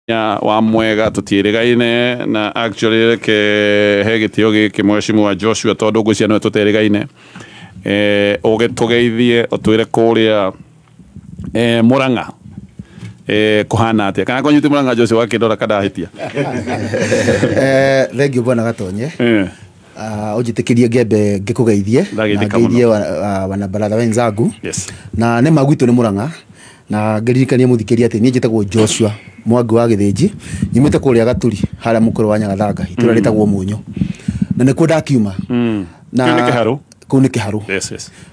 Wa mwega tũtiĩrĩgaine na actually reke he gĩtĩo gĩkĩ mheshimiwa Joshua tondũ ngwĩciria nĩwe tũterĩgaine, ũgĩtũgeithie ũtwĩre kũrĩa Murang'a kũhana atĩa, kana kwanyu ti Murang'a? Joshua wakĩndora kandahĩtia. Thank you, bwana Gatonye. Ũnjĩtĩkĩrie ngembe ngĩkũgeithie na Ndagĩthĩka ngeithie mũno. Wanabaratha wenzangu. Na nĩ ma gwitũ nĩ Murang'a, na ngĩririkania mũthikĩria atĩ niĩ njĩtagwo Joshua Mwangi wa Gĩthĩnji, nyumĩte kũrĩa Gaturi harĩa mũkũrũ wa Nyagathanga, itũra rĩtagwo Mũnyũ, na nĩkuo ndakiuma. Na Kĩu nĩ Kĩharũ? Kũu nĩ Kĩharũ.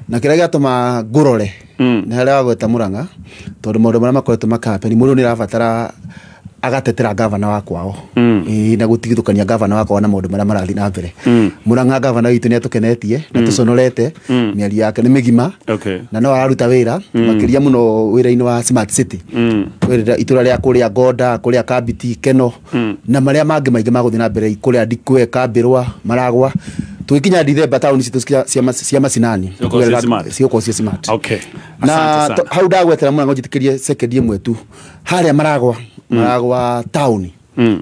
Na kĩrĩa gĩatũma ngũrore nĩ harĩa wagweta Murang'a, tondũ maũndũ marĩa makoretwo makahapeni, mũndũ nĩ arabatara agatetera gavana wa kwao. Ĩĩ, na gũtigithũkania gavana wa kwao na maũndũ marĩa marathiĩ na mbere Murang'a. Gavana witũ nĩ atũkenetie na tũconorete, mĩario yake nĩ mĩgima na no araruta wĩra makĩria mũno wĩra-inĩ wa smart city. Itũra rĩa kũrĩa Gonda, kũrĩa Kabiti, Keno na marĩa mangĩ maingĩ magũthiĩ na mbere kũrĩa Ndikwe, Kambĩrwa, Maragwa, tũgĩkinya Dithemba taũni citũ cia macinani Cigũkorwo ciĩ smart. Cigũkorwo ciĩ smart. Na Asante sana. Hau ndagwetera Mũrang'a, njĩtĩkĩrie sekendi ĩmwe tu, harĩa Maragwa taũni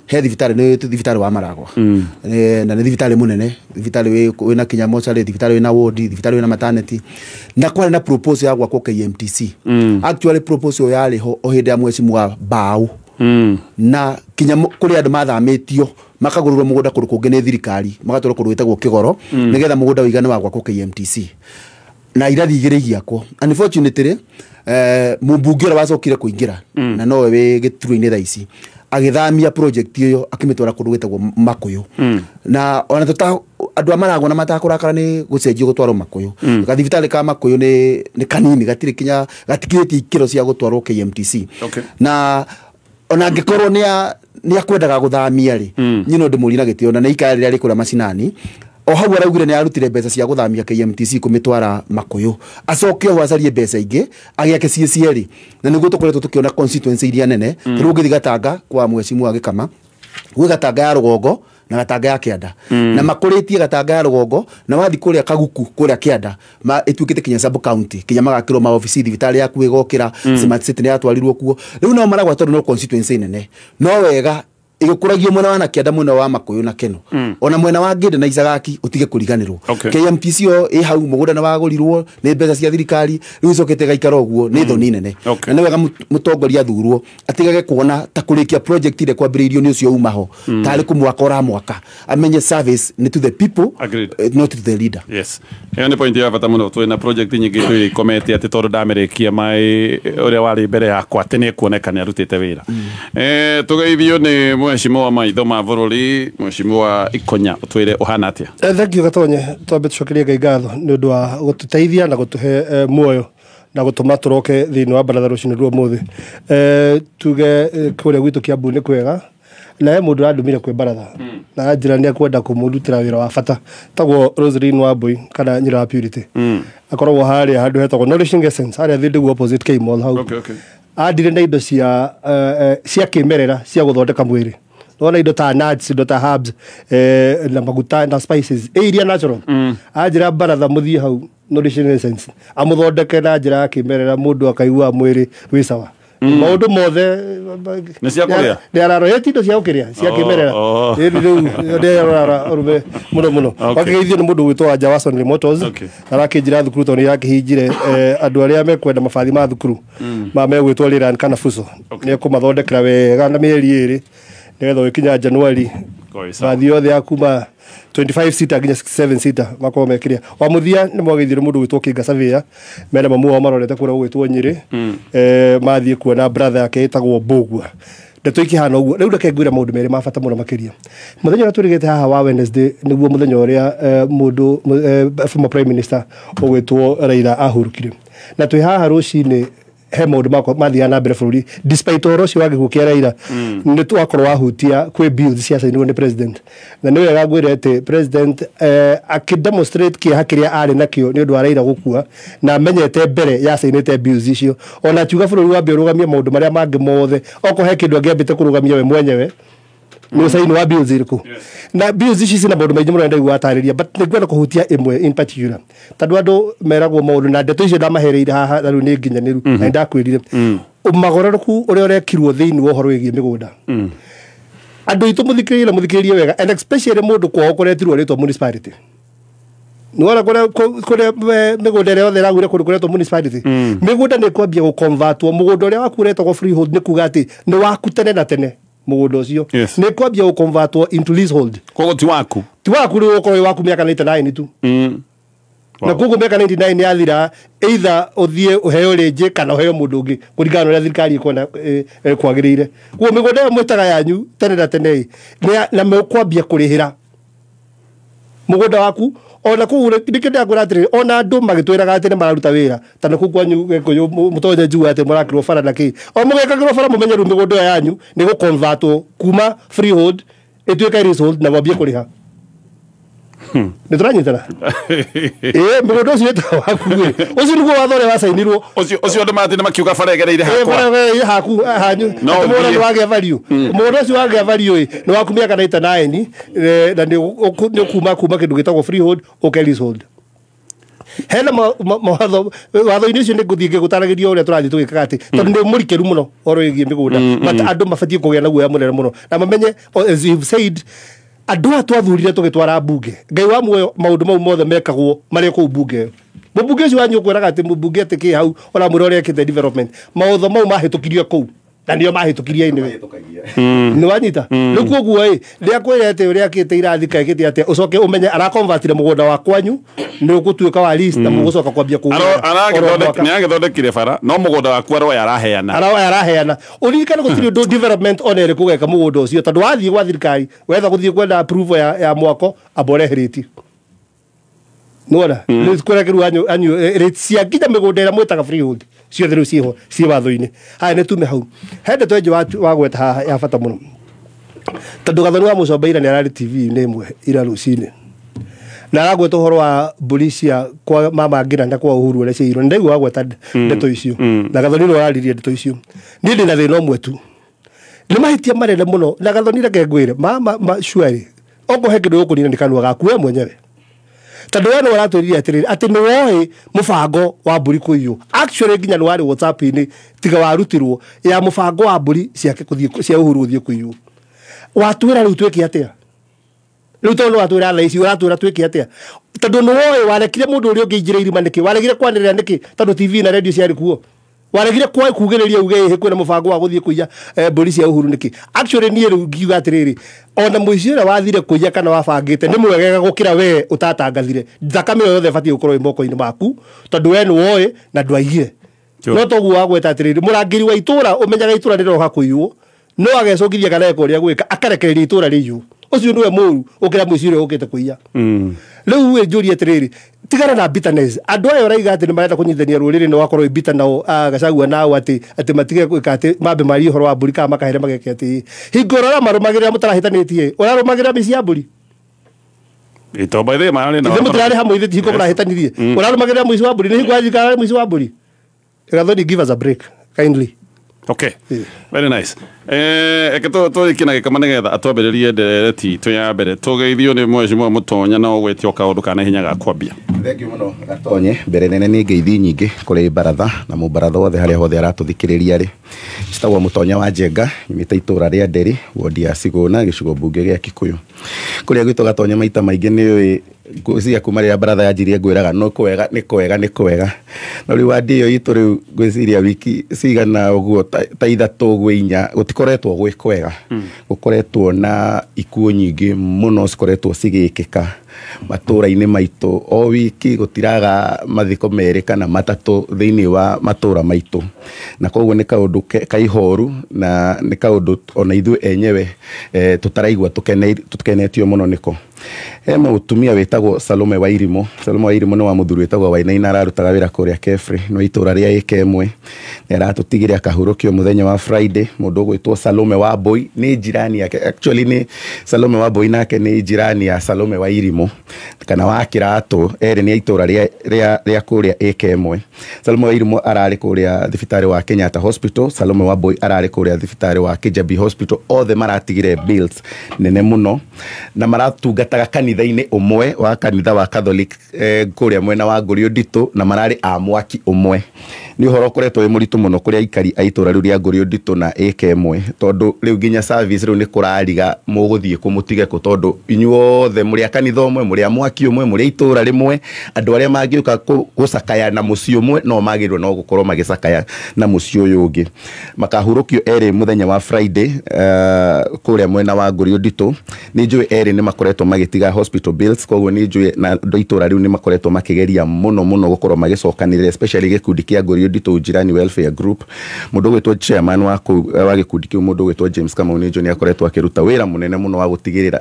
he thibitarĩ, nĩ thibitarĩ wa Maragwa. Na nĩ thibitarĩ mũnene, thibitarĩ wĩna kinya mocarĩ, thibitarĩ wĩna wodi, thibitarĩ wĩna maternity, na kwarĩ na proposal ya gwakwo KMTC. Actually, proposal yarĩ ho o hĩndĩ ya mheshimiwa Mbau, na kinya kũrĩ andũ mathamĩtio makagũrĩrwo mũgũnda kũndũ kũngĩ nĩ thirikari, magatwarwo kũndũ gwĩtagwo Kĩgoro nĩgetha mũgũnda ũigane wa gwakwo KMTC, na irathi igĩrĩ igiakwo. Unfortunately, mũmbunge ũrĩa wacokire kũingĩra na nowe wĩ gĩturwa-inĩ thaa ici agĩthamia project ĩyo akĩmĩtwara kũndũ gwĩtagwo Makũyũ, na ona tũta andũ a Maragwa na matakũrakara nĩ gũcenjio gũtwarwo Makũyũ. Gathibitarĩ ka Makũyũ nĩ kanini, gatirĩ kinya gatikĩrĩtie ikĩro cia gũtwarwo KMTC. Na ona angĩkorwo nĩ akwendaga gũthamia rĩ, niĩ no ndĩmũrie na gĩtĩo, na nĩ ikara rĩrĩa rĩ kũrĩa macinani o hau araugire nĩ arutire mbeca cia gũthamia KMTC kũmĩtwara Makũyũ, acoke oho acarie mbeca ingĩ agĩake ciĩ cierĩ, na nĩguo tũkoretwo tũkĩona constituency iria nene. Rĩu ũngĩthiĩ Gatanga kwa mheshimiwa Gĩkama, gwĩ Gatanga ya rũgongo na Gatanga ya kĩanda, na makũrĩtie Gatanga ya rũgongo, na wathiĩ kũrĩa Kaguku kũrĩa kĩanda ma ĩtuĩkĩte kinya sub county, kinya magakĩrwo maobici, thibitarĩ yaku ĩgokĩra, smart city nĩ yatwarirwo kuo. Rĩu no Maragwa tondũ no constituency nene, no wega ĩgĩkũragio mwena wa na kĩanda, mwena wa Makũyũ na Keno, ona mwena wa Ngĩndĩ na Icagaki ũtige kũriganĩrwo. KMTC yo ĩ hau, mũgũnda nĩ wagũrirwo nĩ mbeca cia thirikari, rĩu icokete ĩgaikara ũguo, nĩ thoni nene. Na nĩ wega mũtongoria athurwo atigage kuona ta kũrĩkia project ĩrĩa kwambĩrĩirio nĩ ũcio uma ho tarĩ kũmwaka ũramwaka, amenye service nĩ to the people, not to the leader. Yes, ĩyo nĩ point ya bata mũno. Twĩna project nyingĩ twĩ ikomete atĩ tondũ ndamĩrĩkia mai ũrĩa warĩ mbere yakwa atĩ nĩ ekuoneka nĩ arutĩte wĩra. Tũgeithio nĩ mheshimiwa maitho ma bũrũri, mheshimiwa Ikonya, ũtwĩre ũhana atĩa? Thank you, Gatonye. Twambe tucokerie Ngai ngatho nĩ ũndũ wa gũtũteithia na gũtũhe muoyo na gũtũma tũroke thĩinĩ wa baratha rũcinĩ rwa ũmũthĩ. Tuge kũrĩa gwitũ Kiambu nĩ kwega, na he mũndũ ũrandũmire kwĩ baratha na anjĩra nĩ ekwenda kũmũrutĩra wĩra wa bata, tagwo Roseline Wambui kana nyina wa Purity. Akoragwo harĩa handũ hetagwo Nourishing Essence, harĩa Thindigua opposite K Mall hau. Andire na indo cia kĩmerera cia gũthondeka mwĩrĩ, nona indo ta nuts, indo ta herbs, na maguta na spices iria natural. Anjĩra baratha mũthiĩ hau Nourishing Essence amũthondeke na njĩra ya kĩmerera, mũndũ akaigua mwĩrĩ wĩ sawa, maũndũ mothe. Nĩ cia kũrĩa? Nĩ ararora ĩ ti indo cia gũkĩrĩa, cia kĩmerera. Ĩni rĩu nĩ ararora ũrume mũno mũno. Wakĩgeithio nĩ mũndũ gwĩtwo Wanja wa Sonley Motors. Arakĩnjĩra thukuru tondũ nĩ arakĩhingire, andũ arĩa mekwenda mabathi ma thukuru ma megwĩtwo Leyland kana Fuso, nĩ ekũmathondekera wega na mĩeri 2 nĩgetha ũgĩkinya Januari Kwa sawa. bathi yothe ya kuma 25 seater nginya 67 seater makorwo mekĩrĩa wa mũthia. Nĩ mwageithire mũndũ gwĩtwo Kinga Surveyor, mena mamu wao marorete kũrĩa gũgwĩtwo Nyĩrĩ, mathiĩ kuona brother yake ĩtagwo Mbũgua. Ndeto ikĩhana ũguo. Rĩu reke ngwĩre maũndũ merĩ ma bata mũno makĩria. Mũthenya ũrĩa twĩrĩgĩte haha wa Wednesday nĩguo mũthenya ũrĩa mũndũ former prime minister ũgwĩtwo Raila ahurũkire, na twĩ haha rũcinĩ he maũndũ makwa mathiaga na mbere bũrũri despite ũhoro ũcio wa gĩkuũ kĩa Raila nĩ twakorwo wahutia kwĩ bills ciacainirwo nĩ president. Na nĩ wega ngwĩre atĩ president akĩdemonstrate kĩeha kĩrĩa arĩ nakĩo nĩ ũndũ wa Raila gũkua, na amenyete mbere yacainĩte bills icio, ona akiuga bũrũri wambe ũrũgamie maũndũ marĩa mangĩ mothe, okorwo he kĩndũ angĩambĩte kũrũgamia we mwenyewe. Nĩ ũcaini wa bills irĩkũ? Na bills ici cina maũndũ maingĩ mũno ndaigua atarĩria, but nĩ ngwenda kũhutia ĩmwe in particular, tondũ andũ meragwo maũndũ na ndeto icio ndamahereire haha na rĩu nĩ nginyanĩru na nĩ ndakwĩrire ũmagarũrũku ũrĩa ũrekirwo thĩinĩ wa ũhoro wĩgiĩ mĩgũnda. Andũ aitũ, mũthikĩrĩrie na mũthikĩrĩrie wega, and especially mũndũ kwao kũretirwo rĩtwa municipality. Nĩwona kũrĩa mĩgũnda ĩrĩa yothe ĩragũire kũndũ kũretwo municipality, mĩgũnda nĩ kwambia gũconvertwo. Mũgũnda ũrĩa waku ũretagwo freehold, nĩ kuga atĩ nĩ waku tene na tene mũgũnda ũcio, nĩ kwambia gũconvertwo into leasehold. Koguo ti waku. Ti waku rĩu, ũkorwo wĩ waku mĩaka 99 tu. Na koguo mĩaka 99 yathira, either ũthiĩ ũheo rĩngĩ kana ũheo mũndũ ũngĩ kũringana na ũrĩa thirikari ĩkuona kwagĩrĩire. Koguo mĩgũnda ĩyo mwĩtaga yanyu tene na tene ĩ, na mũkwambia kũrĩhĩra mũgũnda waku ona kũu. Nĩkĩo ndĩrakwĩra atĩrĩrĩ, ona andũ magĩtwĩraga atĩ nĩ mararuta wĩra ta na kũu kwanyu Gĩkũyũ, mũtonye njua atĩ mũrakĩrwo bara na kĩ, o mũgekagĩrwo bara, mũmenye rĩu mĩgũnda ĩyo yanyu nĩ gũconvertwo kuma freehold ĩtuĩke leasehold na mwambie kũrĩha. Nĩ tũranyitana? Ĩĩ, mũgũnda ũcio wĩtagwo waku ĩ, ũcio nĩguo watho ũrĩa wacainirwo. Ũcio andũ matinde makiuga bara ĩgereire hakwa. Bara haku hanyu. No atĩ mũgũnda ũthiĩ. Nĩ wagĩa value, mũgũnda ũcio wagĩa value ĩ, nĩ waku mĩaka 99, na nĩ ũkuma kuma kĩndũ gĩtagwo freehold ũke leasehold. Hena mawatho watho-inĩ ũcio, nĩ ngũthiĩ ngĩgũtaragĩria ũrĩa tũrathiĩ tũgĩkaga, atĩ tondũ nĩ mũrikĩru mũno ũhoro wĩgiĩ mĩgũnda, but andũ mabatiĩ kũgĩa na guoya mũnene mũno na mamenye, as you've said, andũ aya twathurire tũgĩtwara mbunge, Ngai wa muoyo, maũndũ mau mothe mekagwo marĩ kũu mbunge ĩyo. Mũmbunge ũcio wanyu ũkwĩraga atĩ mũmbunge atĩ kĩ hau ũramwĩra ũrĩa ekĩte development, mawatho mau mahĩtũkirio kũu na nĩo mahĩtũkirie anyway. Nĩ wanyita? Rĩu koguo ĩ rĩrĩa kwĩra atĩ ũrĩa akĩte irathi kaĩkĩte atĩa, ũcoke ũmenye araconvertire mũgũnda wa kwanyu nĩ ũgũtuĩka wa lease na mũgũcoka kwambia kũũgũra oro mwaka. Nĩ agĩthondekire bara no mũgũnda waku aroya araheana. Araheana. Ũririkane gũtirĩ ũndũ development ona ĩrĩkũ ũgeka mũgũnda ũcio, tondũ wathiĩ gwa thirikari wetha gũthiĩ kwenda approval ya mwako, amba ũrehe rĩti. Nĩwona rĩu kũrekerwo anyu rate cia nginya mĩgũnda ĩrĩa mwĩtaga freehold ciothe rĩu ciĩho ciĩ watho-inĩ. Haya, nĩ tume hau. He ndeto ĩngĩ wagweta haha ya bata mũno, tondũ Gathoni wa Mũcomba ira nĩ ararĩ TV-inĩ ĩmwe ira rũcinĩ na aragweta ũhoro wa mbũri cia kwa mama Ngina na kwa Uhuru ũrĩa ciairwo. Nĩ ndaigua wagweta ndeto icio na Gathoni nĩwe araririe ndeto icio. Niĩ ndĩ na thĩna ũmwe tu, nĩ mahĩtia manene mũno. Na Gathoni, reke ngwĩre ma surely okorwo he kĩndũ gũkũnina nĩ kanua gaku we mwenyewe, tondũ we nĩ ũratwĩrire atĩrĩrĩ atĩ nĩ woĩ mũbango wa mbũri kũiywo. Actually nginya nĩ warĩ WhatsApp-inĩ tiga warutirwo ya mũbango wa mbũri ciake kũthiĩ cia Uhuru gũthiĩ kũiywo. Watwĩra rĩu twĩke atĩa rĩu? Tondũ nĩ watwĩra thaa ici, ũratwĩra twĩke atĩa? Tondũ nĩ woĩ warekire mũndũ ũrĩa ũngĩ aingĩre irima nĩkĩ? Waregire kwanĩrĩra nĩkĩ? Tondũ TV na radio ciarĩ kuo, waregire kwa kugĩrĩria uge ĩhĩ kwĩna mũbango wa gũthiĩ kũiya mbũri cia Uhuru nĩkĩ? Actually niĩ rĩu ngiuga atĩrĩrĩ, ona mũici ũrĩa wathire kũiya kana wabangĩte nĩ mwegega gũkĩra we ũtatangathire. Thakame ĩyo yothe ĩbatiĩ gũkorwo ĩ moko-inĩ maku, tondũ we nĩ woĩ na ndwaigire. No toguo wagweta atĩrĩrĩ, mũrangĩri wa itũra ũmenyaga itũra rĩroka kũiywo no agecũngithia kana eka ũrĩa gwĩka akarekereria itũra rĩiywo, ũcio nĩwe mũru ũkĩra mũici ũrĩa ũkĩte kũiya. Rĩu ĩ njũrie atĩrĩrĩ, tigana na bitterness. Andũ aya ũraiga atĩ nĩ marenda kũnyitithania rũrĩrĩ nĩ wakorwo wĩ bitter nao, Gachagua nao atĩ matige gwĩka atĩ mambe marie ũhoro wa mbũri kana makahere mageke atĩ hingo ũrĩa ũramarũmagĩrĩra mũtarahĩtanĩtie, ũrarũmagĩrĩra mĩciĩ ya mbũri. Ito by the way mararĩ na ithe mũtirarĩ hamwe, ithe ti hingo mũrahĩtanirie ũrarũmagĩrĩra mũici wa mbũri, nĩ hingo wanjikara mũici wa mbũri. Gathoni, give us a break kindly. Okay. Very nice. Eke tũrĩkie na gĩkama nĩgetha atwambĩrĩrie ndereti itũ ya mbere. Tũgeithio nĩ mheshimiwa Mũtonya na ũgwĩtio kaũndũ kana ihenya ga kwambia. Thank you mũno Gatonye. Mbere nene nĩ ngeithi nyingĩ kũrĩ baratha na mũbaratha wothe harĩa hothe aratũthikĩrĩria rĩ. Citagwo Mũtonya wa Njenga, nyumĩte itũra rĩa Nderi, wodi ya Sigũna, gĩcigo mbunge gĩa Kikuyu. Kũrĩa gwitũ Gatonye maita maingĩ nĩ ũĩ ngwĩciria kuma rĩrĩa baratha yanjirie ngwĩraga no kwega nĩ kwega nĩ kwega, no rĩu wadi ĩyo itũ rĩu ngwĩciria wiki cigana ũguo ta ithatũ ũguo inya gũtikoretwo gwĩ kwega. Gũkoretwo na ikuũ nyingĩ mũno cikoretwo cigĩkĩka matũra-inĩ maitũ, o wiki gũtiraga mathiko merĩ kana matatũ thĩinĩ wa matũra maitũ, na koguo nĩ kaũndũ ka ihoru na nĩ kaũndũ ona ithuĩ enyewe tũtaraigua tũkenetio mũno nĩko. He mũtumia wĩtagwo Salome Wairimu. Salome Wairimu nĩ wa mũthuri wĩtagwo Wainaina, ararutaga wĩra kũrĩa Kefri, no itũra rĩa Ĩkemwe. Nĩ aratũtigire akahurũkio mũthenya wa Friday. Mũndũ ũgwĩtwo Salome Wambui nĩ jirani yake, actually nĩ Salome Wambui nake nĩ jirani ya Salome Wairimu kana wa Kĩratũ, erĩ nĩ a itũra rĩa kũrĩa Ĩkemwe. Salome Wairimu ararĩ kũrĩa thibitarĩ wa Kenyatta Hospital, Salome Wambui ararĩ kũrĩa thibitarĩ wa Kijabi Hospital. Othe maratigire bills nene mũno na maratungataga kanitha-inĩ ũmwe wa kanitha wa Catholic kũrĩa mwena wa Ngũriũ Nditũ, na mararĩ a mwaki ũmwe. Nĩ ũhoro ũkoretwo wĩ mũritũ mũno kũrĩ aikari a itũra rĩu rĩa Ngũriũ Nditũ na Ĩkemwe, tondũ rĩu nginya service rĩu nĩ kũrariga mũgũthiĩ kũ mũtige kũ, tondũ inyuothe mũrĩ a kanitha ũmwe, mũrĩ a mwaki ũmwe, mũrĩ a itũra rĩmwe. Andũ arĩa mangĩũka gũcakaya na mũciĩ ũmwe no magĩrĩirwo no gũkorwo magĩcakaya na mũciĩ ũyũ ũngĩ. Makahurũkio erĩ mũthenya wa Friday kũrĩa mwena wa Ngũriũ Nditũ. Nĩ njũĩ erĩ nĩ makoretwo magĩtiga hospital bills, koguo nĩ njũĩ na andũ a itũra rĩu nĩ makoretwo makĩgeria mũno mũno gũkorwo magĩcokanĩrĩra, especially gĩkundi kĩa Ngũriũ Nditũ Jirani Welfare Group. Mũndũ ũgwĩtwo chairman wa kũu wa gĩkundi kĩu, mũndũ ũgwĩtwo James Kamau, nĩ njũĩ nĩ akoretwo akĩruta wĩra mũnene mũno wa gũtigĩrĩra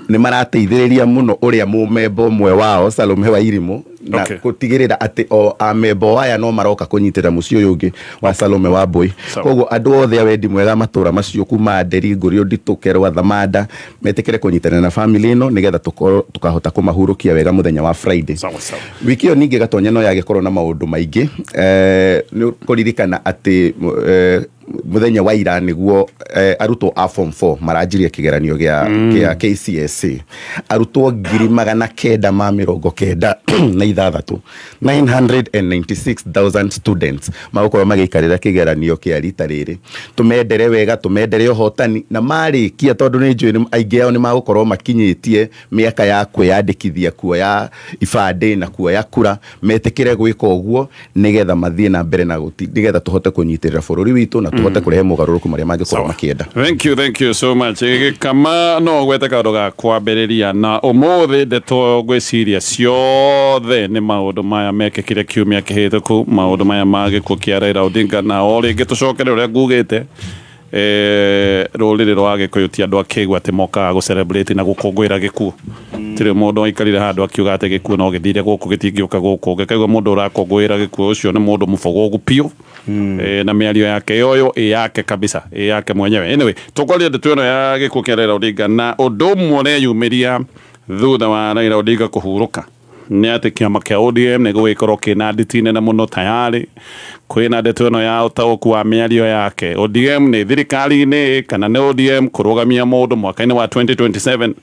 nĩ marateithĩrĩria mũno ũrĩa mũmemba ũmwe wao Salome Wairimu, na gũtigĩrĩra atĩ o amemba aya no maroka kũnyitĩrĩra mũciĩ ũyũ ũngĩ wa Salome Wambui. Koguo andũ othe a wendi mwega matũra macio kuma Nderi, Ngũriũ Nditũ, Kerwa, Thamanda metĩkĩre kũnyitanĩra na family ĩno nĩgetha tũkahota kũmahurũkia wega mũthenya wa Friday. Sawa sawa. Wiki ĩyo ningĩ Gatonya no yagĩkorwo na maũndũ maingĩ. Nĩ kũririkana atĩ mũthenya wa ira nĩguo arutwo a form 4 maranjirie kĩgeranio gĩa KCSE. Arutwo 996,000, 996,000 students magũkorwo magĩikarĩra kĩgeranio kĩa rita rĩrĩ. Tũmendere wega, tũmendere ũhotani, na marĩkia, tondũ nĩ njũĩ aingĩ ao nĩ magũkorwo makinyĩtie mĩaka ya kwĩyandĩkithia kuoya ibandĩ na kuoya kura, metĩkĩre gwĩka ũguo nĩgetha mathiĩ na mbere na nĩgetha tũhote kũnyitĩrĩra bũrũri witũ na tũhote kũrehe mogarũrũku marĩa mangĩkorwo makĩenda. Thank you, thank you so much. Kama no gwete kaũndũ ga kwambĩrĩria na ũmũthĩ, ndeto ngwĩciria ciothe nĩ maũndũ maya mekĩkire kiumia kĩhĩtũku, maũndũ maya ma gĩkuũ kĩa Raila Odinga, na o rĩngĩ tũcokere ũrĩa ngugĩte, rũrĩrĩ rwa Gĩkũyũ ti andũ akĩigua atĩ mokaga gũ celebrate na gũkũngũĩra gĩkuũ. Tirĩ mũndũ waikarire handũ akiuga atĩ gĩkuũ no gĩthire gũkũ, gĩtingĩũka gũkũ. Ũngĩkaigua mũndũ ũrakũngũĩra gĩkuũ, ũcio nĩ mũndũ mũbogogu biũ, na mĩario yake yoyo ĩ yake kabisa, ĩ yake mwenyewe. Anyway, tũkwaria ndeto ĩno ya gĩkuũ kĩa Raila Odinga, na ũndũ ũmwe ũreyumĩria thutha wa Raila Odinga kũhurũka nĩ atĩ kĩama kĩa ODM nĩ gũgĩkorwo kĩna nditi nene mũno tayarĩ. Kwĩna ndeto ĩno ya ũtaũku wa mĩario yake, ODM nĩ thirikari-inĩ kana nĩ ODM kũrũgamia mũndũ mwaka-inĩ wa 2027.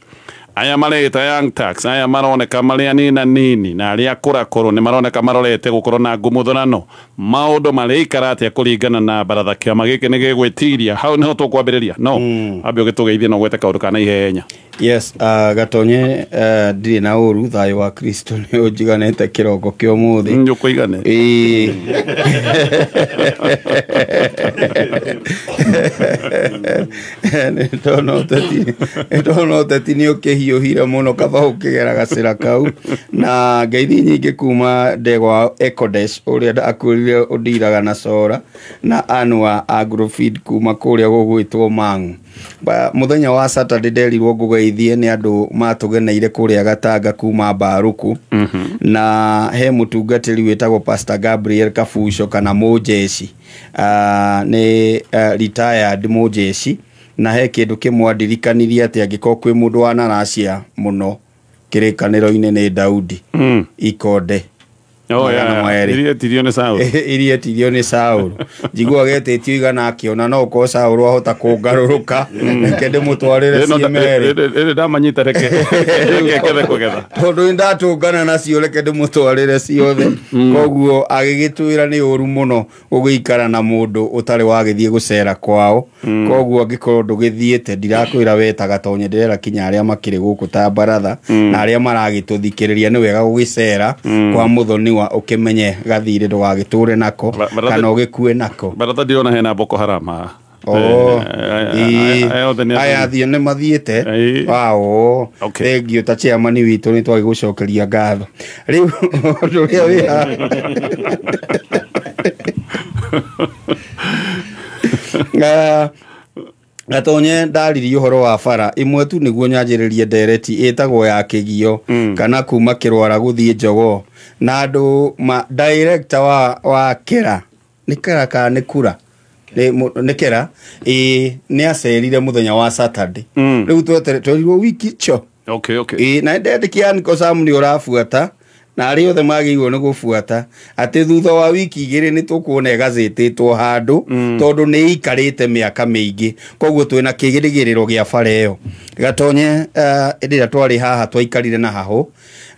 Aya mareta Young Turks, aya maroneka marĩ anina nini na arĩa akũrakũrũ nĩ maroneka marorete gũkorwo na ngumuthũrano. Maũndũ marĩikara atĩa kũringana na baratha? Kĩama gĩkĩ nĩ gĩgwĩtiria? Hau nĩho tũkwambĩrĩria. No ambe ũgĩtũgeithie no gwete kaũndũ ka naihenya. Yes, Gatonye, ndirĩ na ũru, thayũ wa Kristo nĩ ũnjiganĩte kĩroko kĩa ũmũthĩ. Nĩ ũkũigane. Ĩĩ. Nĩ ndona ũteti nĩ ũkĩhiũhire mũno, kaba ũkĩgera gacĩra kau, na ngeithi nyingĩ kuma ndegwa Ecodesh ũrĩa ndakwĩrire ũndiraga na Sora na Anwa Agrofeed kuma kũrĩa gũgwĩtwo Mang'u. Mũthenya wa Saturday nderirwo ngũgeithie nĩ andũ matũgeneire kũrĩa Gatanga kuma Mbaruku, na he mũtungatĩri wĩtagwo Pastor Gabriel Kabuco kana Mũnjeci, nĩ retired mũnjeci, na he kĩndũ kĩmwe andirikanirie atĩ angĩkorwo kwĩ mũndũ wanaracia mũno kĩrĩkanĩro-inĩ nĩ Daudi, ikonde Oh, magana yeah. merĩ. Iria etirio nĩ Saul. Iria etirio nĩ Saũlũ. Njiguaga etĩtio igana akĩona no ũkorwo Saũlũ ahota kũngarũrũka, reke ndĩmũtwarĩre Ĩno ciĩ merĩ. Ĩrĩ ndamanyita, reke ngethe kũgetha. Tondũ nĩ ndatũngana nacio, reke ndĩmũtwarĩre ciothe. Koguo agĩgĩtwĩra nĩ ũru mũno gũgĩikara na mũndũ ũtarĩ wagĩthiĩ gũcera kwao. Koguo angĩkorwo ndũgĩthiĩte, ndirakwĩra we ta Gatonye, ndĩrera kinya arĩa makĩrĩ gũkũ ta baratha na arĩa maragĩtũthikĩrĩria, nĩ wega gũgĩcera kwa mũthoniwa, ũkĩmenye gathirĩ ndũgagĩtũre nako kana ũgĩkue nako. Baratha, ndirona hena Boko Haram haha. Oh, aya othe nĩ aya athiĩ nĩ mathiĩte. Wao. Thengiũ ta chairman witũ, nĩ twagĩgũcokeria ngatho. Rĩu ũndũ ũrĩa wĩ haha, Gatonye ndaririe ũhoro wa bara ĩmwe tu nĩguo nyanjĩrĩrie ndereti ĩtagwo ya kĩgio kana kuma kĩrwara gũthiĩ Jogoo na andũ ma director wa kĩra nĩ kĩra kana nĩ kura nĩ kĩra ĩĩ nĩ acerire mũthenya wa Saturday. Rĩu twerirwo wiki cho. Okay, okay. Ĩĩ na ndendĩkia Uncle Sam nĩ ũrabuata na arĩa othe magĩrĩirwo nĩ gũbuata atĩ thutha wa wiki igĩrĩ nĩ tũkuona ĩgazĩtĩtwo handũ tondũ nĩ ĩikarĩte mĩaka mĩingĩ, koguo twĩna kĩgĩrĩgĩrĩro gĩa bara ĩyo. Gatonye hĩndĩ ĩrĩa twarĩ haha twaikarire na hahũ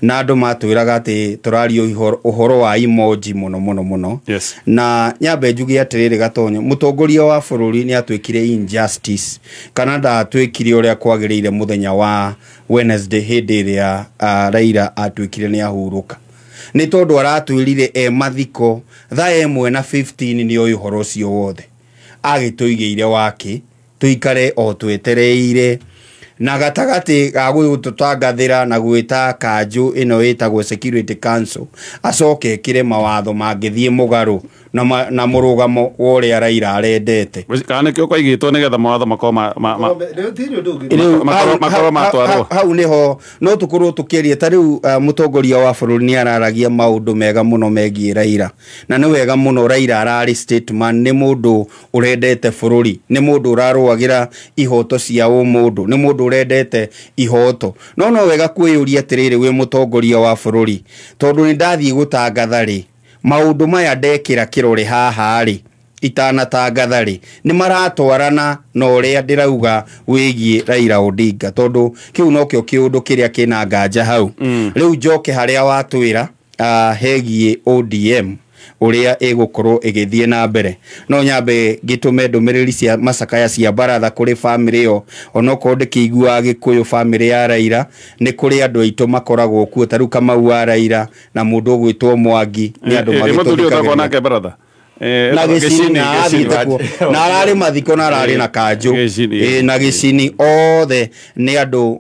na andũ matwĩraga atĩ tũraria ũhoro wa emoji mũno mũno mũno. Yes. Na nyambe njuge atĩrĩrĩ Gatonye, mũtongoria wa bũrũri nĩ atwĩkire injustice kana ndatwĩkire ũrĩa kwagĩrĩire mũthenya wa Wednesday hĩndĩ ĩrĩa Raila atuĩkire nĩ ahurũka, nĩ tondũ aratwĩrire e mathiko thaa 1:15 nĩ oĩ ũhoro ũcio wothe agĩtũigĩire wake tũikare o twetereire na gatagatĩ ga gũtũtangathĩra na gwĩta kanjũ ĩno ĩtagwo Security Council acoke ĩkĩre mawatho mangĩthiĩ mũgarũ na mũrũgamo wa ũrĩa Raila arendete. Kana nĩkĩo kwaigĩtwo nĩgetha mawatho makorwo makorwo matwarwo hau nĩho no tũkorwo tũkĩaria ta rĩu. Mũtongoria wa bũrũri nĩ araragia maũndũ mega mũno megiĩ Raila na nĩ wega mũno. Raila ararĩ statesman, nĩ mũndũ ũrendete bũrũri, nĩ mũndũ ũrarũagĩra ihoto cia ũmũndũ, nĩ mũndũ ũrendete ihoto, no wega kwĩyũria atĩrĩrĩ, wĩ mũtongoria wa bũrũri, tondũ nĩ ndathiĩ gũtangatha rĩ, maũndũ maya ndekĩra kĩrore haha rĩ, itanatangatha rĩ, nĩ maratwarana na ũrĩa ndĩrauga wĩgiĩ Raila Odinga, tondũ kĩu nokĩo kĩũndũ kĩrĩa kĩna nganja hau. Rĩu njoke harĩa watwĩra hegiĩ ODM ũrĩa ĩgũkorwo ĩgĩthiĩ na mbere, no nyambe ngĩtũme ndũmĩrĩri cia macakaya cia baratha kũrĩ bamĩrĩ ĩyo, onokorwo ndĩkĩiguaga Gĩkũyũ. Bamĩrĩ ya Raila nĩ kũrĩ andũ aitũ makoragwo kuo, ta rĩu Kamau wa Raila na mũndũ ũgwĩtwo Mwangi nĩ andũ magĩtũthikagĩrĩria nake baratha na Gĩcini na athiĩte kuo na ararĩ mathiko na ararĩ na kanjũ na Gĩcini, othe nĩ andũ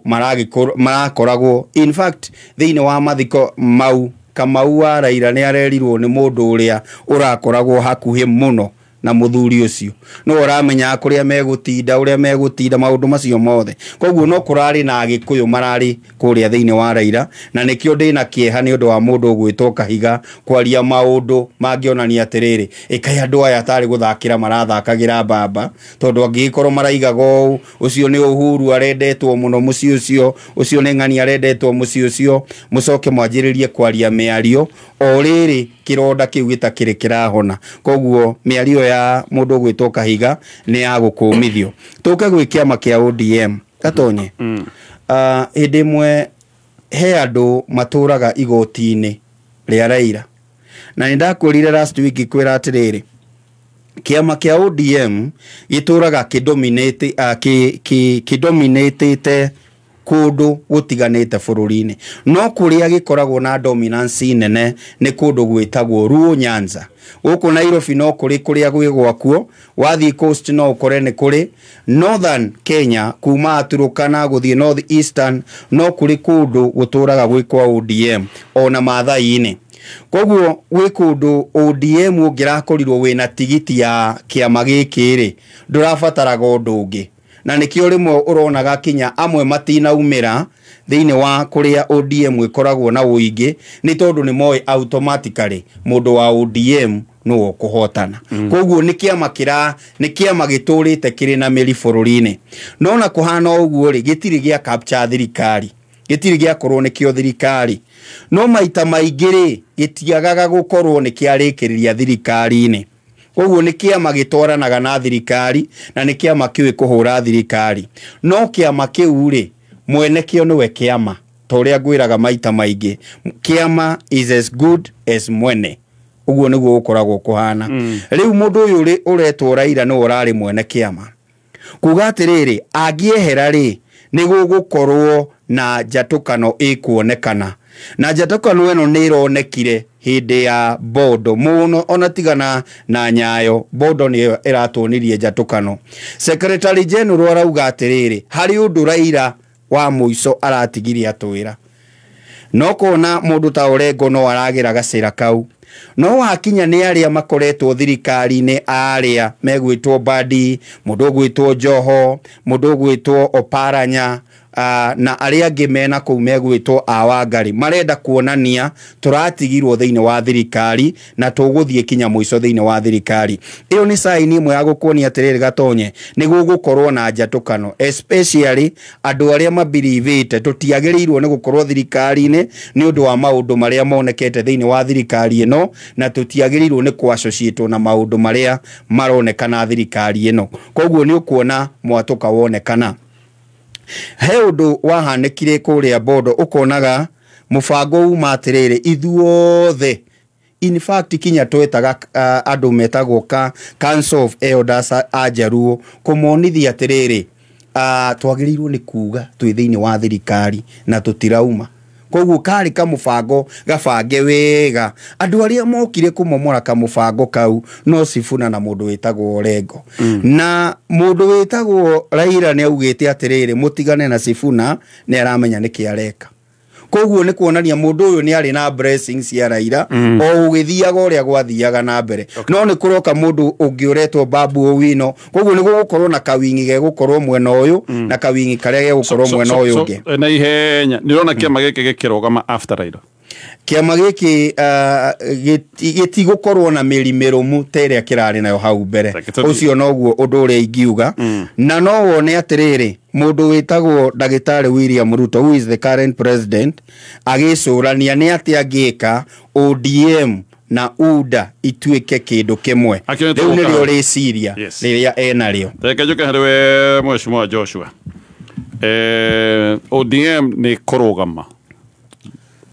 marakoragwo in fact thĩinĩ wa mathiko mau. Kamau wa Raila nĩ arerirwo nĩ mũndũ ũrĩa ũrakoragwo hakuhĩ mũno na mũthuri ũcio, no ũramenya kũrĩa megũtinda, ũrĩa megũtinda, maũndũ macio mothe. Koguo no kũrarĩ na Agĩkũyũ mararĩ kũrĩa thĩinĩ wa Raila, na nĩkĩo ndĩna kĩeha nĩ ũndũ wa mũndũ ũgwĩtwo Kahiga kwaria maũndũ mangĩonania atĩrĩrĩ, ĩkai andũ aya tarĩ gũthakĩra marathakagĩra mbamba, tondũ angĩgĩkorwo maraigaga ũũ, ũcio nĩ Uhuru arendetwo mũno mũciĩ ũcio, ũcio nĩ ng'ani arendetwo mũciĩ ũcio, mũcoke mwanjĩrĩrie kwaria mĩario o rĩrĩ kĩronda kĩu gĩtakĩrĩ kĩrahona. Koguo mĩario ya mũndũ ũgwĩtwo Kahiga nĩ ya gũkũmithio. Tũke gwĩ kĩama kĩa ODM Gatonye. Hĩndĩ ĩmwe he andũ matũraga igoti-inĩ rĩa Raila, na nĩ ndakwĩrire last week kwĩra atĩrĩrĩ, kĩama kĩa ODM gĩtũraga kĩdominatĩte kũndũ gũtiganĩte bũrũri-inĩ, no kũrĩa gĩkoragwo na dominance nene nĩ kũndũ gwĩtagwo Luo Nyanza. Gũkũ Nairobi no kũrĩ kũrĩa gwĩ gwakuo, wathiĩ coast no ũkore nĩ kũrĩ Northern Kenya, kuma Turkana gũthiĩ North Eastern no kũrĩ kũndũ gũtũraga gwĩ kwa ODM ona Maathai-inĩ. Koguo gwĩ kũndũ ODM ũngĩrakorirwo wĩna tigiti ya kĩama gĩkĩ rĩ, ndũrabataraga ũndũ ũngĩ, na nĩkĩo rĩmwe ũronaga kinya amwe matinaumĩra thĩinĩ wa kũrĩa ODM ĩkoragwo na ũingĩ, nĩ tondũ nĩ moĩ automatically mũndũ wa ODM nĩwe ũkũhotana. Koguo nĩ kĩama kĩra nĩ kĩama gĩtũrĩte kĩrĩ na mĩri bũrũri-inĩ, no na kũhana ũguo rĩ, gĩtirĩ gĩa capture thirikari, gĩtirĩ gĩakorwo nĩkĩo thirikari, no maita maingĩ rĩ, gĩtiagaga gũkorwo nĩ kĩarĩkĩrĩria thirikari-inĩ. Koguo nĩ kĩama gĩtwaranaga na thirikari na nĩ kĩama kĩũĩ kũhũra thirikari, no kĩama kĩu rĩ, mwene kĩo nĩwe kĩama, ta ũrĩa ngwĩraga maita maingĩ, kĩama is as good as mwene, ũguo nĩguo gũkoragwo kũhana. Rĩu mũndũ ũyũ ũretwo Raila nĩwe ũrarĩ mwene kĩama, kuga atĩrĩrĩ, angĩehera rĩ, nĩ gũgũkorwo na njatũkano ĩkuonekana, na njatũkano ĩno nĩ ĩronekire hĩndĩ ya Bondo mũno, ona tigana na Nyayo, Bondo nĩyo ĩratuonirie njatũkano. Secretary General arauga atĩrĩrĩ, harĩ ũndũ Raila wa mũico aratigire atwĩra, no kona mũndũ ta Orengo no aragĩra gacĩra kau. No wakinya nĩ arĩa makoretwo thirikari-inĩ, arĩa megwĩtwo Mbadi, mũndũ ũgwĩtwo Joho, mũndũ ũgwĩtwo Oparanya, na arĩa angĩ mena kũu megwĩtwo Awangari, marenda kuonania tũratigirwo thĩinĩ wa thirikari na tũgũthiĩ kinya mũico thĩinĩ wa thirikari. Ĩyo nĩ sign ĩmwe ya gũkuonia atĩrĩrĩ Gatonye, nĩ gũgũkorwo na njatũkano, especially andũ arĩa mabirivĩte tũtiagĩrĩirwo nĩ gũkorwo thirikari-inĩ nĩ ũndũ wa maũndũ marĩa monekete thĩinĩ wa thirikari ĩno, na tũtiagĩrĩirwo nĩ kũ-associate na maũndũ marĩa maronekana thirikari ĩno. Koguo nĩ ũkuona mwatũka wonekana. He ũndũ wahanĩkire kũrĩa Bondo, ũkonaga mũbango uma atĩrĩrĩ, ithuothe in fact kinya twetaga andũ metagwo Council of Elders a Jaluo kũmonithia atĩrĩrĩ, twagĩrĩirwo nĩ kuga twĩ thĩinĩ wa thirikari na tũtirauma. Koguo karĩ kamũbango gabange wega. Andũ arĩa mokire kũmomora kamũbango kau no Sifuna na mũndũ wĩtagwo Orengo. Na mũndũ wĩtagwo Raila nĩ augĩte atĩrĩrĩ, mũtigane na Sifuna, nĩ aramenya nĩkĩ areka. Koguo nĩ kuonania mũndũ ũyũ nĩ arĩ na blessings cia Raila, o ũgĩthiaga ũrĩa gwathiaga na mbere. No nĩ kũroka mũndũ ũngĩ ũretwo Babu Owino. Koguo nĩ gũgũkorwo na kawingi gegũkorwo mwena ũyũ na kawingi karĩa gegũkorwo mwena ũyũ ũngĩ. Na ihenya nĩ ũrona kĩama gĩkĩ gĩkĩrũgama after Raila? Kĩama gĩkĩ gĩtigũkorwo na mĩri mĩrũmu ta ĩrĩa kĩrarĩ nayo hau mbere. Ũcio noguo ũndũ ũrĩa ingiuga. Na no wone atĩrĩrĩ, mũndũ wĩtagwo ndagĩtarĩ William Ruto, who is the current president, agĩcũrania nĩ atĩa angĩka ODM na UDA ituĩke kĩndũ kĩmwe. Rĩu nĩrĩo rĩciria rĩrĩa enarĩo. Reke njũke harĩ we Mheshimiwa Joshua. ODM nĩ kũrũgama.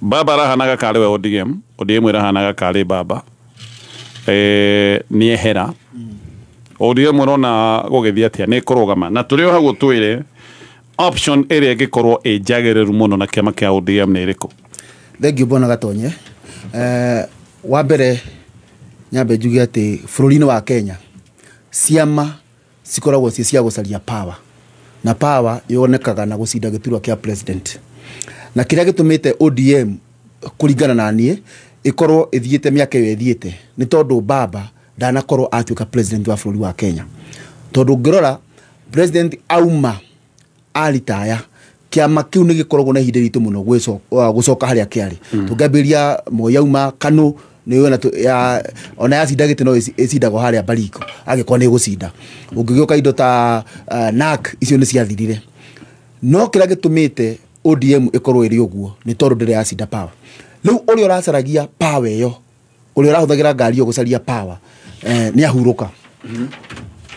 Baba arahanaga karĩ we ODM, ODM ĩrahanaga karĩ baba. Nĩ ehera. ODM ũrona gũgĩthiĩ atĩa? Nĩ kũrũgama. Na tũrĩ o hau ũtwĩre option ĩrĩa ĩngĩkorwo ĩ njagĩrĩru mũno na kĩama kĩa ODM nĩ ĩrĩkũ? Thank you bwana Gatonye. Wa mbere nyambe njuge atĩ bũrũri-inĩ wa Kenya ciama cikoragwo ciĩ cia gũcaria power, na power yonekaga na gũcinda gĩturwa kĩa president. Na kĩrĩa gĩtũmĩte ODM kũringana na niĩ ĩkorwo ĩthiĩte mĩaka ĩyo ĩthiĩte nĩ tondũ baba ndanakorwo atuĩka president wa bũrũri wa Kenya. Tondũ ũngĩrora president auma aritaya, kĩama kĩu nĩ gĩkoragwo na ihinda iritũ mũno gũcoka harĩa kĩarĩ. Tũngĩambĩrĩria Moi auma KANU nĩ ona yacinda gĩtĩ no ĩcindagwo harĩa Baringo angĩkorwo nĩ ĩgũcinda. Ũngĩgĩũka indo ta NAC icio nĩ ciathirire. No kĩrĩa gĩtũmĩte ODM ĩkorwo ĩrĩ ũguo nĩ tondũ ndĩrĩ yacinda power. Rĩu ũrĩa ũracaragia power ĩyo, ũrĩa ũrahũthagĩra ngari ĩyo gũcaria power, nĩ ahurũka.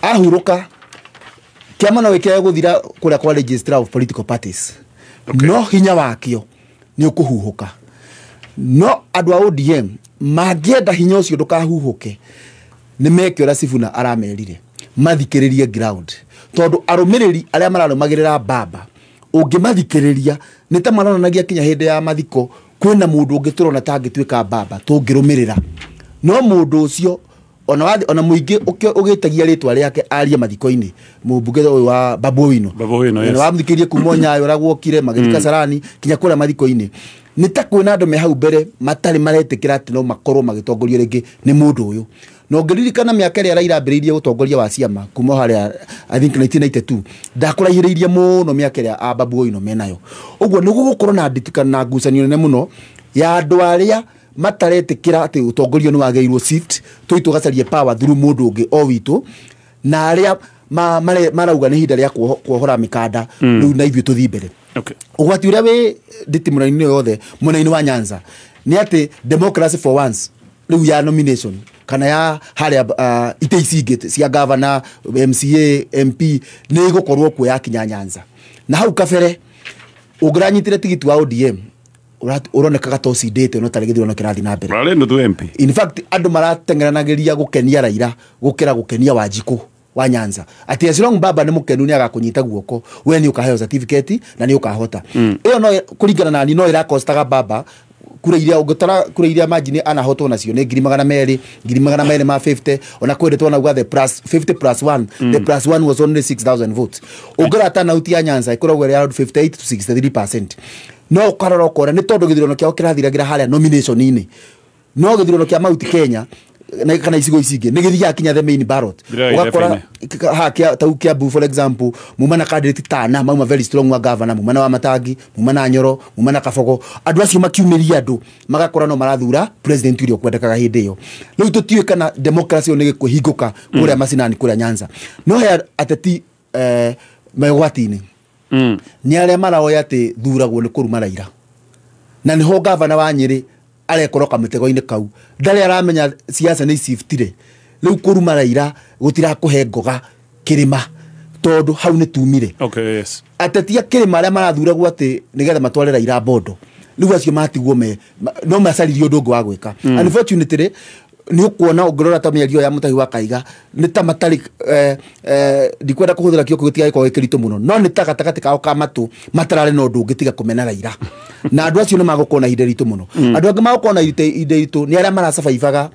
Ahurũka kĩama no gĩkĩage gũthira kũrĩa kwa registrar of political parties. No hinya wakĩo nĩ ũkũhuhũka. No andũ a ODM mangĩenda hinya ũcio ndũkahuhũke, nĩ meke ũrĩa Sifuna aramerire, mathikĩrĩrie ground. Tondũ arũmĩrĩri arĩa mararũmagĩrĩra baba, ũngĩmathikĩrĩria nĩ ta maronanagia kinya hĩndĩ ya mathiko kwĩna mũndũ ũngĩ tũrona ta angĩtuĩka baba tũngĩrũmĩrĩra. No mũndũ ũcio ona mũingĩ ũgĩtagia rĩtwa rĩake arie mathiko-inĩ, mũmbunge ũyũ wa Babu Owino. Babu Owino, yes. Wamũthikĩrĩrie kuma Nyayo ũrĩa guokire magĩthiĩ Kasarani kinya kũrĩa mathiko-inĩ, nĩ ta kwĩna andũ me hau mbere matarĩ maretĩkĩra atĩ no makorwo magĩtongorio rĩngĩ nĩ mũndũ ũyũ. Na ũngĩririkana mĩaka ĩrĩa Raila ambĩrĩirie ũtongoria wa ciama kuma harĩa I think 1992, ndakũraihĩrĩirie mũno mĩaka ĩrĩa a Babu Owino menayo. Ũguo nĩ gũgũkorwo na nditikano na ngucanio nene mũno ya andũ arĩa mataretĩkĩra atĩ ũtongoria nĩ wagĩrĩirwo shift tũi tũgacarie power through mũndũ ũngĩ o witũ, na arĩa marauga nĩ ihinda rĩa kuohora mĩkanda rĩu na ithuĩ tũthiĩ mbere. Ũgwati ũrĩa wĩ nditi mwena-inĩ yothe mwena-inĩ wa Nyanza nĩ atĩ democracy for once rĩu ya nomination kana ya harĩa itĩ ici ingĩ cia governor, MCA, MP nĩ ĩgũkorwo kuo yakinya Nyanza. Na hau kabere ũngĩranyitire tigiti wa ODM ũronekaga ta ũcindĩte no tarĩ gĩthurano kĩrathiĩ na mbere. Ũrarĩ nuthu MP. In fact andũ marateng'eranagĩria gũkenia Raila gũkĩra gũkenia Wanjikũ wa Nyanza. Ati as long baba nĩ mũkenu nĩ agakũnyita guoko, we nĩ ũkaheo certificate na nĩ ũkahota. Ĩyo no kũringana na niĩ no ĩrakostaga baba kura iria ũngĩtara kura iria margin anahotwo nacio nĩ 200,000, 250,000, ona kwendetwo na uga the plus 50 plus 1, the plus 1 was only 6,000 votes. Ũngĩrora turnout ya Nyanza ĩkoragwo ĩrĩ around 58 to 63%. No ũkarora ũkona nĩ tondũ gĩthurano kĩao kĩrathiragĩra harĩa nomination-inĩ. No gĩthurano kĩa Mount Kenya na kana icigo ici ingĩ nĩ gĩthiaga kinya the main ballot. Ũgakora ha kia tau Kiambu for example muma na candidate tana mauma very strong wa governor, muma na wa Matangi, muma na Nyoro, muma na Kabogo, andũ acio makiumĩria andũ magakora no marathura president ũrĩa ũkwendekaga hĩndĩ ĩyo. Rĩu tũtiũĩ kana democracy ĩyo nĩ gĩkũhingũka kũrĩa macinani kũrĩa Nyanza. No he ateti megwati-inĩ nĩ arĩa maraoya atĩ thuragwo nĩ kũruma Raila, na nĩho gavana wa Nyĩrĩ arekora kamũtego-inĩ kau, ndarĩ aramenya siasa nĩ iciftire. Rĩu kũruma Raila gũtirakũhe ngoga kĩrĩma tondũ hau nĩ tumire. Okay, yes. Ateti a kĩrĩma arĩa marathuragwo atĩ nĩgetha matware Raila bondo, rĩu acio matigwo no macaririe ũndũ ũngĩ wa gwĩka. Unfortunately nĩ ũkuona ũngĩrora ta mĩario ya Mũtahi wa Kaiga nĩ ta matarĩ ndikwenda kũhũthĩra kiugo gĩtigagĩkorwo gĩ kĩritũ mũno, no nĩ ta gatagatĩ kao ka matũ matararĩ na ũndũ ũngĩ tiga kũmena Raila, na andũ acio nĩ magũkorwo na ihinda iritũ mũno. Andũ angĩ magũkorwo na ihinda iritũ nĩ arĩa maracabaibagaga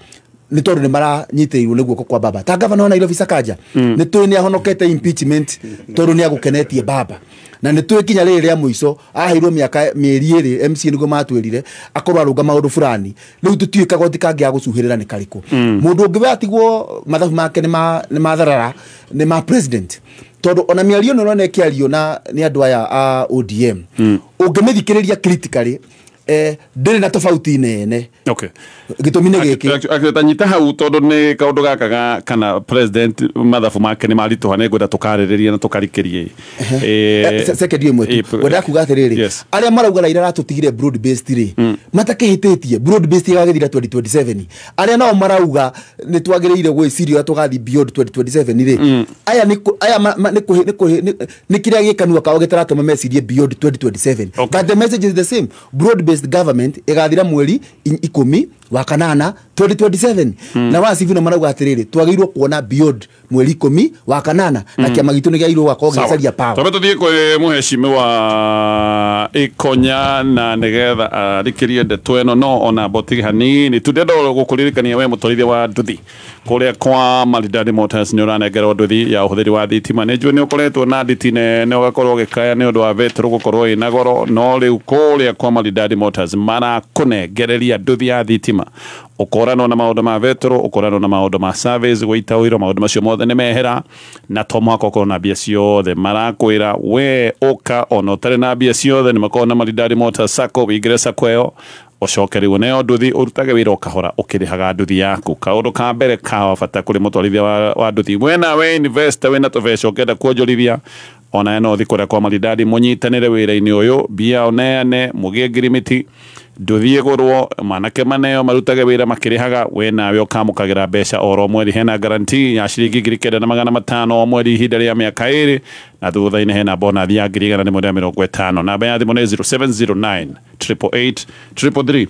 nĩ tondũ nĩ maranyitĩrĩirwo nĩ guoko kwa baba. Ta gavana wa Nairobi Sakaja nĩ tũĩ nĩ ahonokete impeachment tondũ nĩ agũkenetie baba, na nĩ tũĩ kinya rĩrĩ rĩa mũico aheirwo mĩaka mĩeri ĩrĩ MC nĩguo matwĩrire akorwo arũnga maũndũ fulani. Rĩu tũtiũĩ kagoti kangĩ agũcuhĩrĩra nĩ karĩkũ. Mũndũ ũngĩ we atigwo mathabu make nĩ matharara nĩ ma president, tondũ ona mĩario ĩno ũrona ĩkĩario na nĩ andũ aya a ODM ũngĩmĩthikĩrĩria critically ndĩrĩ na tofauti nene. Okay. Gĩtũmi nĩ gĩkĩ tanyita hau tondũ nĩ kaũndũ gaka ga kana president mathabu make nĩ maritũha, nĩ ngwenda tũkarĩrĩrie na tũkarikĩrie. Second ĩmwe tu ngwenda kuga atĩrĩrĩ, arĩa marauga Raila aratũtigire broad based rĩ matakĩhĩtĩtie broad based ĩgagĩthira 2027, arĩa nao marauga nĩ twagĩrĩire gwĩciria ũrĩa tũgathiĩ beyond 2027 rĩ, aya nĩ kĩrĩa gĩkanua kao gĩtaratũma mecirie beyond 2027. But the message is the same, broad based government ĩgathira mweri 10 wa kanana 2027, na wacibu marauga atĩrĩrĩ twagĩrĩirwo kuona beyond mweri 10 wa kanana, na kĩama gitũ nĩ gĩagĩrĩirwo gũgakorwo gĩgĩcaria power. Twambe tũthiĩ kwĩ mũhecimiwa Ikonya na nĩgetha arĩkĩrie ndeto ĩno, no ona mbotige hanini tu ndĩrenda gũkũririkania we mũtwarithia wa nduthi kũrĩa kwa Maridadi Motors nĩ ũranengerwo nduthi ya ũhũthĩri wa thitima. Nĩ njũĩ nĩ ũkoretwo na nditi nene ũgakorwo ũgĩkaya nĩ ũndũ wa betũrũ gũkorwo ĩna goro, no rĩu kũrĩa kwa Maridadi Motors marakũnengereria nduthi ya thitima, ũkoranwo na maũndũ ma betũrũ, ũkoranwo na maũndũ ma service gũita ũiro, maũndũ macio mothe nĩ mehera, na to mũhaka ũkorwo na mbia ciothe. Marakwĩra we ũka ona ũtarĩ na mbia ciothe, nĩ makorwo na Maridadi Motors Sacco, wĩingĩre sacco ĩyo ũcoke rĩu ũneo nduthi ũrutage wĩra ũkahora ũkĩrĩhaga nduthi yaku. Kaũndũ ka mbere ka bata kũrĩ mũtwarithia wa nduthi, wena we investor wĩna tũbeca ũkĩenda kuonjorithia, ona no ũthiĩ kũrĩa kwa Maridadi mũnyitanĩre wĩra-inĩ ũyũ, mbia ũneane mũgĩe ngirimiti, nduthi ĩgũrwo, manake maneo marutage wĩra makĩrĩhaga, we nawe ũkamũkagĩra mbeca oro mweri. Hena guarantee ya ciringi 9,500 o mweri ihinda rĩa mĩaka 2, na thutha-inĩ hena bonus ya 150. Namba ya thimũ nĩ 0709 888 333.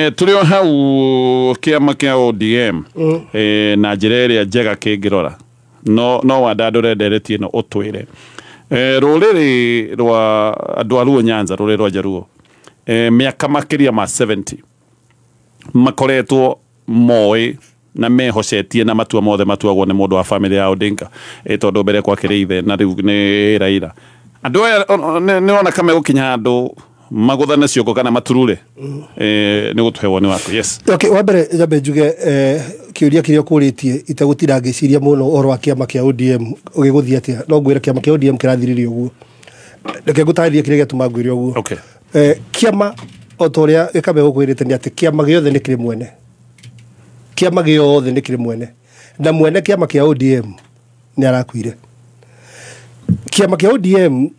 Tũrĩ o hau kĩama kĩa ODM na njĩra ĩrĩa njega kĩngĩrora, no wandandũre ndereti ĩno ũtwĩre rũrĩrĩ rwa andũ a Luo Nyanza, rũrĩrĩ rwa Jaluo mĩaka makĩria ma 70 makoretwo moĩ na mehocetie na matua mothe matuagwo nĩ mũndũ wa family ya Odinga, tondũ mbere kwakĩrĩ ithe na rĩu nĩ Raila. Andũ aya nĩ ũrona kama megũkinya handũ magũthane ciongo kana maturure, nĩ gũtũhe woni waku. Yes. Okay, wa mbere nyambe njuge kĩũria kĩrĩa ũkũrĩtie itegũtinda ngĩciria mũno ũhoro wa kĩama kĩa ODM ũgĩgũthiĩ atĩa, no ngwĩre kĩama kĩa ODM kĩrathiririe ũguo. Reke ngũtarĩrie kĩrĩa gĩatũma ngwĩre ũguo. Okay. Kĩama o ta ũrĩa Gĩkambe gũkwĩrĩte nĩ atĩ kĩama gĩothe nĩ kĩrĩ mwene, kĩama gĩothe nĩ kĩrĩ mwene, na mwene kĩama kĩa ODM nĩ arakuire. Kĩama kĩa ODM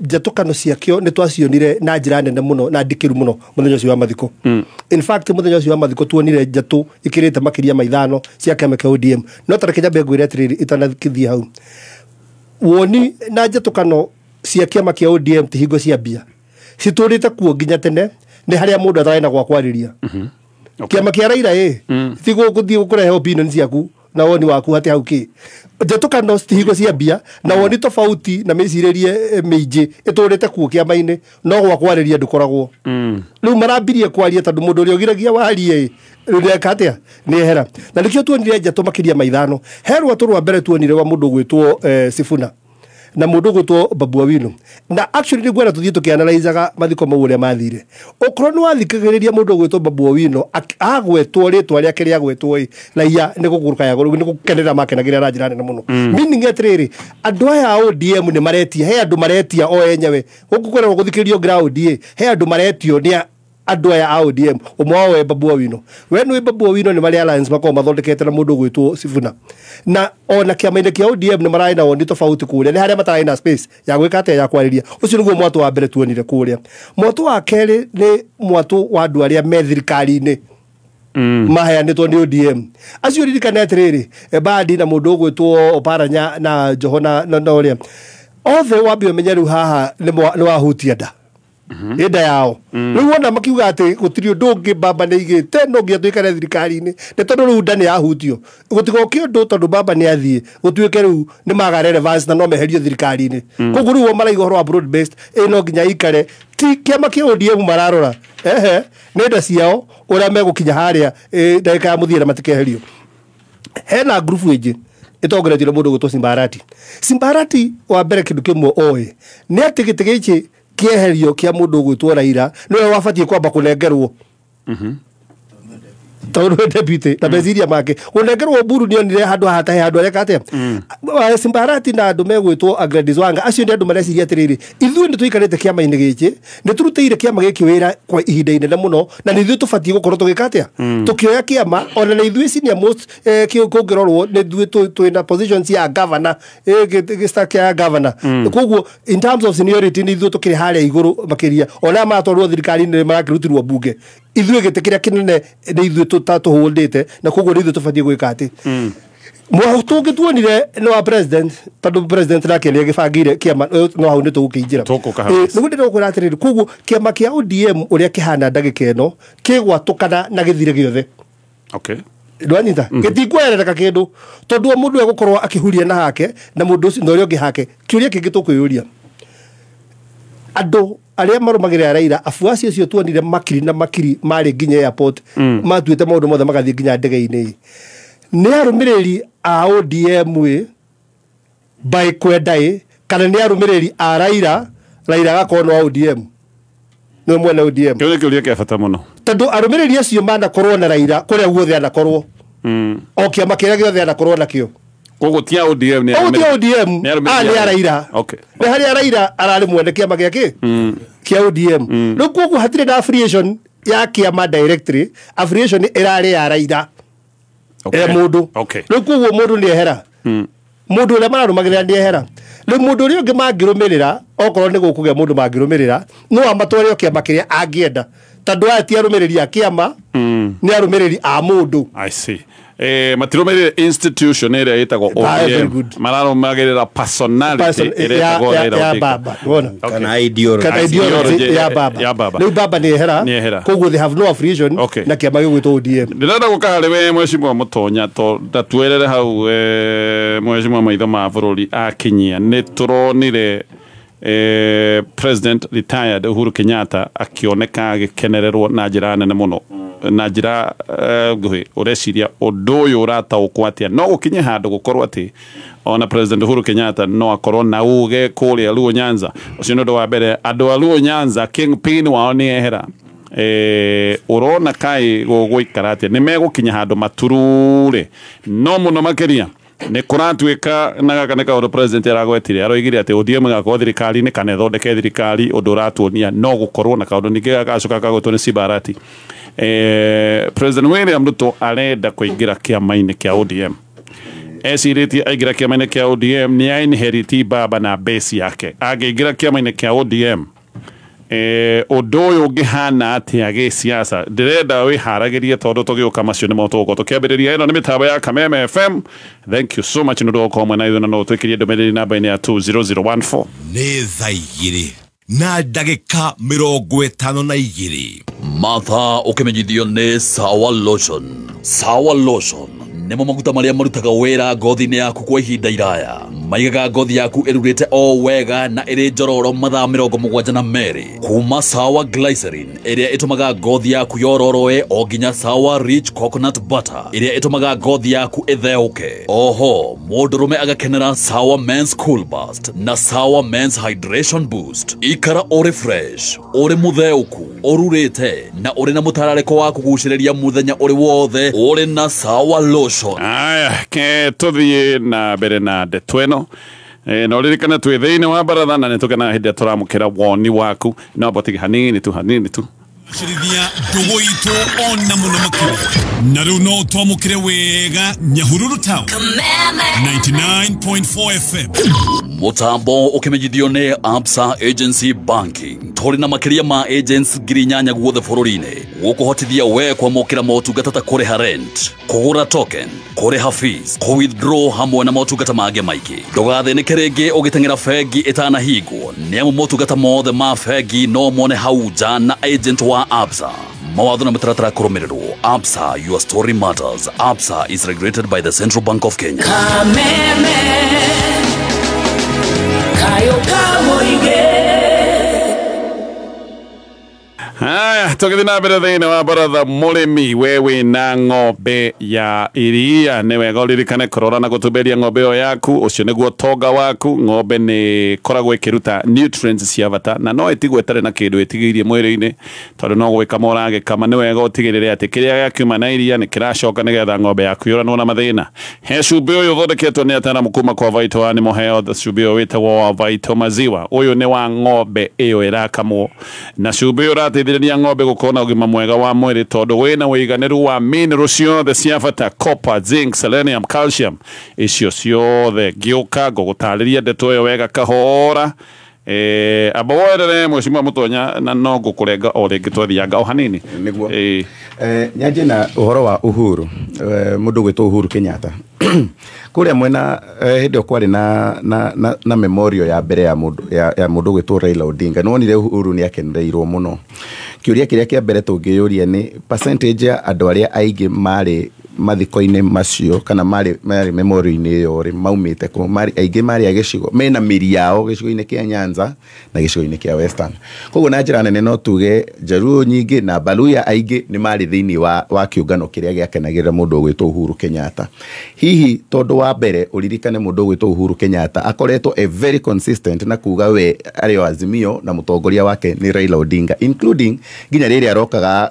njatũkano ciakĩo nĩ twacionire na njĩra nene mũno na ndikĩru mũno mũthenya ũcio wa mathiko. In fact mũthenya ũcio wa mathiko tuonire njatũ ikĩrĩte makĩria ma 5 cia kĩama kĩa ODM. No ta reke nyambe ngwĩre atĩrĩrĩ itanakĩthiĩ hau, woni na njatũkano cia kĩama kĩa ODM ti hingo cia mbia, citũrĩte kuo nginya tene, nĩ harĩa mũndũ atarĩ na gwa kwarĩria. Kĩama kĩa Raila ti gũthiĩ gũkũrehe opinion ciaku na woni waku hatĩ hau kĩ njatũkano ti hingo cia mbia, na woni tofauti na mĩcirĩrie mĩingĩ ĩtũrĩte kuo kĩama-inĩ, no gwa kwarĩria ndũkoragwo. Rĩu marambirie kwaria tondũ mũndũ ũrĩa ũgiragia warie rĩu nĩeka atĩa, nĩ ehera. Na nĩkĩo tuonire njatũ makĩria ma 5. He rwatũ rwa mbere tuonire rwa mũndũ ũgwĩtwo Sifuna, Na mũndũ ũgwĩtwo Babu Owino. Na actually nĩ ngwenda tũthiĩ tũkĩanalyzaga mathiko mau ũrĩa mathire. Okorwo nĩ wathikagĩrĩria mũndũ ũgwĩtwo Babu Owino agwetwo rĩtwa rĩake rĩagwetwo ĩ, raia nĩ gũkũrũka ya nĩ gũkenera makenagĩra na njĩra nene mũno. Meaning atĩrĩrĩ, andũ aya a ODM nĩ maretia, he andũ maretia o enyewe gũkũ kwĩragwo gũthikĩrĩrio ground ĩ, he andũ maretio nĩ andũ aya a ODM. Ũmwe wao e Babu Owino. We nĩ Babu Owino nĩ marĩ alliance makoragwo mathondekete na mũndũ ũgwĩtwo Sifuna, na ona kĩama-inĩ kĩa ODM nĩ mararĩ na woni tofauti kũrĩa, nĩ harĩa matararĩ na space ya gwĩka atĩa, ya kwarĩria. Ũcio nĩguo mwatũ wa mbere tuonire kũrĩa. Mwatũ wa kerĩ nĩ mwatũ wa andũ arĩa me thirikari-inĩ maheanĩtwo nĩ ODM. Acio ririkane atĩrĩrĩ, Mbadi na mũndũ ũgwĩtwo Oparanya na Joho na ũrĩa othe, wambe ũmenye rĩu haha nĩ wahutia nda ĩnda yao. Rĩu wona makiuga atĩ gũtirĩ ũndũ ũngĩ, baba nĩ aigĩte no nginya tũikare thirikari-inĩ, nĩ tondũ rĩu nda nĩ yahutio. Gũtigoke ũndũ tondũ baba nĩ athiĩ gũtuĩke rĩu nĩ maga relevance na no meherio thirikari-inĩ. Koguo rĩu o maraiga ũhoro wa broad based ĩ no nginya ikare, ti kĩama kĩa ODM mararora, ehe, nĩ nda ciao ũrĩa megũkinya harĩa ndagĩka ya mũthia na matikeherio. Hena ngurubu ĩngĩ ĩtongoretio nĩ mũndũ ũgwĩtwo Simbarati. Simbarati wa mbere kĩndũ kĩmwe oĩ nĩ atĩ gĩtĩ gĩkĩ kĩeherio kĩa mũndũ ũgwĩtwo Raila nĩwe wabatiĩ kwamba kũnengerwo, tondũ nĩ deputy na meciria make kũnengerwo Oburu nĩonire handũ haha tahe handũ areka atĩa. Simbarati na andũ megwĩtwo Gladys Wanga, acio nĩ andũ mareciria atĩrĩrĩ, ithuĩ nĩ tũikarĩte kĩama-inĩ gĩkĩ, nĩ tũrutĩire kĩama gĩkĩ wĩra kwa ihinda inene mũno, na nĩ ithuĩ tũbatiĩ gũkorwo tũgĩka atĩa, tũkĩoya kĩama. Ona nĩ ithuĩ senior most kũngĩrorwo nĩ ithuĩ twĩna positions ya governor, gĩsta kĩa governor. Koguo in terms of seniority nĩ ithuĩ tũkĩrĩ harĩa igũrũ makĩria. Ona maratwarwo thirikari-inĩ marakĩrutirwo mbunge, ithuĩ gĩtĩ kĩrĩa kĩnene nĩ ithuĩ tũhũndĩte, na koguo nĩ ithuĩ tũbatiĩ gwĩka atĩ. Mwatũ ũngĩ tuonire nĩ wa president, tondũ president nake nĩ agĩbangĩire kĩama, no hau nĩ tũgũkĩingĩra. Tũgũka hau. Nĩguo ndĩrakwĩra atĩrĩrĩ, koguo kĩama kĩa ODM ũrĩa kĩhana ndagĩka ĩno kĩgwatũkana na gĩthire gĩothe. Ndwanyita gĩtikwerereka kĩndũ, tondũ o mũndũ egũkorwo akĩhuria na hake na mũndũ ũcio na ũrĩa ũngĩ hake. Kĩũria kĩngĩ tũkwĩyũria, andũ arĩa marũmagĩrĩra Raila, afuasi acio tuonire makiri na makiri marĩ nginya airport, matuĩte maũndũ mothe magathiĩ nginya ndege-inĩ, nĩ arũmĩrĩri a ODM ĩ by kwenda ĩ, kana nĩ arũmĩrĩri a Raila, Raila agakorwo nĩ wa ODM, nĩwe mwene ODM? Kĩu nĩ kĩũria kĩa bata mũno. Tondũ arũmĩrĩri acio manakorwo na Raila kũrĩa guothe anakorwo, o kĩama kĩrĩa gĩothe anakorwo nakĩo. Koguo ti a ODM nĩ O ti ODM, nĩ arũmĩrĩri a nĩ a Raila. Nĩ harĩa Raila ararĩ mwene kĩama gĩa kĩa ODM. Rĩu koguo hatirĩ na affiliation ya kĩama directly, affiliation ĩrarĩ ya Raila e mũndũ. Rĩu koguo mũndũ nĩ ehera, mũndũ ũrĩa mararũmagĩrĩra nĩ ehera. Rĩu mũndũ ũrĩa ũngĩ mangĩrũmĩrĩra, okorwo nĩ gũkũgĩa mũndũ mangĩrũmĩrĩra, no amatware o kĩama kĩrĩa angĩenda, tondũ aya ti arũmĩrĩri a kĩama, nĩ arũmĩrĩri a mũndũ. I see. Matirũmĩrĩire institution ĩrĩa ĩtagwo Very ODM, good. mararũmagĩrĩra personality ĩrĩa ĩtagwo ya Raila ya Odinga. baba wona. Kana ideology. Kana ideology Ideology ya baba. ya baba. Rĩu baba nĩ ehera. Nĩ ehera. Koguo they have no affiliation na kĩama gĩgwĩtwo ODM. Ndĩrenda gũka harĩ we mheshimiwa Mũtonya, to ndatwerere hau mheshimiwa maitho ma bũrũri akinyia. Nĩ tũronire President retired Uhuru Kenyatta akĩoneka agĩkenererwo na njĩra nene mũno, na njĩra nguhĩ. Ũreciria ũndũ ũyũ ũrataũkwo atĩa? No gũkinye handũ gũkorwo atĩ ona President Uhuru Kenyatta no akorwo na uge kũrĩa Luo Nyanza? Ũcio nĩ ũndũ wa mbere. Andũ a Luo Nyanza, kingpin wao nĩ ehera. Ũrona kaĩ gũgũikara atĩa? Nĩ megũkinya handũ maturure no mũno makĩria nĩ kũratuĩka na gaka nĩ kaũndũ president aragwetire, aroigire atĩ ODM ĩgakorwo thirikari-inĩ kana ĩthondeke thirikari, ũndũ ũratuonia no gũkorwo na kaũndũ ningĩ gagacoka kagwetwo nĩ Simbarati. President William Ruto arenda kũingĩra kĩama-inĩ kĩa ODM, ecirĩtie aingĩra kĩama-inĩ kĩa ODM nĩ ainheriti baba na base yake. Angĩingĩra kĩama-inĩ kĩa ODM, ũndũ ũyũ ũngĩhana atĩa gĩsiasa? Ndĩrenda wĩharagĩrie tondũ tũgĩũka macio nĩmo tũgũkorwo tũkĩambĩrĩria. Ĩno nĩ mĩtambo ya Kameme FM. Thank you so much nĩ ũndũ wa gũkorwo mwena ithuĩ, na no ũtwĩkĩrie ndũmĩrĩri namba-inĩ ya 20014. Nĩ 2:52. Mathaa ũkĩmenyithio nĩ Sawa Lotion. Sawa Lotion Nĩmo maguta marĩa marutaga wĩra ngothi-inĩ yaku kwa ihinda iraya. Maigaga ngothi yaku ĩrurĩte o wega na ĩrĩ njororo mathaa 72. Kuma Sawa Glycerin ĩrĩa ĩtũmaga ngothi yaku yororoe o nginya Sawa Rich Coconut Butter ĩrĩa ĩtũmaga ngothi yaku ĩtheũke. Oho, mũndũrũme agakenera Sawa Men's Cool Burst na Sawa Men's Hydration Boost. Ikara ũrĩ fresh, ũrĩ mũtheũku, ũrurĩte na ũrĩ na mũtararĩko wa kũgucĩrĩria mũthenya ũrĩ wothe ũrĩ na Sawa Lotion. Aya, ke tuthiĩ na mbere na ndeto ĩno. Na ũririkane twĩ thĩinĩ wa baratha na nĩtũkenaga hĩndĩ ĩrĩa tũramũkĩra woni waku. No botige hanini tu hanini tu. Cirithia ndũgũ itũ ona mũno makĩria. Na rĩu no twamũkĩre wega Nyahururu Town 99.4 FM. Mutambo ukimenyithio nĩ Absa Agency Banking. Tũrĩ na makĩria ma agents 8,000 guothe bũrũri-inĩ gũkũhotithia we kwamũkĩra motungata ta kũrĩha rent, kũgũra token, kũrĩha fees, kũ-withdraw hamwe na motungata mangĩ maingĩ. Ndũgathĩnĩke rĩngĩ ũgĩteng'era bengi ĩtanahingwo nĩamu motungata mothe ma bengi no mone hau nja na agent wa Absa. Mawatho na mĩtaratara kũrũmĩrĩrwo. Absa, your story matters. Absa is regulated by the Central Bank of Kenya. Kameme kayo kamoige. Haya, tũgĩthiĩ na mbere thĩinĩ wa baratha. Mũrĩmi we wĩna ng'ombe ya iria nĩ wega ũririkane kũrora na gũtumberia ng'ombe ĩyo yaku. Ũcio nĩguo tonga waku. Ng'ombe nĩ ĩkoragwo ĩkĩruta nutrients cia bata na no ĩtigwo ĩtarĩ na kĩndũ ĩtigĩirie mwĩrĩ-inĩ tondũ no gwĩkama ũragĩkama. Nĩ wega ũtigĩrĩre atĩ kĩrĩa gĩakiuma na iria nĩ kĩracoka nĩgetha ng'ombe yaku yũranwo na mathĩna. He cumbĩ ũyũ ũthondeketwo nĩ ataaramu kuma kwa Vital Animal Health. Cumbĩ ũyũ wĩtagwo wa Vital Maziwa. Ũyũ nĩ wa ng'ombe ĩyo ĩrakamwo na cumbĩ ũyũ ũrateithĩrĩria ng'ombe gũkorwo na ũgima mwega wa mwĩrĩ tondũ wĩna ũiganĩru wa mineral ciothe cia bata, copper, zinc, selenium, calcium, icio ciothe. Ngĩũka ngũgũtarĩria ndeto ĩyo wega kahora. Amba woerere Mheshimiwa Mutonya na no ngũkũrenga o rĩngĩ twathianga o hanini. Nĩguo. Nyanjie na ũhoro wa Uhuru, mũndũ ũgwĩtwo Uhuru Kenyatta. Kũrĩa mwena hĩndĩ ĩyo kwarĩ na memorial ya mbere ya mũndũ ũgwĩtwo Raila Odinga. Nĩwonire Uhuru nĩ akenereirwo mũno. Kĩũria kĩrĩa kĩa mbere tũngĩyũria nĩ percentage ya andũ arĩa aingĩ marĩ mathiko-inĩ macio kana marĩ memorial-inĩ ĩyo rĩ maumĩte kũ? Aingĩ marĩ a gĩcigo mena mĩri yao gĩcigo-inĩ kĩa Nyanza na gĩcigo-inĩ kĩa Western. Koguo na njĩra nene no tuge Jaluo nyingĩ na Baluya aingĩ nĩ marĩ thĩinĩ wa kĩũngano kĩrĩa gĩakenagĩrĩra mũndũ ũgwĩtwo Uhuru Kenyatta. Hihi tondũ wa mbere ũririkane mũndũ ũgwĩtwo Uhuru Kenyatta akoretwo a very consistent na kuga we arĩ o Azimio na mũtongoria wake nĩ Raila Odinga, including nginya rĩrĩa arokaga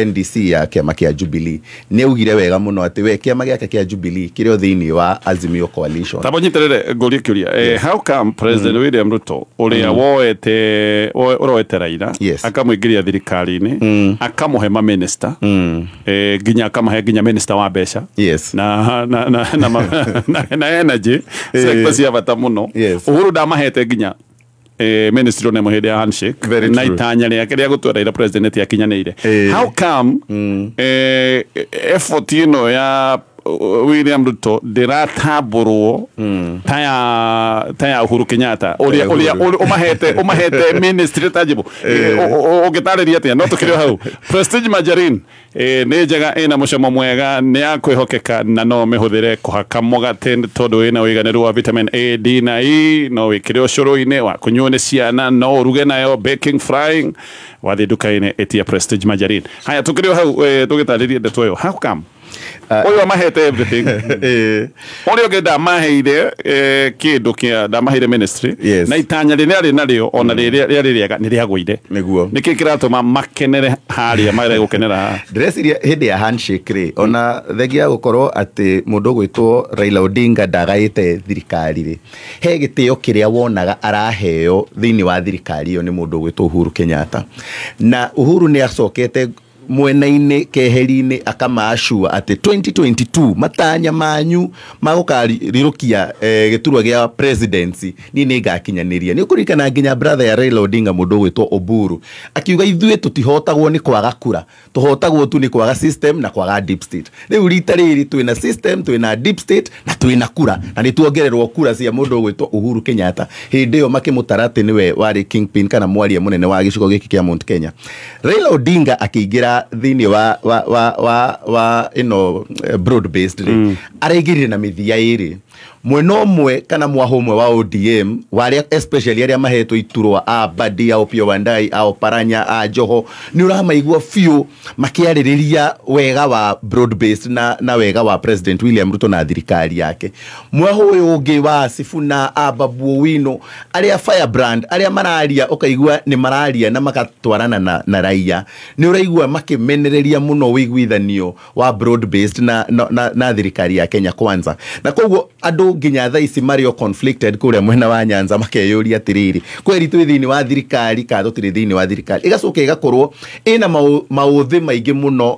NDC ya kĩama kĩa Jubilee. Nĩ augire wega mũno atĩ we kĩama gĩake kĩa Jubilee kĩrĩ o thĩinĩ wa Azimio coalition. Tabo nyitĩrĩre ngũrie kĩũria. How come President William Ruto ũrĩa woete ũroete Raila akamũingĩria thirikari-inĩ akamũhe ma minister nginya akamahe nginya minister wa mbeca na energy sector cia bata mũno. Uhuru ndamahete nginya ministry one hĩndĩ ya handshake na itanya rĩake rĩa gũtua Raila president yakinyanĩire. How come effort ĩno ya William Ruto ndĩratambũrwo ta ya Uhuru Kenyatta ũrĩa ũmahete ministry tangible? Ũngĩtarĩria atĩa? No tũkĩrĩ o hau. Prestige Margarine nĩ njega, ĩna mũcamo mwega, nĩ ya kwĩhokeka na no mĩhũthĩre kũhaka mũgate tondũ ĩna ũiganĩru wa vitamin A, D na E. No wĩkĩre ũcũrũ-inĩ wa kũnyuo nĩ ciana, no ũruge nayo baking, frying. Wathiĩ nduka-inĩ ĩtia Prestige Margarine. Haya, tũkĩrĩ o hau tũgĩtarĩrie ndeto ĩyo. How come ũyũ amahete everything, ũrĩa ũngĩ ndamaheire kĩndũ kĩa ndamaheire ministry na itanya rĩrĩa arĩ narĩo ona rĩrĩa rĩarĩ rĩega nĩ rĩagũire. Nĩguo. Nĩkĩ kĩratũma makenere harĩa marĩa gũkenera haha? Ndĩreciria hĩndĩ ya handshake rĩ, ona thengia gũkorwo atĩ mũndũ ũgwĩtwo Raila Odinga ndagaĩte thirikari rĩ, he gĩtĩo kĩrĩa wonaga araheo thĩinĩ wa thirikari ĩyo nĩ mũndũ ũgwĩtwo Uhuru Kenyatta. Na Uhuru nĩ acokete mwena-inĩ keheri-inĩ akamaacua atĩ 2022 matanya manyu magũkarirũkia gĩturwa gĩa presidency niĩ nĩ ngakinyanĩria. Nĩ ũkũririkana nginya brother ya Raila Odinga mũndũ ũgwĩtwo Oburu akiuga ithuĩ tũtihotagwo nĩ kwaga kura, tũhotagwo tu nĩ kwaga system na kwaga deep state. Rĩu rita rĩrĩ twĩna system, twĩna deep state na twĩna kura, na nĩ tuongererwo kura cia mũndũ ũgwĩtwo Uhuru Kenyatta. Hĩndĩ ĩyo makĩmũtara atĩ nĩwe warĩ kingpin kana mwaria mũnene wa gĩcigo gĩkĩ kĩa Mount Kenya. Raila Odinga akĩingĩra Akĩingĩra thĩinĩ wa ĩno broad based rĩ, araingĩrire na mĩthia ĩrĩ, mwena ũmwe kana mwaho ũmwe wa ODM warĩa, especially arĩa mahetwo iturwa a Mbadi, a Opiyo Wandayi, a Oparanya, a Joho, nĩ ũramaigua biũ makĩarĩrĩria wega wa broad based na wega wa President William Ruto na thirikari yake. Mwaho ũyũ ũngĩ wa Sifuna, a Babu Owino, arĩa firebrand, arĩa mararia ũkaigua nĩ mararia na magatwarana na raia, nĩ ũraigua makĩmenereria mũno ũiguithanio wa broad based na thirikari ya Kenya Kwanza. Na koguo andũ nginya thaa ici marĩ o conflicted kũrĩa mwena wa Nyanza, makeyũria atĩrĩrĩ, kweri twĩ thĩinĩ wa thirikari kana tũtirĩ thĩinĩ wa thirikari? Ĩgacoka ĩgakorwo ĩna maũthĩ maingĩ mũno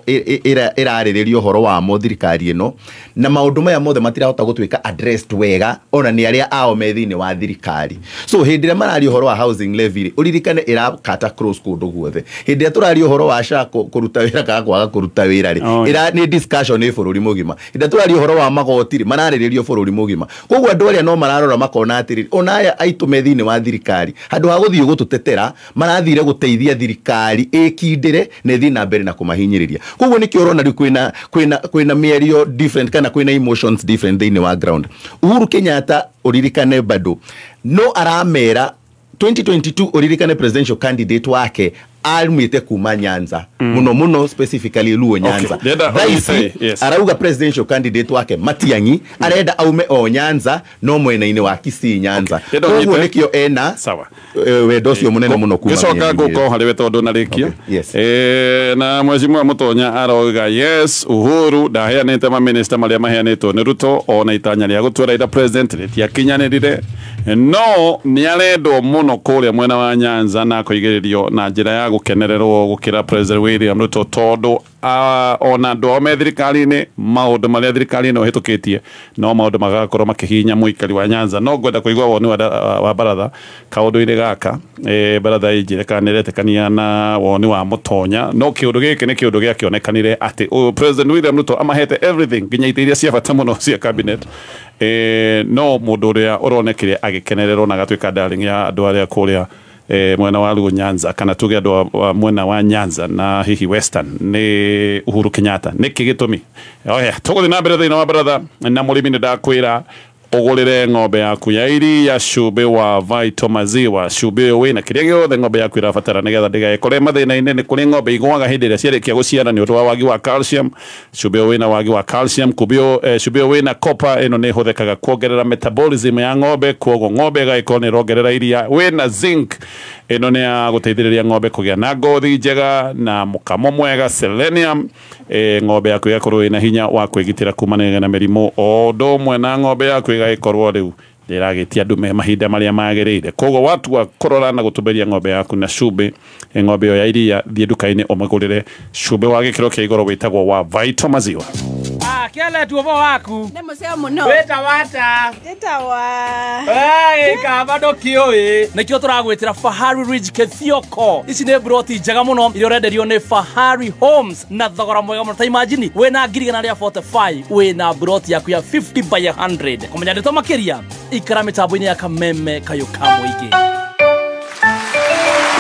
ĩrarĩrĩria ũhoro wamo thirikari ĩno, na maũndũ maya mothe matirahota gũtuĩka addressed wega ona nĩ arĩa ao me thĩinĩ wa thirikari. So hĩndĩ ĩrĩa mararia ũhoro wa housing levy rĩ, ũririkane ĩrakata cross kũndũ guothe. Hĩndĩ ĩrĩa tũraria ũhoro wa SHA kũruta wĩra kana kwaga kũruta wĩra rĩ, ĩra nĩ discussion ĩ bũrũri mũgima. Hĩndĩ ĩrĩa tũraria ũhoro wa magoti rĩ, mararĩrĩrio bũrũri mũgima. Koguo andũ arĩa no mararora makona atĩrĩrĩ, ona aya aitũ me thĩinĩ wa thirikari, handũ ha gũthiĩ gũtũtetera, marathire gũteithia thirikari ĩkindĩre na ĩthiĩ na mbere na kũmahinyĩrĩria. Koguo nĩkĩo ũrona rĩu kwĩna mĩario different kana kwĩna emotions different thĩinĩ wa ground. Uhuru Kenyatta, ũririkane, bado no aramera 2022, ũririkane presidential candidate wake arumĩte kuma Nyanza, mũno mũno specifically Luo Nyanza. Ndĩrenda Thaa ici ũnyite, yes. arauga presidential candidate wake Matiang'i arenda aume o Nyanza, no mwena-inĩ wa Kisii Nyanza. Ndĩrenda Koguo ũnyite. nĩkĩo ena Sawa. wendo ũcio mũnene mũno kuma Gĩcoka mĩena-inĩ ngũka ĩyo. o harĩ we tondũ narĩkia. Okay, yes. Na mheshimiwa Mutonya aroiga yes, Uhuru ndaheanĩte maminista marĩa maheanĩtwo nĩ Ruto, ona itanya rĩa gũtua Raila president rĩtiakinyanĩrire, no nĩ arendwo mũno kũrĩa mwena wa Nyanza na akoigĩrĩrio na njĩra ya gũkenererwo gũkĩra President William Ruto, tondũ ona andũ ao me thirikari-inĩ, maũndũ marĩa thirikari ĩno ĩhĩtũkĩtie no maũndũ magakorwo makĩhihinya mũikari wa Nyanza. No ngwenda kũigua woni wa baratha kaũndũ-inĩ gaka. Baratha ĩnjĩre kana nĩretĩkania na woni wa Mũtonya. No kĩũndũ gĩkĩ nĩ kĩũndũ gĩakĩonekanire atĩ President William Ruto amahete everything, nginya itĩ iria cia bata mũno cia cabinet, no mũndũ ũrĩa ũronekire agĩkenererwo na agatuĩka darling ya andũ arĩa kũrĩa mwena wa Luo Nyanza, kana tuge andũ a mwena wa Nyanza na hihi Western, nĩ Uhuru Kenyatta. Nĩkĩ gĩtũmi? Oya, tũgũthiĩ na mbere thĩinĩ wa baratha na mũrĩmi. Nĩ ndakwĩra ũgũrĩre ng'ombe yaku ya iria cumbĩ wa Vital Maziwa, cumbĩ ũyũ wĩna kĩrĩa gĩothe ng'ombe yaku ĩrabatara nĩgetha ndĩgekore mathĩna-inĩ. Nĩ kũrĩ ng'ombe igũaga hĩndĩ ĩrĩa ciarĩkia gũciara nĩ ũndũ wa wagi wa calcium. Cumbĩ ũyũ wĩna wagi wa calcium. Cumbĩ ũyũ wĩna copper, ĩno nĩ ĩhũthĩkaga kuongerera metabolism ya ng'ombe, koguo ng'ombe ĩgagĩkorwo nĩ ĩrongerera iria. Wĩna zinc, ĩno nĩ ya gũteithĩrĩria ng'ombe kũgĩa na ngothi njega na mũkamo mwega. Selenium, ng'ombe yaku ĩgakorwo ĩna hinya wa kwĩgitĩra kumana na mĩrimũ, o ũndũ ũmwe na ng'ombe yaku ĩgagĩkorwo rĩu ndĩragĩtia ndume mahinda marĩa magĩrĩire. Koguo watua kũrora na gũtumberia ng'ombe yaku na cumbĩ, ng'ombe ĩyo ya iria, thiĩ nduka-inĩ ũmĩgũrĩre cumbĩ wa gĩkĩro kĩa igũrũ wĩtagwo wa Vital Maziwa. Ah, kĩale tu ũbo waku. Nĩ mũceo mũno. Wĩta wata. Njĩtagwa. Ĩ, kaba ndũkĩũĩ. Nĩkĩo tũragwĩtĩra Fahari Ridge Kethioko. Ici nĩ broti njega mũno iria ũrenderio nĩ Fahari Homes na thogora mwega mũno. Ta imagine wĩna 145,000 wĩna broti yaku ya 50 by 100. Kũmenya ndeto makĩria, ikara mĩtambo-inĩ ya Kameme Kayũ ka Mũingĩ.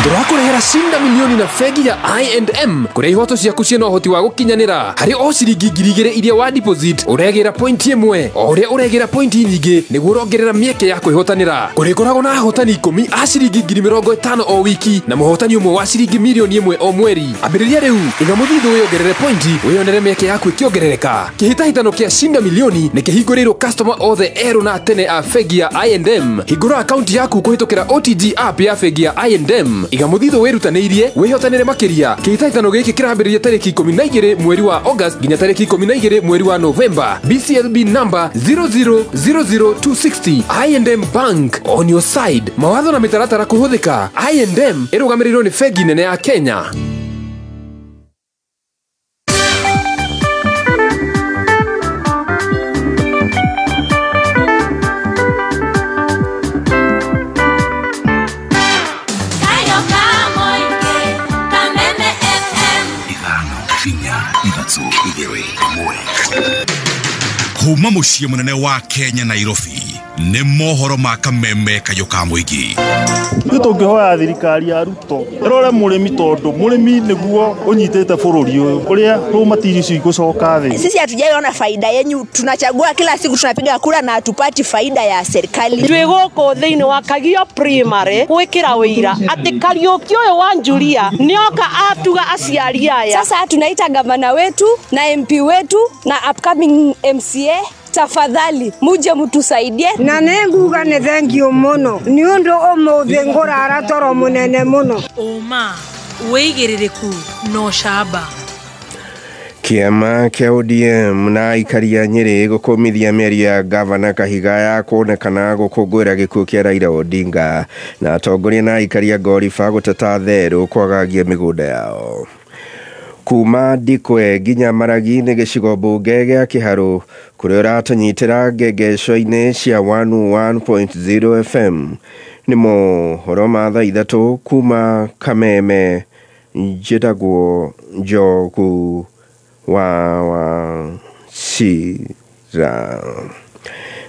Tũrakũrehera Shinda Milioni na bengi ya I&M, kũrĩa ihoto ciaku ciĩna ũhoti wa gũkinyanĩra. Harĩ o ciringi 2,000 iria wa deposit, ũregĩra point 1. O ũrĩa ũregĩra point nyingĩ, nĩguo ũrongerera mĩeke ya kwĩhotanĩra. Kũrĩkoragwo na ahotani 10 a ciringi 50,000 o wiki na mũhotani ũmwe wa ciringi 1 mirioni o mweri. Ambĩrĩria rĩu, iga mũthithũ wĩongerere point, wĩyonere mĩeke yaku ĩkĩongerereka. Kĩhĩtahĩtano kĩa Shinda Milioni nĩ kĩhingũrĩirwo customer othe erũ na tene a bengi ya I&M. Hingũra akaunti yaku kũhĩtũkĩra OTG app ya bengi ya I&M. Iga mũthithũ wĩrutanĩirie, wĩhotanĩre makĩria. Kĩhĩtahĩtano gĩkĩ kĩrambĩrĩria tarĩki 12 mweri wa August nginya tarĩki 12 mweri wa Novemba. BCLB number 0000260. I&M Bank, on your side. Mawatho na mĩtaratara kũhũthĩka. I&M ĩrũgamĩrĩirwo nĩ bengi nene ya Kenya. Kayũ ka Mũingĩ, Kameme FM. 5 4 3 2 1. Kuma mũciĩ mũnene wa Kenya, Nairobi. Nĩ mohoro ma kameme kayũ ka mũingĩ. Ithuĩ tũngĩhoya thirikari ya Ruto ĩrore mũrĩmi tondũ mũrĩmi nĩguo ũnyitĩte bũrũri ũyũ ũrĩa raw materials igũcoka thĩ. Sisi hatujaiona faida yenyu, tunachagua kila siku, tunapiga kura na hatupati faida ya serikali. Twĩ gũkũ thĩinĩ wa Kagio Primary gwĩkĩra wĩira atĩ Kariũki ũyũ wa Njuria nĩoka atuga aciari aya. Sasa tunaita gavana wetu na MP wetu na upcoming MCA, tafadhali muje mtusaidie. Na nenguga nĩ thengio mũno nĩ ũndũ ũmũthĩ ngũrara toro mũnene mũno. Ũma wĩigĩrĩrĩku no camba. Kĩama kĩa ODM na aikari a Nyĩrĩ gũkũmithia mĩario ya gavana Kahiga ya kuonekana gũkũngũĩra gĩkuũ kĩa Raila Odinga, na atongoria na aikari a Ngoriba gũteta therũ kwagagia mĩgũnda yao. Kuma Ndikwe nginya Maragi nĩ gĩcigo mbunge gĩa Kĩharũ kũrĩa ũratũnyitĩra ngengeco-inĩ cia 101.0 FM. Nĩ mohoro ma thaa 3 kuma Kameme. Njĩtagwo Njogu wa Wachira.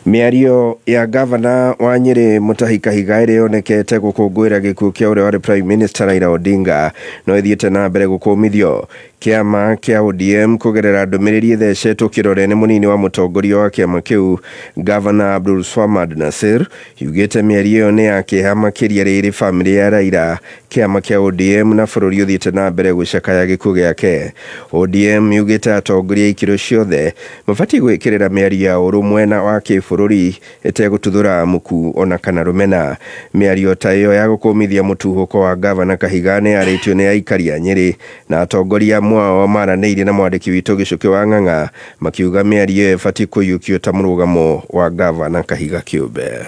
Mĩario ya gavana wa Nyĩrĩ Mutahi Kahiga ĩrĩa yonekete gũkũngũĩra gĩkuũ kĩa ũrĩa warĩ Prime Minister Raila Odinga no ĩthiĩte na mbere gũkũmithio. Kĩama kĩa ODM kũgerera ndũmĩrĩri ĩthecetwo kĩrore nĩ mũnini wa mũtongoria wa kĩama kĩu Gavana Abdul Swamad Nasir yugĩte mĩario ĩyo nĩ ya kĩeha makĩria rĩrĩ bamĩrĩ ya Raila, kĩama kĩa ODM na bũrũri ũthiĩte na mbere gũcakaya gĩkuũ gĩake. ODM yugĩte atongoria ikĩro ciothe mabatiĩ gwĩkĩrĩra mĩario ya ũrũmwe na wa kĩbũrũri ĩtegũtuthũra muku ona kana rũmena. Mĩario ta ĩyo ya gũkũmithia mũtuhũko wa Gavana Kahiga nĩ yarĩtio nĩ aikari a Nyĩrĩ na atongoria mwao maranĩirie na mwandĩki witũ Gĩcũkĩ wa Ng'ang'a makiuga mĩario ĩyo ĩbatiĩ kũiyũkio ta mũrũgamo wa Gavana Kahiga kĩũmbe.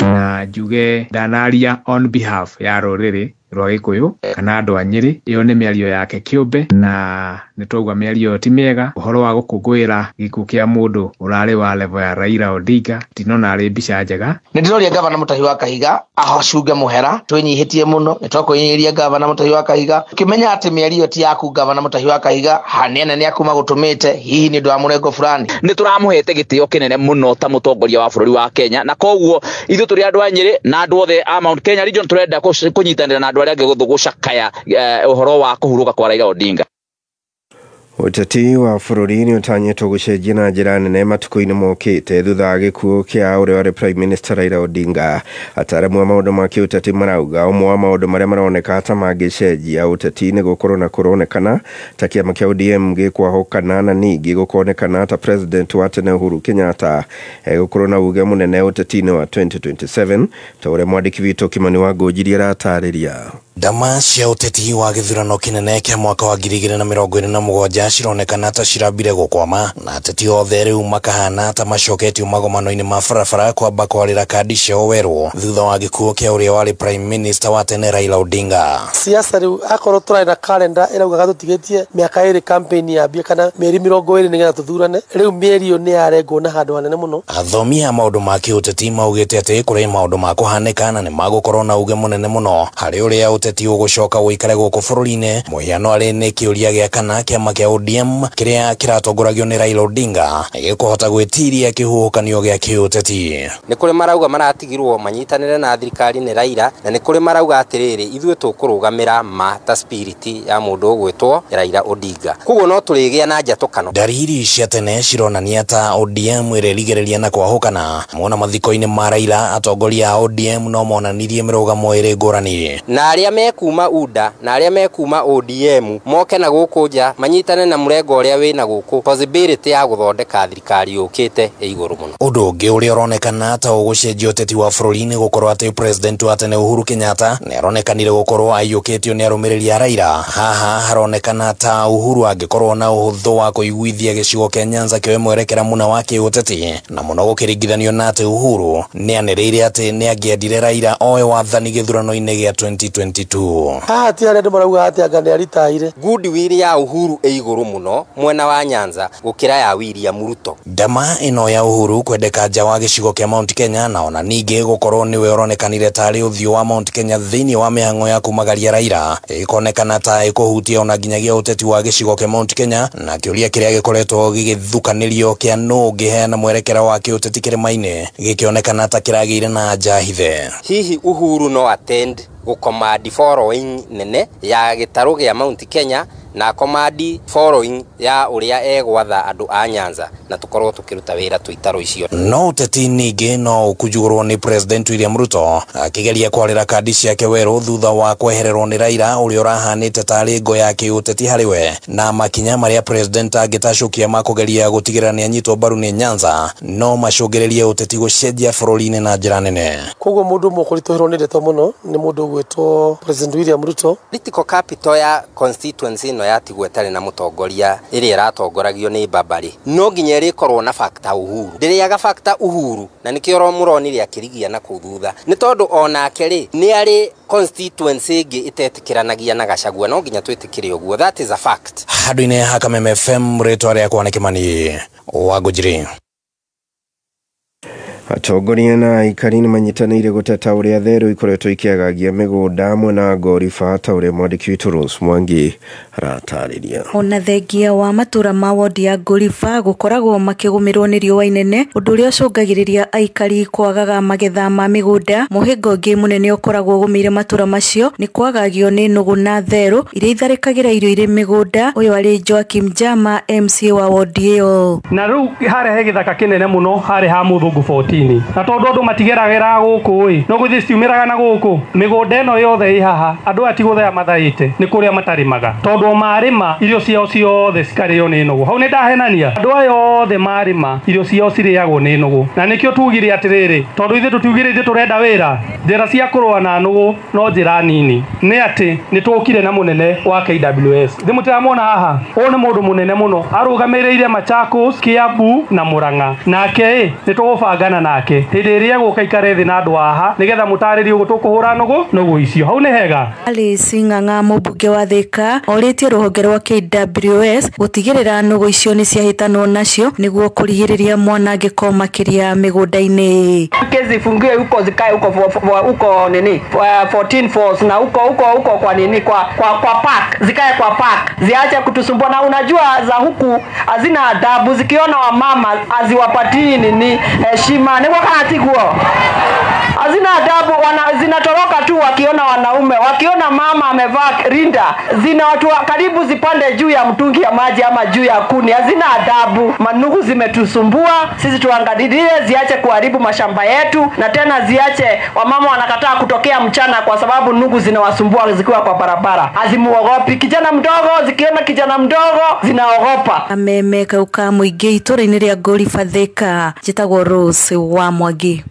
Na njuge ndanaria on behalf ya rũrĩrĩ rwa Gĩkũyũ kana andũ a Nyĩrĩ, ĩyo nĩ mĩario yake kĩũmbe na nĩ twauga mĩario ĩyo ti mĩega. Ũhoro wa gũkũngũĩra gĩkuũ kĩa mũndũ ũrarĩ wa level ya Raila Odinga ndinona arĩ mbica njega. Nĩ ndĩroria gavana Mutahi wa Kahiga acunge mũhera, twĩnyihĩtie mũno, nĩ twakwĩnyihĩria gavana Mutahi wa Kahiga ũkĩmenya atĩ mĩario ti yaku gavana Mutahi wa Kahiga, nĩ anene aku magũtũmĩte hihi nĩ ũndũ wa mũrengo fulani. Nĩ tũramũhete gĩtĩo kĩnene mũno ta mũtongoria wa bũrũri wa Kenya, na koguo ithuĩ tũrĩ andũ a Nyĩrĩ na andũ othe a Mount Kenya region tũrenda kũnyitanĩra na andũ arĩa angĩ gũcakaya ũhoro wa kũhurũka kwa Raila Odinga. Ũteti wa bũrũri nĩ ũtanyĩtwo gũcenjia na njĩra nene matukũ-inĩ mokĩte thutha wa gĩkuũ kĩa ũrĩa warĩ Prime Minister Raila Odinga. Ataaramu a maũndũ ma kĩũteti marauga ũmwe wa maũndũ marĩa maroneka ta mangĩcenjia ũteti nĩ gũkorwo na kũronekana ta kĩama kĩa ODM gĩkwahũkana na ningĩ gũkonekana ta President wa tene Uhuru Kenyatta egũkorwo na uge mũnene ũteti-inĩ wa 2027 ta ũrĩa mwandĩki witũ Kimani wa Ngũnjiri aratarĩria. Ndama cia ũteti wa gĩthurano kĩnene kĩa mwaka wa 2027 cironekana ta cirambire gũkwama na ateti othe rĩu makahana ta macoketio magomano-inĩ ma barabara kwamba kwarĩra kandi ciao werũ thutha wa gĩkuũ kĩa ũrĩa warĩ Prime Minister wa tene Raila Odinga. Siasa rĩu akorwo tũrarĩ na kalenda ĩraugaga tũtigĩtie mĩaka 2 campaign yambie kana mĩeri 20 nĩgetha tũthurane, rĩu mĩeri ĩyo nĩ yarengwo na handũ hanene mũno. Athomi a maũndũ ma kĩũteti maugĩte atĩ kũrĩ maũndũ ma kũhanĩka na nĩ magũkorwo na uge mũnene mũno harĩ ũrĩa ũteti ũgũcoka ũikare gũkũ bũrũri-inĩ. Mũhiano arĩ nĩ kĩũria gĩa kana kĩama kĩa ODM kĩrĩa kĩratongoragio nĩ Raila Odinga gĩkũhota gwĩtiria kĩhuhũkanio gĩa kĩũteti. Nĩ kũrĩ marauga maratigirwo manyitanĩre na thirikari nĩ Raila, na nĩ kũrĩ marauga atĩrĩrĩ ithuĩ tũkũrũgamĩra ma ta spirit ya mũndũ ũgwĩtwo Raila Odinga, koguo no tũrĩgĩa na njatũkano. Ndariri cia tene cironania ta ODM ĩrerigĩrĩria na kwahũkana. Mona mathiko-inĩ ma Raila atongoria a ODM no monanirie mĩrũgamo ĩrĩ ngũrani, na arĩa mekuma UDA na arĩa mekuma ODM moke na gũkũ nja manyitane na mũrengo ũrĩa wĩna gũkũ, possibility ya gũthondeka thirikari yũkĩte ĩ igũrũ mũno. Ũndũ ũngĩ ũrĩa ũronekana ta ũgũcenjia ũteti wa bũrũri nĩ gũkorwo atĩ President wa tene Uhuru Kenyatta nĩ aronekanire gũkorwo aiyũkĩtio nĩ arũmĩrĩri a Raila. Haha haronekana ta Uhuru angĩkorwo na ũhũthũ wa kũiguithia gĩcigo kĩa Nyanza kĩoe mwerekera mũna wa kĩũteti, na mũno gũkĩringithanio na atĩ Uhuru nĩ anĩrĩire atĩ nĩ angĩendire Raila oe wathani gĩthurano-inĩ gĩa 2027. ũteti tu. Haha ti harĩa andũ marauga atĩ anga nĩaritaire. Goodwill ya Uhuru ĩ igũrũ mũno mwena wa Nyanza gũkĩra ya William Ruto. Ndama ĩno ya Uhuru kwendeka nja wa gĩcigo kĩa Mount Kenya na ona ningĩ gũkorwo nĩwe ũronekanire tarĩ ũthiũ wa Mount Kenya thĩinĩ wa mĩhang'o ya kumagaria Raila ĩkonekana ta ĩkũhutia ona nginyagia ũteti wa gĩcigo kĩa Mount Kenya na kĩũria kĩrĩa gĩkoretwo gĩgĩthukanĩrio kĩa nũ ũngĩheana mwerekera wa kĩũteti kĩrĩma-inĩ gĩkĩonekana ta kĩragĩire na anja hithe. Hihi Uhuru no attend gũkomandi following nene ya gĩtarũ gĩa Mount Kenya na komandi following ya ũrĩa egwatha andũ a Nyanza na tũkorwo tũkĩruta wĩra twĩ itarũ icio. No ũteti ningĩ no ũkunjugũrwo nĩ President William Ruto akĩgeria kwarĩra kandi ciake werũ thutha wa kwehererwo nĩ Raila ũrĩa ũrahanĩte tarĩ ngo ya kĩũteti harĩ we na makinya marĩa President angĩtacũkia ma kũgeria gũtigĩrĩra nĩanyitwo mbaru nĩ Nyanza no macũngĩrĩrie ũteti gũcenjia bũrũri-inĩ na njĩra nene. Koguo mũndũ ũmwe ũkũritũhĩrwo nĩ ndeto mũno nĩ mũndũ ũgwĩtwo President William Ruto. Political capital ya constituency ĩno yatigwo ĩtarĩ na mũtongoria ĩrĩa ĩratongoragio nĩ Mbabari no nginya ĩrĩkorwo na factor Uhuru. Ndĩrĩaga factor Uhuru na nĩkĩo mũronire akĩrigia na kũu thutha nĩ tondũ onake rĩ nĩ arĩ constituency ĩngĩ ĩtetĩkĩranagia na Gachagua, no nginya twĩtĩkĩre ũguo, that is a fact. Handũ-inĩ ha Kameme FM rĩtwa rĩakwa nĩ Kimani wa Ngũnjiri. Atongoria na aikari nĩ manyitanĩire gũteta ũrĩa therũ ikoretwo ikĩagagia mĩgũnda mwena wa Ngoriba ta ũrĩa mwandĩki witũ Rose Mwangi aratarĩria. Ona thengia wa matũra ma wodi ya Ngoriba gũkoragwo makĩgũmĩrwo nĩ riũa inene ũndũ ũrĩa ũcũngagĩrĩria aikari kwagaga magetha ma mĩgũnda. Mũhĩnga ũngĩ mũnene ũkoragwo ũgũmĩire matũra macio nĩ kwagagio nĩ nũgũ na therũ iria itharĩkagĩra irio irĩ mĩgũnda. Ũyũ arĩ Joakim Jama, MCA wa wodi ĩyo. Na rĩu harĩa he gĩthaka kĩnene mũno harĩa ha mũthũngũ 14 na tondu andu matigeragera guku ĩ no guthii ciumĩraga na guku mĩgũnda ĩno yothe ĩ haha andũ aya ti gũthaya mathaĩte nĩ kũrĩa matarĩmaga tondũ o marĩma irio ciao ciothe cikarĩo nĩ nũgũ. Hau nĩ ndahenania, andũ aya othe marĩma irio ciao cirĩagwo nĩ nũgũ na nĩkĩo tugire atĩrĩrĩ tondũ ithuĩ tũtiugire ithuĩ tũrenda wĩra njĩra cia kũrũa na nũgũ no njĩra nini nĩ atĩ nĩ tũkire na mũnene wa KWS. Thĩ mũtiramwona haha, ũyũ nĩ mũndũ mũnene mũno arũgamĩrĩire Machakos, Kiambu na Murang'a nake ĩ nĩ tũgũbangana nake hĩndĩ ĩrĩa egũka ikare thĩ na andũ haha nĩgetha mũtarĩrie ũguo tũkũhũra nũgũ icio. Hau nĩ hega. Alice Ng'ang'a mũmbunge wa Thika orĩtie rũhonge rwa KWS gũtigĩrĩra nũgũ icio nĩ ciahĩtanwo nacio nĩguo kũrigĩrĩria mwanangĩko makĩria mĩgũnda-inĩ. Zifungiwe huko zikae huko huko nini 14 falls na huko huko huko kwa nini kwa park, zikae kwa park, ziache kutusumbua. Na unajua za huku hazina adabu, zikiona wamama haziwapatii nini heshima nĩguo kana tiguo, hazina adabu, zinatoroka tu wakiona wanaume, wakiona mama amevaa rinda zina watu karibu zipande juu ya mtungi ya maji ama juu ya kuni. Hazina adabu. Manugu zimetusumbua sisi, tuangalilie ziache kuharibu mashamba yetu, na tena ziache wamama wanakataa kutokea mchana kwa sababu nugu zinawasumbua zikiwa kwa barabara. Hazimuogopi kijana mdogo, zikiona kijana mdogo zinaogopa. Ameme kauka mũingĩ itũra-inĩ rĩa Ngoriba Thika. Njĩtagwo Rose wa Mwangi.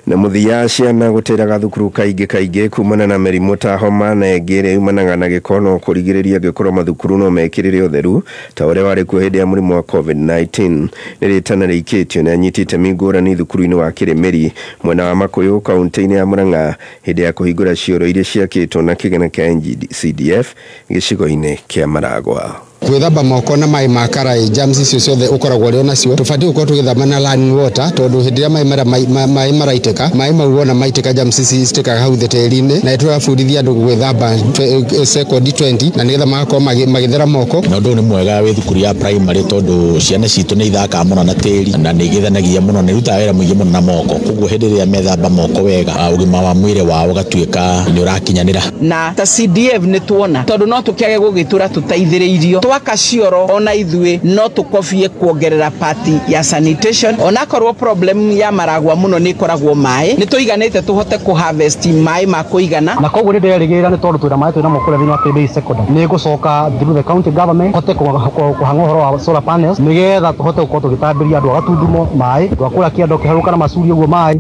Na mũthia ciana gũtĩraga thukuru kaingĩ kaingĩ kumana na mĩrimũ ta homa na ĩngĩ ĩrĩa yumanaga na gĩko no kũrigĩrĩria angĩkorwo mathukuru no mekĩrĩre ũtheru ta ũrĩa warĩ kuo hĩndĩ ya mũrimũ wa COVID-19. Nĩ rĩtana rĩikĩtio nĩ anyiti itemi ngũrani thukuru-inĩ wa Kĩrĩmĩri mwena wa Makũyũ kaunti-inĩ ya Murang'a hĩndĩ ya kũhingũra cioro iria ciakĩtwo na kĩgĩna kĩa NGCDF gĩcigo-inĩ kĩa Maragwa. Gwĩthamba moko na maĩ ma karai, germs icio ciothe ũkoragwo ũrĩ nacio tũbatiĩ gũkorwo tũgĩthamba na running water tondũ hĩndĩ ĩrĩa maĩ maraitĩka maĩ mau wona maitĩka germs ici citĩkaga hau thĩ tĩri-inĩ, na tũrabundithia andũ gwĩthamba sekondi 20 na nĩgetha magakorwo magĩthera moko. Na ũndũ ũyũ nĩ mwega wĩ thukuru ya primary tondũ ciana citũ nĩ ithakaga mũno na tĩri na nĩ igĩthanagia mũno, nĩ irutaga wĩra mũingĩ mũno na moko, koguo hĩndĩ ĩrĩa methamba moko wega ũgima wa mwĩrĩ wao ũgatuĩka nĩ ũrakinyanĩra. Na ta CDF nĩ tuona tondũ no tũkĩage gũgĩtũra tũteithĩrĩirio twaka cioro ona ithuĩ no tũkobie kuongerera pati ya sanitation, onakorwo problem ya Maragwa mũno nĩ ĩkoragwo maĩ nĩ tũiganĩte tũhote kũ harvest maĩ ma kũigana. Na koguo nĩ ndĩrerĩgĩrĩra nĩ tondũ twĩna maĩ twĩna mo kũrĩa thĩinĩ wa KBC Secondary nĩ gũcoka through the county government hote kũhang'a ũhoro wa solar panels nĩgetha tũhote gũkorwo tũgĩtambĩria andũ a Gatundumo maĩ, andũ a kũrĩa kĩanda ũkĩharũrũka na Macuri ũguo maĩ.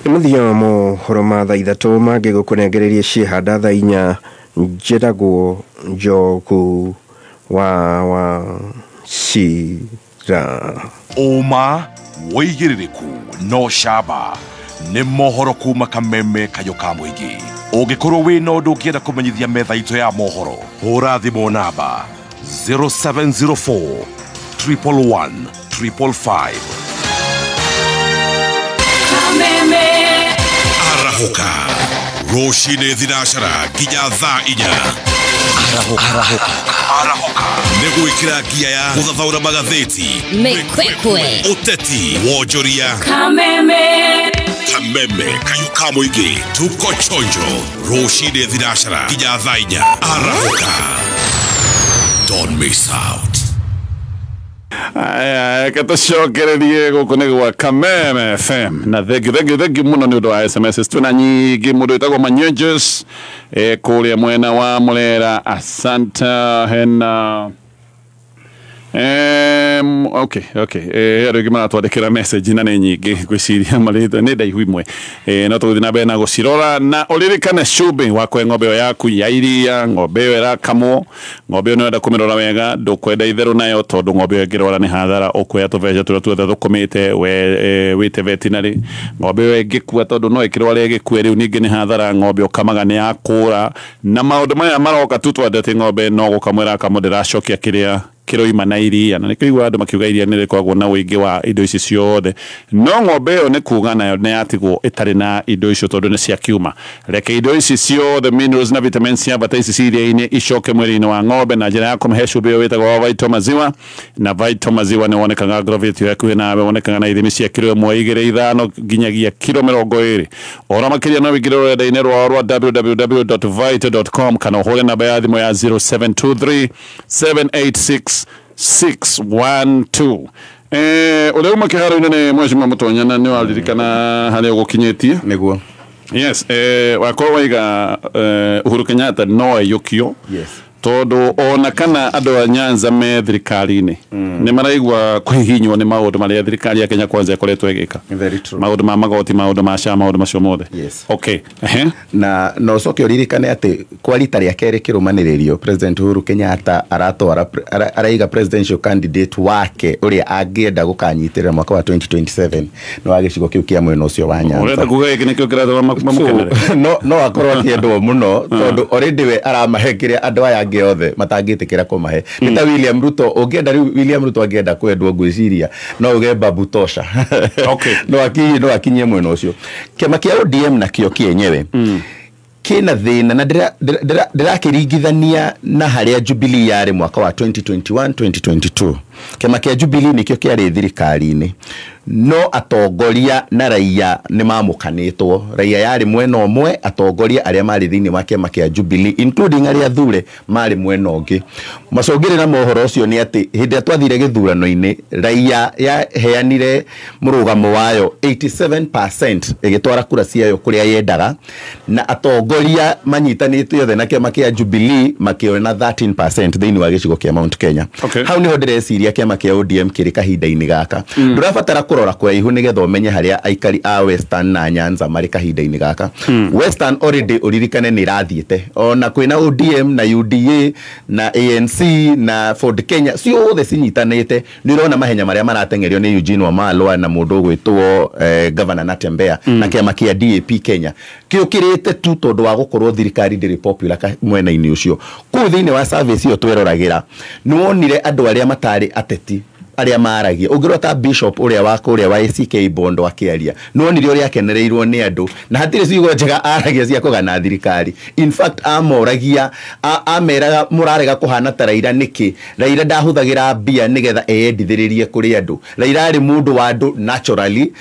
Nĩ mũthia wa mohoro ma thaa 3 mangĩ gũkũnengereria ciĩhanda thaa 4. Njĩtagwo Njogu wa Wachira. Ũma wĩigĩrĩrĩku no camba. Nĩ mohoro kuma Kameme Kayũ ka Mũingĩ. Ũngĩkorwo wĩna ũndũ ũngĩenda kũmenyithia metha itũ ya mohoro, hũra thimũ namba 0704 111 555. Kameme. Arahũka rũcinĩ thinacara nginya thaa 4. Arahũka. Arahũka nĩ gwĩkĩra ngia ya gũthathaũra magathĩti, Mĩkwekwe, ũteti, wonjoria. Kameme. Kameme Kayũ ka Mũingĩ, tuko chonjo rũcinĩ thinacara nginya thaa 4. Arahũka, don't miss out. Aya, reke tũcokererie gũkũ nĩ gwa Kameme FM na thengi mũno nĩ ũndũ wa SMS twĩna nyingĩ. Mũndũ wĩtagwo Manyenjes kũrĩa mwena wa Mũrera, asante. Hena okay andũ aingĩ maratwandĩkĩra message na nĩ nyingĩ, ngwĩciria marĩtwa nĩ ndaihu imwe, no tũgũthiĩ na mbere na gũcirora. Na ũririkane cumbĩ wa kũhe ng'ombe ĩyo yaku ya iria, ng'ombe ĩyo ĩrakamwo, ng'ombe ĩyo nĩũrenda kũmĩrora wega, ndũkwenda itherũ nayo tondũ ng'ombe ĩyo ĩngĩrwara nĩ hathara, ũkuoya tũbeca tũrĩa tuothe thũkũmĩte we wĩte veterinary. Ng'ombe ĩyo ĩngĩkua tondũ no ĩkĩrware ĩgĩkue, rĩu ningĩ nĩ hathara, ng'ombe ũkamaga nĩ yakũra. Na maũndũ maya maroka tu twendete atĩ ng'ombe no gũkamwo ĩrakamwo, ndĩracokia kĩrĩa kĩroima na iria, na nĩkĩo andũ makiuga iria nĩ rĩkoragwo na ũingĩ wa indo ici ciothe, no ng'ombe ĩyo nĩ kuga nayo nĩ yatigwo ĩtarĩ na indo icio tondũ nĩ ciakiuma. Reke indo ici ciothe minerals na vitamins cia bata ici ci iria-inĩ icoke mwĩrĩ-inĩ wa ng'ombe na njĩra ya kũmĩhe cumbĩ ũyũ wĩtagwo wa Vital Maziwa. Na Vital Maziwa nĩ wonekaga Agrovet ĩyo hakuhĩ nawe, wonekaga na ithimi cia kiro 1, 2, 5 nginyagia kiro 20. Ũhoro makĩria no wĩingĩre rũrenda-inĩ rwao rwa www.vital.com kana ũhũre namba ya thimũ ya 0723 786 612. Ũrĩa uma kĩharo-inĩ nĩ Mheshimiwa Mũtonya, na nĩ waririkana harĩa ũgũkinyĩtie. Nĩguo. Yes, wakorwo waiga Uhuru Kenyatta no aiyũkio. Yes. Tondũ ona kana andũ a Nyanza me thirikari-inĩ nĩ maraigua kũhihinywo nĩ maũndũ marĩa thirikari ya Kenya Kwanza ĩkoretwo ĩgĩka. Very true. Maũndũ ma magoti, maũndũ ma SHA, maũndũ macio mothe. Yes. Okay. Na no ũcoke ũririkane atĩ kwa rita rĩa kerĩ kĩrũmanĩrĩrio President Uhuru Kenyatta aratwara araiga presidential candidate wake ũrĩa angĩenda gũkanyitĩrĩra mwaka wa 2027 nĩ wa gĩcigo kĩu kĩa mwena ũcio wa Nyanza. Ũrenda kuga gĩkĩ nĩkĩo kĩratũma mamũkenere? No akorwo akĩendwo mũno tondũ already we aramahe kĩrĩa andũ aya angĩ othe matangĩtĩkĩra kũmahe. Nĩ ta William Ruto, ũngĩenda rĩu William Ruto angĩenda kwendwo ngwĩciria no uge babu tosha. Okay. No akinyie mwena ũcio. Kĩama kĩa ODM nakĩo kĩenyewe kĩna thĩna na ndĩrakĩringithania na harĩa Jubilee yarĩ mwaka wa 2021 2022. Kĩama kĩa Jubilee nĩkĩo kĩarĩ thirikari-inĩ, no atongoria na raia nĩ mamũkanĩtwo. Raia yarĩ mwena ũmwe, atongoria arĩa marĩ thĩinĩ wa kĩama kĩa Jubilee including arĩa athure marĩ mwena ũngĩ. Macũngĩrĩra ma ũhoro ũcio nĩ atĩ hĩndĩ ĩrĩa twathire gĩthurano-inĩ, raia yaheanire mũrũgamo wayo 87% ĩgĩtwara kura ciayo kũrĩa yendaga, na atongoria manyitanĩte othe na kĩama kĩa Jubilee makĩona 13% thĩinĩ wa gĩcigo kĩa Mount Kenya. Okay. Hau nĩho ndĩreciria kĩama kĩa ODM kĩrĩ kahinda-inĩ gaka. Ndũrabatara kũrora kũraihu nĩgetha ũmenye harĩa aikari a Western na Nyanza marĩ kahinda-inĩ gaka. Western already ũririkane nĩ ĩrathiĩte, ona kwĩna ODM na UDA na ANC na Ford Kenya ciothe cinyitanĩte. Nĩ ũrona mahenya marĩa marateng'erio nĩ Eugene Wamalwa na mũndũ ũgwĩtwo Governor Natembeya na kĩama kĩa DAP Kenya kĩũkĩrĩte tu tondũ wa gũkorwo thirikari ndĩrĩ popular mwena-inĩ ũcio. Kũu thĩinĩ wa service ĩyo tweroragĩra nĩ wonire andũ arĩa matarĩ ateti arĩa maragia. Ũngĩrora ta bishop ũrĩa wa kũrĩa wa ACK Bondo akĩaria, nĩ wonire ũrĩa akenereirwo nĩ andũ na hatirĩ ciugo njega aragia cia kũgana thirikari. In fact amoragia, ameraga mũrarega kũhana ta Raila nĩkĩ? Raila ndahũthagĩra mbia nĩgetha eyendithĩrĩrie kũrĩ andũ. Raila arĩ mũndũ wa andũ naturally.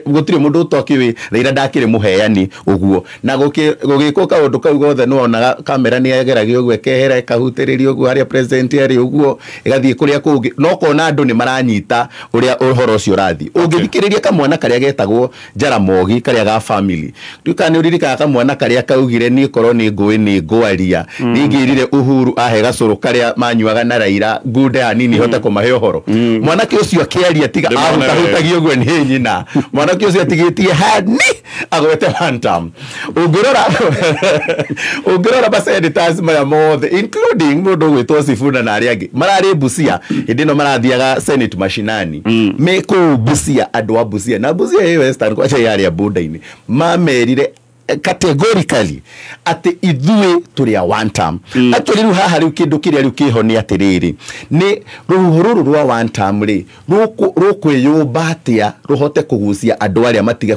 Gũtirĩ mũndũ ũtokĩũĩ Raila ndakĩrĩ mũheani ũguo. Na gũgĩkwo kaũndũ kau gothe nĩ wonaga kamera nĩ yageragio ũguo ĩkehera ĩkahutĩrĩrio ũguo harĩa president arĩ ũguo ĩgathiĩ kũrĩa kũngĩ, no kona andũ nĩ maranyita ũrĩa ũhoro ũcio ũrathiĩ. Ũngĩthikĩrĩria kamwana karĩa getagwo Jaramogi karĩa ga family, ndiũĩ nĩ ũririkanaga kamwana karĩa kaugire niĩ korwo nĩ ngũĩ nĩ ngwaria, nĩingĩrire Uhuru ahe gacũrũ karĩa manyuaga na Raila ngunde hanini hote kũmahe ũhoro. Mwanake ũcio akĩaria tiga ahutahutagia ũguo nĩ nyina, mwanake ũcio atigĩtie hani agwete one term. Ũngĩrora ma senators maya mothe including mũndũ ũgwĩtwo Sifuna na arĩa angĩ mararĩ Busia hĩndĩ ĩno marathi marathiaga Senate mashinani me kũu Busia, andũ a Busia na Busia ĩ Western kwacha yarĩa border-inĩ, mamerire categorically atĩ ithuĩ tũrĩ a one term. Actually rĩu haha rĩu kĩndũ kĩrĩa rĩu kĩho nĩ atĩrĩrĩ, nĩ rũhuho rũrũ rwa one term rĩ rũkwĩyũmba atĩa rũhote kũgucia andũ arĩa matige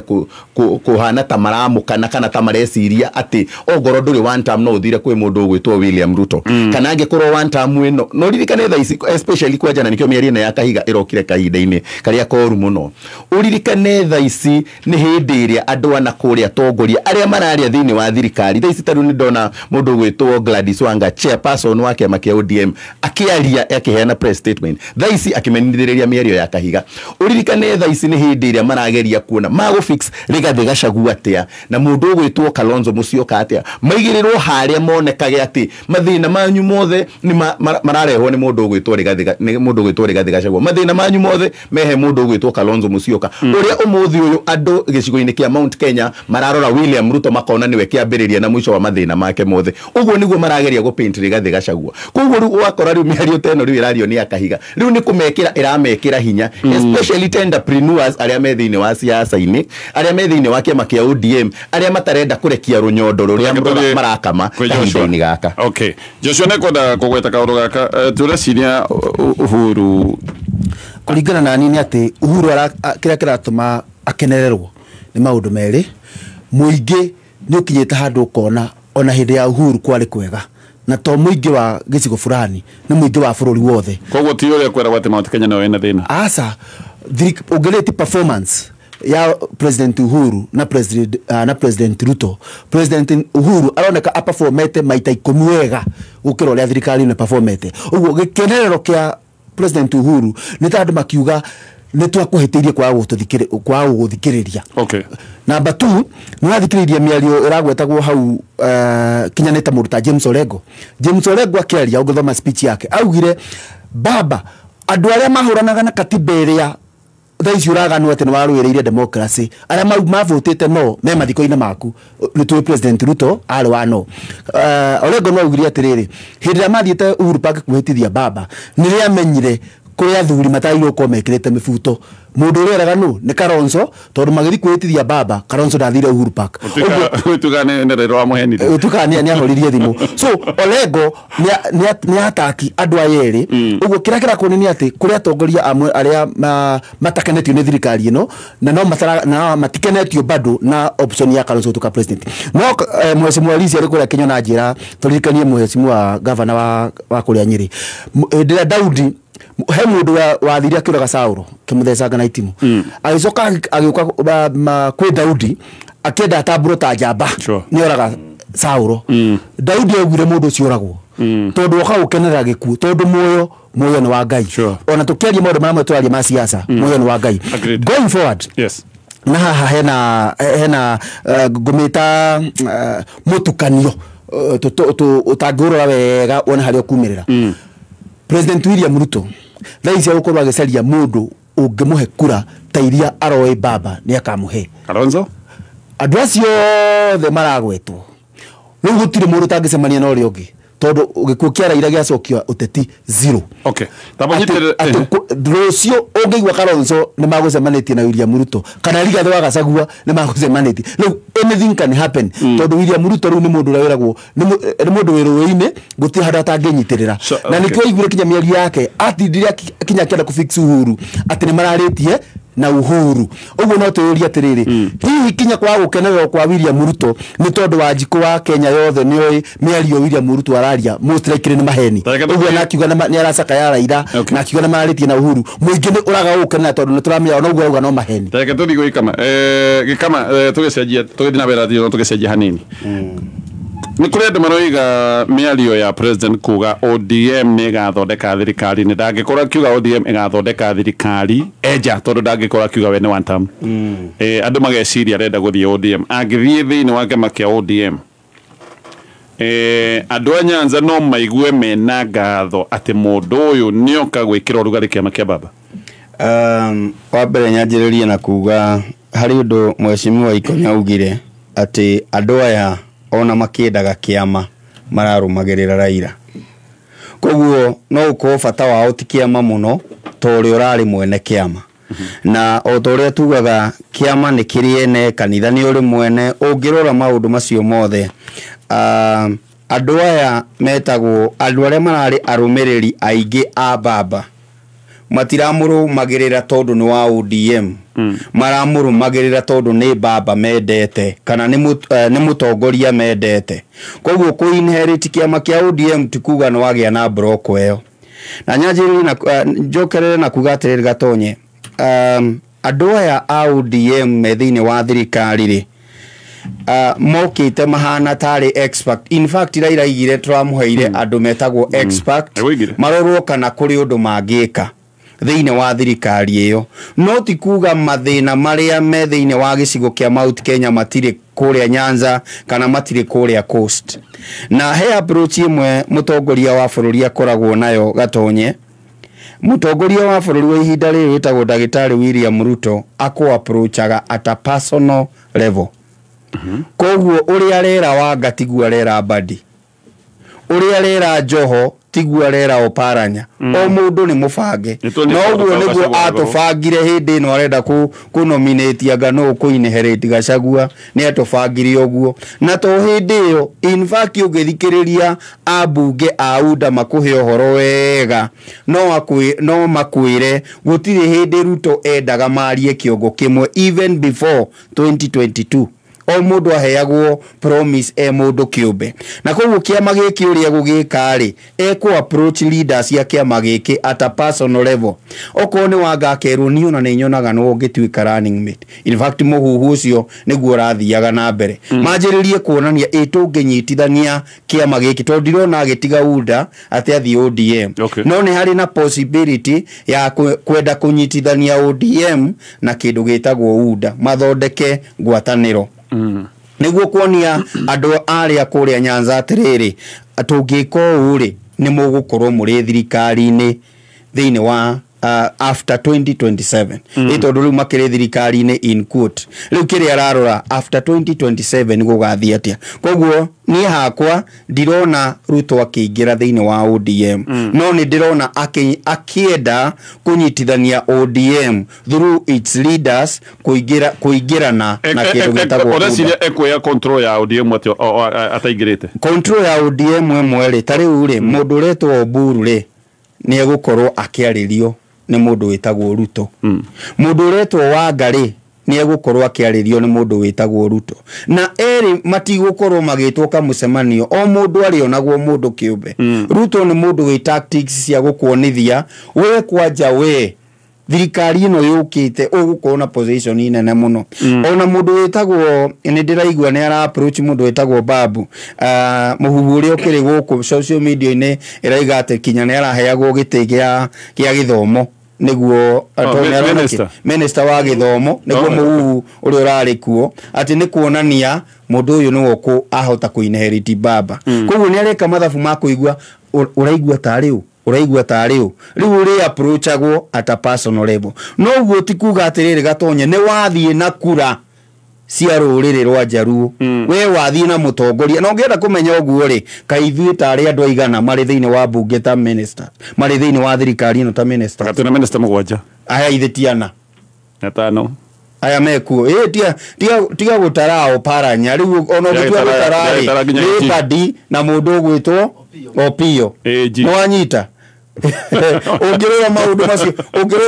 kũhana ta maramũkana kana ta mareciria atĩ ongorwo ndũrĩ one term no ũthire kwĩ mũndũ ũgwĩtwo William Ruto, kana angĩkorwo one term ĩno no ririkane thaa ici especially kwanja, na nĩkĩo mĩario ĩno ya Kahiga ĩrokire kahinda-inĩ karĩa koru mũno. Ũririkane thaa ici nĩ hĩndĩ ĩrĩa andũ ana kũrĩa atongoria arĩa mararia thĩinĩ wa thirikari thaa ici, tarĩu nĩ ndona mũndũ ũgwĩtwo Gladys Wanga, chairperson wa kĩama kĩa ODM, akĩaria akĩheana press statement thaa ici akĩmenithĩrĩria mĩario ya Kahiga. Ũririkane thaa ici nĩ hĩndĩ ĩrĩa marageria kuona magũfix Rigathĩ Gachagua atĩa na mũndũ ũgwĩtwo Kalonzo Musyoka atĩa, maigĩrĩrwo harĩa monekage atĩ mathĩna manyu mothe nĩ mararehwo nĩ mũndũ ũgwĩtwo Rigathĩ, nĩ mũndũ ũgwĩtwo Rigathĩ Gachagua, mathĩna manyu mothe mehe mũndũ ũgwĩtwo Kalonzo Musyoka, ũrĩa ũmũthĩ ũyũ andũ gĩcigo-inĩ kĩa Mount Kenya mararora William Ruto makona niwe kĩambĩrĩria na mũico wa mathĩna make mothe. Ũguo nĩguo marageria gũpaint Rigathĩ Gachagua. Koguo rĩu ũgakora rĩu mĩario ta ĩno rĩu ĩrario nĩ Akahiga rĩu nĩ kũmekĩra ĩramekĩra hinya, especially tenderpreneurs arĩa me thĩinĩ wa siasa-inĩ, arĩa me thĩinĩ wa kĩama kĩa ODM, arĩa matarenda kũrekia rũnyondo rũrĩa marakama kahinda-inĩ gaka. Okay, Joshua, nĩngwenda kũgweta kaũndũ gaka tũreciria Uhuru kũringana na niĩ nĩ atĩ Uhuru kĩrĩa kĩratũma akenererwo nĩ maũndũ merĩ. Mũingĩ nĩ ũkinyĩte handũ ũkona ona hĩndĩ ya Uhuru kwarĩ kwega, na to mũingĩ wa gĩcigo fulani, nĩ mũingĩ wa bũrũri wothe. Koguo ti ũrĩa kwĩragwo atĩ Mount Kenya nĩyo ĩna thĩna. Aca, ũngĩrĩti performance ya President Uhuru na President Ruto, President Uhuru aroneka aperformete maita 10 wega gũkĩra ũrĩa thirikari ĩno performete. Ũguo gĩkenerero kĩa President Uhuru nĩ ta andũ makiuga nĩ twakũhĩtĩirie kwaga gũgũthikĩrĩria. Okay. Number 2, nĩ wathikĩrĩria mĩario ĩragwetagwo hau kinya nĩ ta mũndũ ta James Orengo. James Orengo akĩaria ũngĩthoma speech yake augire baba andũ arĩa mahũranaga na katiba ĩrĩa thaa ici ũraganwo atĩ nĩ warũĩrĩire democracy, arĩa mavotĩte no me mathiko-inĩ maku, nĩ tũĩ President Ruto arĩ wa no. Orengo no augire atĩrĩrĩ, hĩndĩ ĩrĩa mathiĩte Uhuru Park kwĩhĩtithia baba nĩ rĩrĩa amenyire kũrĩ athuri matagĩrĩirwo gũkorwo mekĩrĩte mĩbuto. Mũndũ ũrĩa eraga nũ nĩ Kalonzo, tondũ magĩthiĩ kwĩhĩtithia baba Kalonzo ndathire Uhuru Park. Ũtuĩkaga nĩ Raila wamũhenirie. Ũtuĩkaga nĩ ahoririe thimũ. So Orengo nĩ ataki andũ aya erĩ. Ũguo kĩrĩa kĩrakuonia nĩ atĩ kũrĩ atongoria amwe arĩa matakenetio nĩ thirikari ĩno na no matikenetio bado na option ya Kalonzo gũtuĩka president. No Mheshimiwa Lissi arĩ kũrĩa Kenya na njĩra tũririkanie Mheshimiwa governor wa kũrĩa Nyĩrĩ, hĩndĩ ĩrĩa Daudi he mũndũ wathire akĩũraga Saũlũ kĩmũthecanga na itimũ, agĩcoka agĩũka kwĩ Daudi akĩenda atambũrwo ta njamba nĩ oraga Saũlũ. Daudi augire mũndũ ũcio oragwo tondũ oka gũkenera gĩkuũ, tondũ muoyo nĩ wa Ngai. Ona tũkĩaria maũndũ marĩa tũraria ma siasa, muoyo nĩ wa Ngai. Going forward, yes, na haha hena ngũmĩta mũtukanio ũtangĩũrora wega wone harĩa ũkumĩrĩra. President William Ruto thaa ici agũkorwo agĩcaria mũndũ ũngĩmũhe kura ta iria aroĩ baba nĩ akamũhe. Kalonzo? Andũ acio othe maragwetwo rĩu gũtirĩ mũndũ ũtangĩcemania na ũrĩa ũngĩ, tondũ gĩkuũ kĩa Raila gĩacokia ũteti zero. Okay. Rũciũ ũngĩigua Kalonzo nĩ magũcemanĩtie na William Ruto kana Rigathĩ wa Gachagua nĩ magũcemanĩtie, rĩu anything can happen, tondũ William Ruto rĩu nĩ mũndũ ũrĩa wĩragwo nĩ mũndũ wĩ rũĩ-inĩ, gũtirĩ handũ atangĩnyitĩrĩra. Na nĩkĩo aiguire kinya mĩario yake atindire kinya akĩenda kũfix Uhuru atĩ nĩ mararĩtie na Uhuru. Ũguo no twĩyũrie atĩrĩrĩ, hihi kinya kwaga gũkenererwo kwa William Ruto nĩ tondũ wa njikũ wa Kenya yothe nĩoĩ mĩario William Ruto araria most likely nĩ maheni. Ũguo na akiuga nĩ aracakaya Raila na akiuga nĩ mararĩtie na Uhuru, mũingĩ nĩ ũraga gũkenera tondũ nĩ tũramenya ona ũguo arauga no maheni. Reke tũthiĩ gwĩ Gĩkama. Gĩkama, tũgĩcenjia tũgĩthiĩ na mbere no tũgĩcenjia hanini. Nĩ kũrĩ andũ maroiga mĩario ya president kuga ODM nĩ ĩgathondeka thirikari, nĩ ndangĩkorwo akiuga ODM ĩgathondeka thirikari enja, tondũ ndangĩkorwo akiuga we nĩ one term. Andũ mageciria arenda gũthiĩ ODM, angĩthiĩ thĩinĩ wa kĩama kĩa ODM, andũ a Nyanza no maigue mena ngatho atĩ mũndũ ũyũ nĩoka gwĩkĩra ũrugarĩ kĩama kĩa baba. Wa mbere nyanjĩrĩrie na kuga harĩ ũndũ Mheshimiwa Ikonya augire atĩ andũ aya ona makĩendaga kĩama mararũmagĩrĩra Raila. Koguo no ukorwo bata wao ti kĩama mũno ta ũrĩa ũrarĩ mwene kĩama. Na o ta ũrĩa tugaga kĩama nĩ kĩrĩ ene, kanitha nĩ ũrĩ mwene. Ũngĩrora maũndũ macio mothe, andũ aya metagwo andũ arĩa mararĩ arũmĩrĩri aingĩ a baba matiramũrũmagĩrĩra tondũ nĩ wa ODM, maramũrũmagĩrĩra tondũ nĩ baba mendete kana nĩ mũtongoria mendete. Koguo kũ inherit kĩama kĩa ODM ti kuga nĩ wagĩa na block ĩyo. Na nyanjĩrĩrie na njokerere na kuga atĩrĩrĩ Gatonye, andũ aya a ODM me thĩinĩ wa thirikari rĩ, mokĩte mahana tarĩ expert. In fact Raila aigire tũramũheire andũ metagwo expert marorwo kana kũrĩ ũndũ mangĩka thĩinĩ wa thirikari ĩyo. No ti kuga mathĩna marĩa me thĩinĩ wa gĩcigo kĩa Mount Kenya matirĩ kũrĩa Nyanza kana matirĩ kũrĩa Coast. Na he approach ĩmwe mũtongoria wa bũrũri akoragwo nayo Gatonye. Mũtongoria wa bũrũri wa ihinda rĩrĩ wĩtagwo Ndagĩtarĩ William Ruto akũ approachaga at a personal level. Koguo ũrĩa arera Wanga tiguo arera Mbadi, ũrĩa arera Joho tiguo arera Oparanya. O mũndũ nĩ mũbange. No ũguo nĩguo atũbangire hĩndĩ ĩno arenda kũ nominate anga nũ kũ inherit Gachagua, nĩ atũbangire ũguo. Na to hĩndĩ ĩyo, in fact ũngĩthikĩrĩria ambunge a UDA makũhe ũhoro wega, no makwĩre gũtirĩ hĩndĩ Ruto endaga marie kĩongo kĩmwe even before 2022. O mũndũ aheagwo promise e mũndũ kĩũmbe. Na koguo kĩama gĩkĩ ũrĩa gũgĩka rĩ, ekũ approach leaders ya kĩama gĩkĩ at a personal level. Okorwo nĩ Wanga akerwo niĩ ona nĩ nyonaga nĩ ũngĩtuĩka running mate. In fact mũhuhu ũcio nĩguo ũrathiaga na mbere. Manjĩrĩrie kuonania ĩ tũngĩnyitithania kĩama gĩkĩ, tondũ ndirona agĩtiga UDA atĩ athiĩ ODM. No nĩ harĩ na possibility ya kwenda kũnyitithania ODM na kĩndũ gĩtagwo UDA, mathondeke ngwatanĩro. Nĩguo kuonia andũ arĩa kũrĩa Nyanza atĩrĩrĩ, tũngĩka ũũ rĩ, nĩ mũgũkorwo mũrĩ thirikari-inĩ thĩinĩ wa after 2027. Ĩ tondũ rĩu makĩrĩ thirikari-inĩ in quote. Rĩu kĩrĩa ararora after 2027 gũgathiĩ atĩa. Koguo niĩ hakwa ndirona Ruto akĩingĩra thĩinĩ wa ODM. No nĩ ndĩrona akĩenda kũnyitithania ODM through its leaders kũingĩrana na kĩndũ gĩtagwo Ũreciria ekuoya control ya ODM atĩ ataingĩrĩte? Control ya ODM ĩmwe rĩ, ta rĩu rĩ, mũndũ ũretwo Oburu rĩ, nĩ egũkorwo akĩarĩrio nĩ mũndũ wĩtagwo Ruto. Mũndũ ũretwo Wanga rĩ, nĩ egũkorwo akĩarĩrio nĩ mũndũ wĩtagwo Ruto. Na erĩ matigũkorwo magĩtwo kamũcemanio, o mũndũ arĩonagwo mũndũ kĩũmbe. Ruto nĩ mũndũ wĩ tactics cia gũkuonithia we kwanja we thirikari ĩno yũkĩte ũgũkorwo na position nene mũno. Ona mũndũ wĩtagwo, nĩ ndĩraigua nĩ ara approach mũndũ wĩtagwo Babu, mũhuhu ũrĩa ũkĩrĩ gũkũ social media-inĩ ĩraiga atĩ kinya nĩ araheagwo gĩtĩ kĩa gĩthomo nĩguo minister wa gĩthomo, nĩguo mũhuhu ũrĩa ũrarĩ kuo atĩ nĩ kuonania mũndũ ũyũ nĩwe ahota kũ inherit baba. Koguo nĩ areka mathabu ma kũigua ũraigua tarĩ ũ, ũraigua tarĩ ũ, rĩu ũrĩa approachagwo at a personal level. No ũguo ti kuga atĩrĩrĩ Gatonye nĩ wathiĩ na kura cia rũrĩrĩ rwa Njaruo, we wathiĩ na mũtongoria. Na ũngĩenda kũmenya ũguo rĩ, kaĩ ithuĩ tarĩ andũ aigana marĩ thĩinĩ wa bunge ta minister, marĩ thĩinĩ wa thirikari ĩno ta minister? Twĩna minister 7. Aya ithe ti ana. 5. Aya mekuo. Tiga gũtara Oparanya. Rĩu ona ũngĩtua gũtara rĩ, nĩ Mbadi na mũndũ ũgwĩtwo Opiyo. Nĩwanyita? Ũngĩrora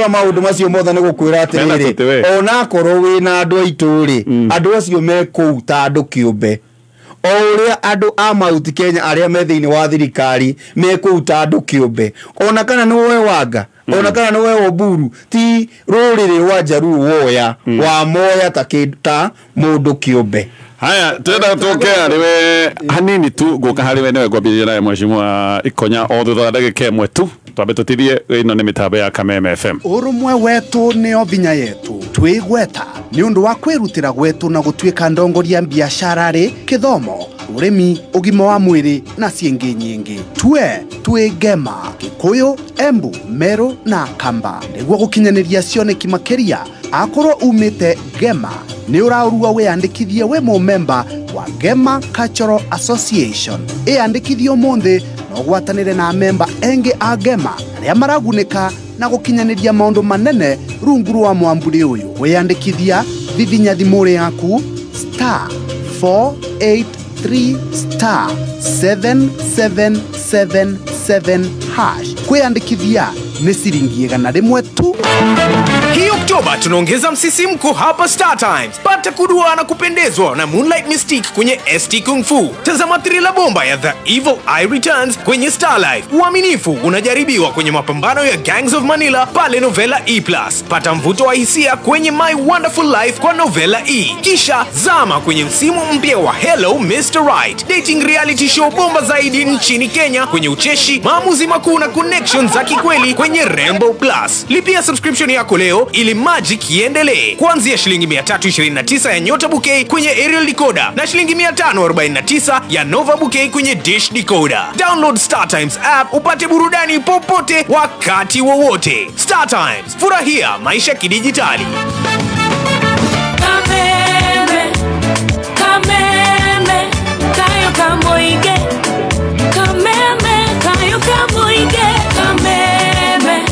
maũndũ macio mothe nĩ gũkwĩra atĩrĩrĩ, onakorwo wĩna andũ aitũ rĩ, andũ acio me kũu ta andũ kĩũmbe. O ũrĩa andũ a Mount Kenya arĩa me thĩinĩ wa thirikari me kũu ta andũ kĩũmbe, ona kana nĩ woe Wanga, ona kana nĩ woe Oburu, ti rũrĩrĩ rwa Njaruo woya, wamoya ta mũndũ kĩũmbe. Haya, twenda tũke harĩ we hanini tu, ngũka harĩ we nĩwe ngwambĩrĩria nawe Mheshimiwa Ikonya o thutha wa ndagĩka ĩmwe tu. Twambe tũtithie ĩno nĩ mĩtambo ya Kameme FM. Ũrũmwe wetũ nĩo vinya yetu, twĩgweta nĩ ũndũ wa kwĩrutĩra gwetũ na gũtuĩka ndongoria biacara rĩ, kĩthomo, ũrĩmi, ũgima wa mwĩrĩ na ciĩngĩ nyingĩ. Tue twĩ Ngema, Gĩkũyũ, Embu, Meru na Kamba. Nĩguo gũkinyanĩria cioneki makĩria, akorwo umĩte Ngema nĩ ũraũrua wĩyandĩkithie wĩ mũmemba wa Ngema Cultural Association. Ĩyandĩkithie ũmũthĩ Na ũgwatanĩre na memba engĩ a Gema arĩa maragunĩka na gũkinyanĩria maũndũ manene rungu rwa mwamburi ũyũ. Wĩyandĩkithia vivinya thimũ yaku star 483 star 7777 hash. Kwĩyandĩkithia nĩ ciringi 100 tu. Hii Oktoba tunaongeza msisimko hapa Star Times. Pata kudua na kupendezwa na Moonlight Mystique kwenye ST Kung Fu. Tazama thriller bomba ya The Evil Eye Returns kwenye Star Life. Uaminifu unajaribiwa kwenye mapambano ya Gangs of Manila pale Novella E+. Pata mvuto wa hisia kwenye My Wonderful Life kwa Novella E. Kisha zama kwenye msimu mpya wa Hello Mr. Right, dating reality show bomba zaidi nchini Kenya kwenye ucheshi, maamuzi makuu na connections za kikweli kwenye Rainbow Plus. Lipia subscription yako leo ili magic iendelee. Kuanzia shilingi 329 ya Nyota Bouquet kwenye aerial decoder na shilingi 549 ya Nova Bouquet kwenye dish decoder. Download Star Times app upate burudani popote wakati wowote. Star Times, furahia maisha kidijitali. Kameme, kameme, kayo kamoige. Kameme, kayo kamoige. Kameme,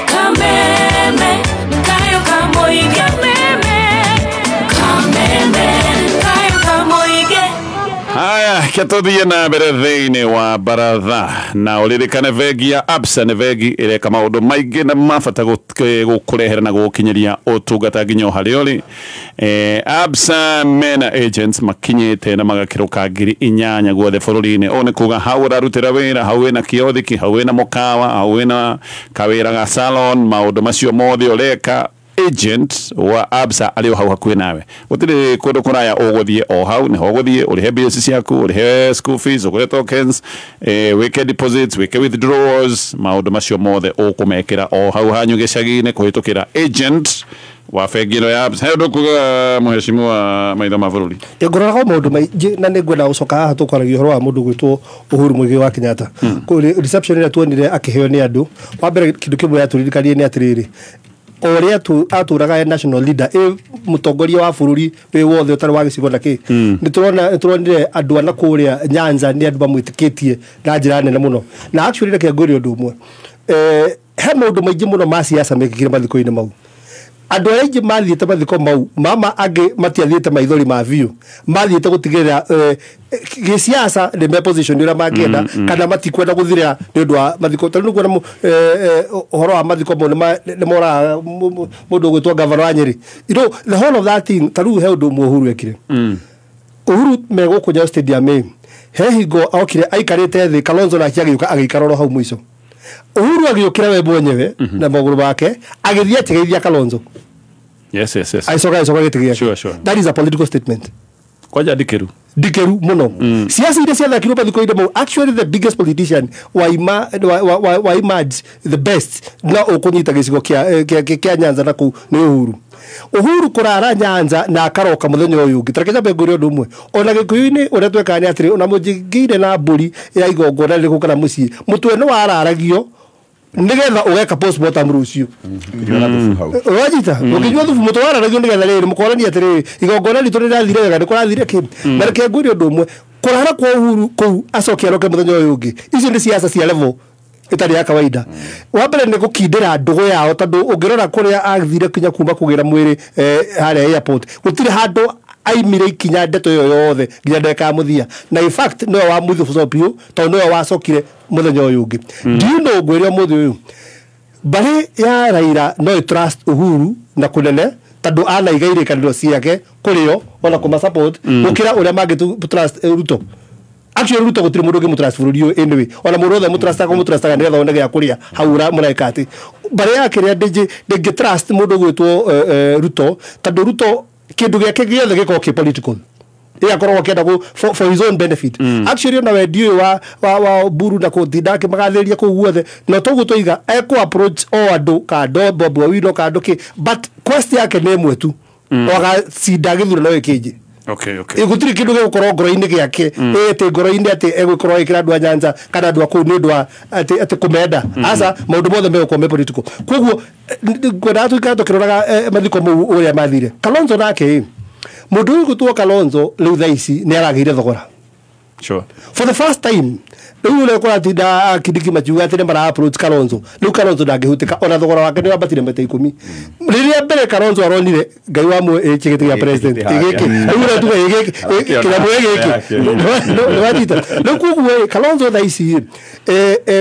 kameme, kayo kamoige. Kameme, kameme, kayo kamoige. Haya, kĩatũthiĩ na mbere thĩinĩ wa baratha na ũririkane bengi ya Absa nĩ bengi ĩreka maũndũ maingĩ na mabata gũkũrehera na gũgũkinyĩria ũtungata nginya o harĩa ũrĩ. Absa mena agents makinyĩte na magakĩrũka 8,000 guothe bũrũri-inĩ. Ũũ nĩ kuga hau ũrarutĩra wĩra, hau wĩna kiothiki, hau wĩna mũkawa, hau wĩna kawĩra ga salon, maũndũ macio mothe ũreka agent wa Absa arĩ o hau hakuhĩ nawe. Gũtirĩ kũndũ kũraya ũgũthiĩ, o hau nĩho ũgũthiĩ ũrĩhe bills ciaku, ũrĩhe school fees, ũgũre tokens, wĩke deposits, wĩke withdrawals, maũndũ macio mothe ũkũmekĩra o hau hanyu gĩcagi-inĩ kũhĩtũkĩra agent wa bengi ĩno ya Absa. He ũndũ kuga mũheshimiwa maitho ma bũrũri? Ngũroraga maũndũ maingĩ na nĩ ngwenda gũcoka haha tũkwaragia ũhoro wa mũndũ gwĩtwo Uhuru Muigai wa Kenyatta. Reception ĩrĩa tuonire akĩheo nĩ andũ, wa mbere kĩndũ kĩmwe yatũririkanirie nĩ atĩrĩrĩ, o ũrĩa atũraga e national leader, ĩ mũtongoria wa bũrũri wĩ wothe ũtarĩ wa gĩcigo na kĩ. Nĩ tũronire andũ a na kũrĩa Nyanza nĩ andũ mamwĩtĩkĩtie na njĩra nene mũno. Na actually reke ngwĩre ũndũ ũmwe, he maũndũ maingĩ mũno ma siasa mekĩkire mathiko-inĩ mau. Andũ arĩa aingĩ mathiĩte mathiko mau, mama angĩ matiathiĩte maithori ma biũ, mathiĩte gũtigĩrĩra gĩsiasa nĩ me position ũrĩa mangĩenda kana matikwenda gũthira nĩ ũndũ wa mathiko. Tondũ nĩkuona ũhoro wa mathiko mau nĩ moraga mũndũ ũgwĩtwo gavana wa Nyĩrĩ. You know, the whole of that thing, ta rĩu he ũndũ ũmwe Uhuru ekire. Uhuru me gũkũ Nyayo Stadium ĩ, he hingo okire aikarĩte thĩ, Kalonzo nake agĩũka agĩikara oro hau mũico. Uhuru agĩũkĩra we mwenyewe na magũrũ make agĩthiĩ akĩgeithia Kalonzo. Yes, yes, yes. Aicoka gĩtĩ gĩake. Sure, sure. That is a political statement. Kwanja ndikĩru. Ndikĩru mũno. Siasa iria ciathakirwo mathiko-inĩ mau, actually the biggest politician wa emerge the best na ũkũnyita gĩcigo kĩa Nyanza na kũu nĩ Uhuru. Uhuru kũrara Nyanza na akaroka mũthenya ũyũ ũngĩ. Tareke nyambe ngwĩre ũndũ ũmwe, ona Gĩkũyũ-inĩ ũrĩa twekaga nĩ atĩrĩ, ona mũnjingĩire na mbũri ya igongona rĩrĩkũ kana mũciĩ, mũtwe nĩ wararagio nĩgetha ũgeka postmortem rũciũ. Wanyita ũkĩnyua thubu mũtwe wararagio nĩgetha rĩrĩ mũkonania atĩrĩrĩ, igongona ritũ nĩrĩrathire wega, nĩ kũrathire kĩ. Na reke ngwĩre ũndũ ũmwe, kũrara kwa Uhuru kũu acoke aroke mũthenya ũyũ ũngĩ, icio nĩ siasa cia level ĩtarĩ ya kawaida. Wa mbere nĩ gũkindĩra ndũgũ yao, tondũ ũngĩrora kũrĩa athire kinya kuma kũgĩra mwĩrĩ harĩa airport, gũtirĩ handũ aimire ikinya ndeto ĩyo yothe nginya ndagĩka ya mũthia. Na in fact nĩwe wa mũthia biũ, tondũ nĩwe wacokire mũthenya ũyũ ũngĩ. Do you know ngwĩre ũmũthĩ ũyũ, mbarĩ ya Raila no ĩ trust Uhuru na kũnene, tondũ anaiga irĩkanĩro ciake kũrĩo ona kũma support gũkĩra ũrĩa mangĩ trust Ruto. Actually Ruto gũtirĩ mũndũ ũngĩmũtrust bũrũri ũyũ anyway, ona mũndũ wothe mũtrustaga mũtrustaga nĩgetha one gĩa kũrĩa hau mũreka atĩ mbarĩ ya kĩrĩa ndĩngĩ trust mũndũ ũgwĩtwo Ruto, tondũ Ruto kĩndũ gĩake gĩothe gĩkoragwo kĩ political. Akoragwo akĩenda for his own benefit. Actually ona wendi ũyũ wa Oburu na kũtinda akĩmagathĩrĩria kũu guothe, na toguo tũiga ekũ approach o andũ kando Bobi Owino kando kĩ, but quest yake nĩ ĩmwe tu, agacinda gĩthurano gĩkĩ. Okay, okay. Gũtirĩ kĩndũ gĩgũkorwo ngoro-inĩ gĩake ĩtĩ ngoro-inĩ atĩ egũkorwo agĩkĩra andũ a Nyanza kana andũ a kũu nĩ ũndũ wa atĩ kũmenda. Aca, maũndũ mothe megũkorwo me political. Koguo ngwendaga tũikare tũkĩroraga mathiko mau ũrĩa mathire. Kalonzo nake ĩ, mũndũ ũyũ gwĩtwo Kalonzo rĩu thaa ici nĩ aragĩire thogora. Sure. For the first time rĩu ũrĩa kũratinda Kindiki makiuga atĩ nĩ mara approach Kalonzo, rĩu Kalonzo ndangĩhutĩka ona thogora wake nĩ wambatire maita 10. Rĩrĩa mbere Kalonzo aronire Ngai wa gĩtĩ gĩa president gĩkĩ rĩu ũratuga gĩkĩ kĩrabu gĩkĩ nĩwanyita. Rĩu koguo Kalonzo thaa ici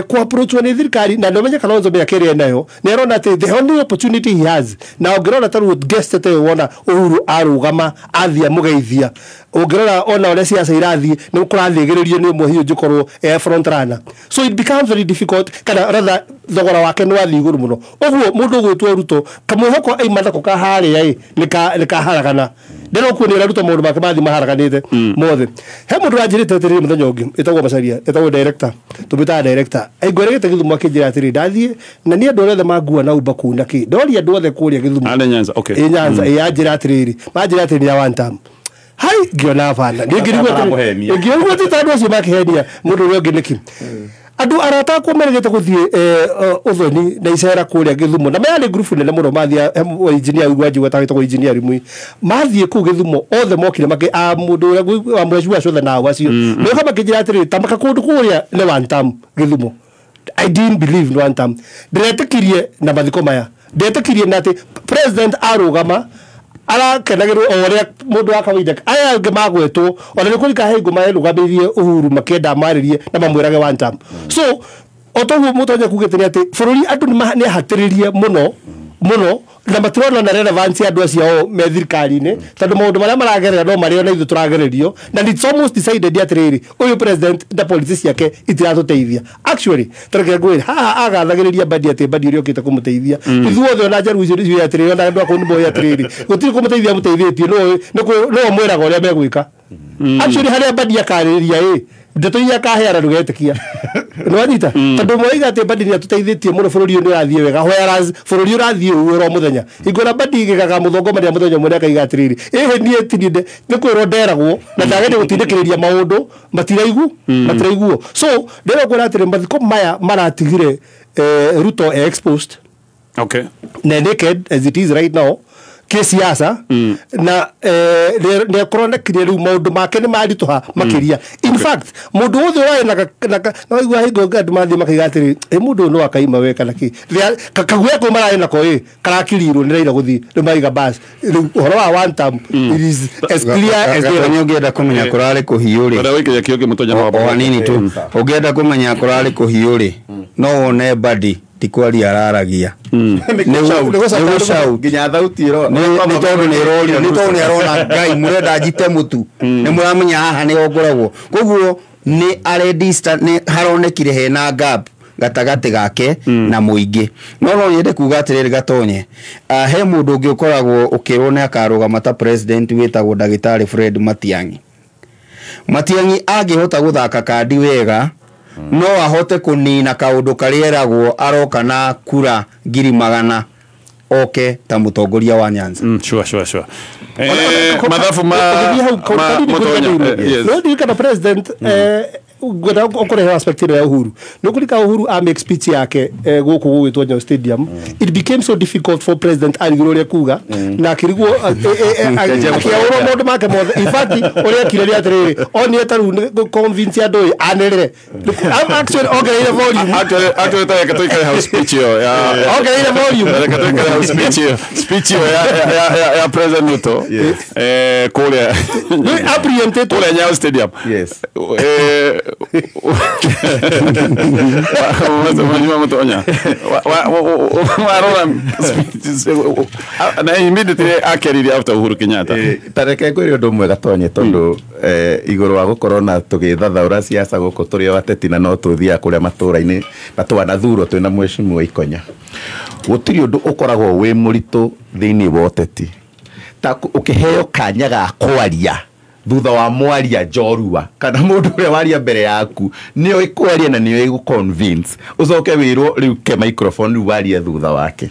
ku approach nĩ thirikari na nĩũmenye Kalonzo mĩaka ĩrĩa enayo nĩ arona atĩ the only opportunity he has, na ũngĩrora ta rĩu guest ta ĩyo wona Uhuru arũgama athiĩ amũgeithia, ũngĩrora ona ũrĩa ciaca irathiĩ nĩ kũrathĩgĩrĩrio nĩ ũmwe hihi ũngĩkorwo front runner, so it becomes very difficult, kana rather thogora wake nĩ wathiĩ igũrũ mũno. Ũguo mũndũ ũgwĩtwo Ruto kamwĩhoko aima nako ka harĩa ĩ nĩ kaharagana, ndĩrokuo nĩ ũrĩa Ruto maũndũ make mathiĩ maharaganĩte mothe. He mũndũ ũranjĩrĩte atĩrĩrĩ mũthenya ũngĩ ĩtagwo Macharia, ĩtagwo director, tũmĩtaga director, aingũrĩgĩte Gĩthumo akĩnjĩra atĩrĩrĩ ndathiĩ na niĩ andũ arĩa othe mangua na Uber kũu na kĩ ndoria andũ othe kũrĩa Gĩthumo Nyanza, okay. Ĩ Nyanza, ĩ yanjĩra atĩrĩrĩ manjĩra atĩrĩrĩ ya one term hai ngiona bana ngĩrigwo atĩ andũ acio makĩhenia mũndũ ũrĩa ũngĩ nĩkĩ andũ arata akwa meregete gũthiĩ ũthoni na icera kũrĩa Gĩthumo na mayarĩ ngurubu nene mũno mathiĩ engineer ũguo anjigua tagĩtagwo engineer Rimui mathiĩ kũu Gĩthumo othe mokire makĩ mũndũ ũrĩa wa mweci wacio othe nao acio moka makĩnjĩra atĩrĩrĩ tamaka kũndũ kũrĩa nĩ one term Gĩthumo. I didn't believe in one term. Ndĩretĩkirie na mathiko maya, ndetĩkirie na atĩ president arũgama arakenagĩrwo o ũrĩa mũndũ wa kawaida aya angĩ magwetwo ona nĩ kũrika he ngũma yarũgamĩrĩrie Uhuru makĩenda marĩrie na mamwĩrage one term. So o toguo mũtonye kugĩte nĩ atĩ bũrũri andũ nĩ ahatĩrĩrie mũno mũno na matirona na relevance ya andũ acio ao me thirikari-inĩ tondũ maũndũ marĩa maragerera no marĩa ona ithuĩ tũragererio na it's almost decided atĩrĩrĩ ũyũ president na policy ciake itiratũteithia. Actually tareke ngwĩre haha agathagĩrĩria Mbadi atĩ Mbadi ũrĩa ũkĩte kũmũteithia ithuothe ona njaru icio nĩciũĩ atĩrĩrĩ ona andũ akũu nĩmoĩ atĩrĩrĩ gũtirĩ kũmũteithia mũteithĩtie nĩwe mwĩraga ũrĩa megwĩka. Actually harĩa Mbadi akarĩrĩria ĩ ndeto iria akaheana ndũgetĩkia nĩwanyita tondũ moiga atĩ Mbadi nĩatũteithĩtie mũno bũrũri ũyũ nĩũrathiĩ wega whereas bũrũri ũrathiĩ ũũ oro mũthenya hingũra Mbadi ĩgĩkaga mũthongo marĩa mũthenya ũmwe nĩakaiga atĩrĩrĩ ĩhĩ niĩ ti niĩ nĩ kwĩrwo nderagwo na ndageria gũtindĩkĩrĩria maũndũ matiraiguo. So ndĩrenda kwĩra atĩrĩ mathiko maya maratigire Ruto exposed, okay, na naked as it is right now kĩsiasa na nĩ kũronekire rĩu maũndũ make nĩ maritũha makĩria. In fact mũndũ wothe ũrarĩ na waigua hingo andũ mathiĩ makaiga atĩrĩ ĩ mũndũ ũyũ no akaima we kana kĩ kaguoya kau mararĩ nako ĩ karakiriirwo nĩ Raila gũthiĩ rĩu maraiga bas rĩu ũhoro wa one term it is as clear as day. Gatonye ũngĩenda kũmenya kũrarĩ kũhiũ rĩ ũrĩa wĩkĩria kĩo kĩmũtonya o hanini tu ũngĩenda kũmenya kũrarĩ kũhiũ rĩ no wone Mbadi ti kwaria araragia nginya thauti ĩro nĩ tondũ nĩ ĩrorio nĩ tondũ nĩ arona Ngai mũrenda njite mũtu nĩ mũramenya haha nĩho ngoragwo koguo nĩ aredista nĩ haronekire hena gap gatagatĩ gake na mũingĩ. No nyende kuga atĩrĩrĩ Gatonye, he mũndũ ũngĩ ũkoragwo ũkĩrwo nĩ akarũgama ta president wĩtagwo ndagĩtarĩ Fred Matiang'i. Matiang'i angĩhota gũthaka kandi wega no ahote kũnina kaũndũ karĩa eragwo aroka na kura 100,000 oke ta mũtongoria wa Nyanza. Sure. Mathabu ma Mũtonya. No ndirikana president ngwenda ũkũrehe aspect ĩno ya Uhuru nĩ ũkũririkana Uhuru a make speech yake gũkũ gũgwĩtwo Nyayo Stadium. It became so difficult for president arigirwo ũrĩa kuga na akĩrigwo akĩaũrwo maũndũ make mothe. In fact ũrĩa ekire nĩ atĩrĩrĩ onire ta rĩu convince andũ ĩ anĩrĩre actually ongereire volume actually ta reke tũikare hau speech ĩyo ya ongereire volume reke tũikare hau speech ĩyo speech ĩyo ya President Ruto kũrĩa kũrĩa Nyayo Stadium. Yes. Mũtonya warora na immediately akĩaririe after Uhuru Kenyatta. Ta reke ngwĩre ũndũ ũmwe Gatonye tondũ igũrũ wa gũkorwo na tũgĩthathaũra siasa gũkũ tũrĩ o ateti na no tũthiaga kũrĩa matũũra-inĩ na twanathurwo twĩna mheshimiwa Ikonya, gũtirĩ ũndũ ũkoragwo wĩ mũritũ thĩinĩ wa ũteti ta ũkĩheo kanya ga kwaria thutha wa mwaria njorua kana mũndũ ũrĩa waria mbere yaku nĩoĩ kwaria na nĩoĩ gũ-convince ũcoke wĩrwo rĩu ke microphone rĩu warie thutha wake.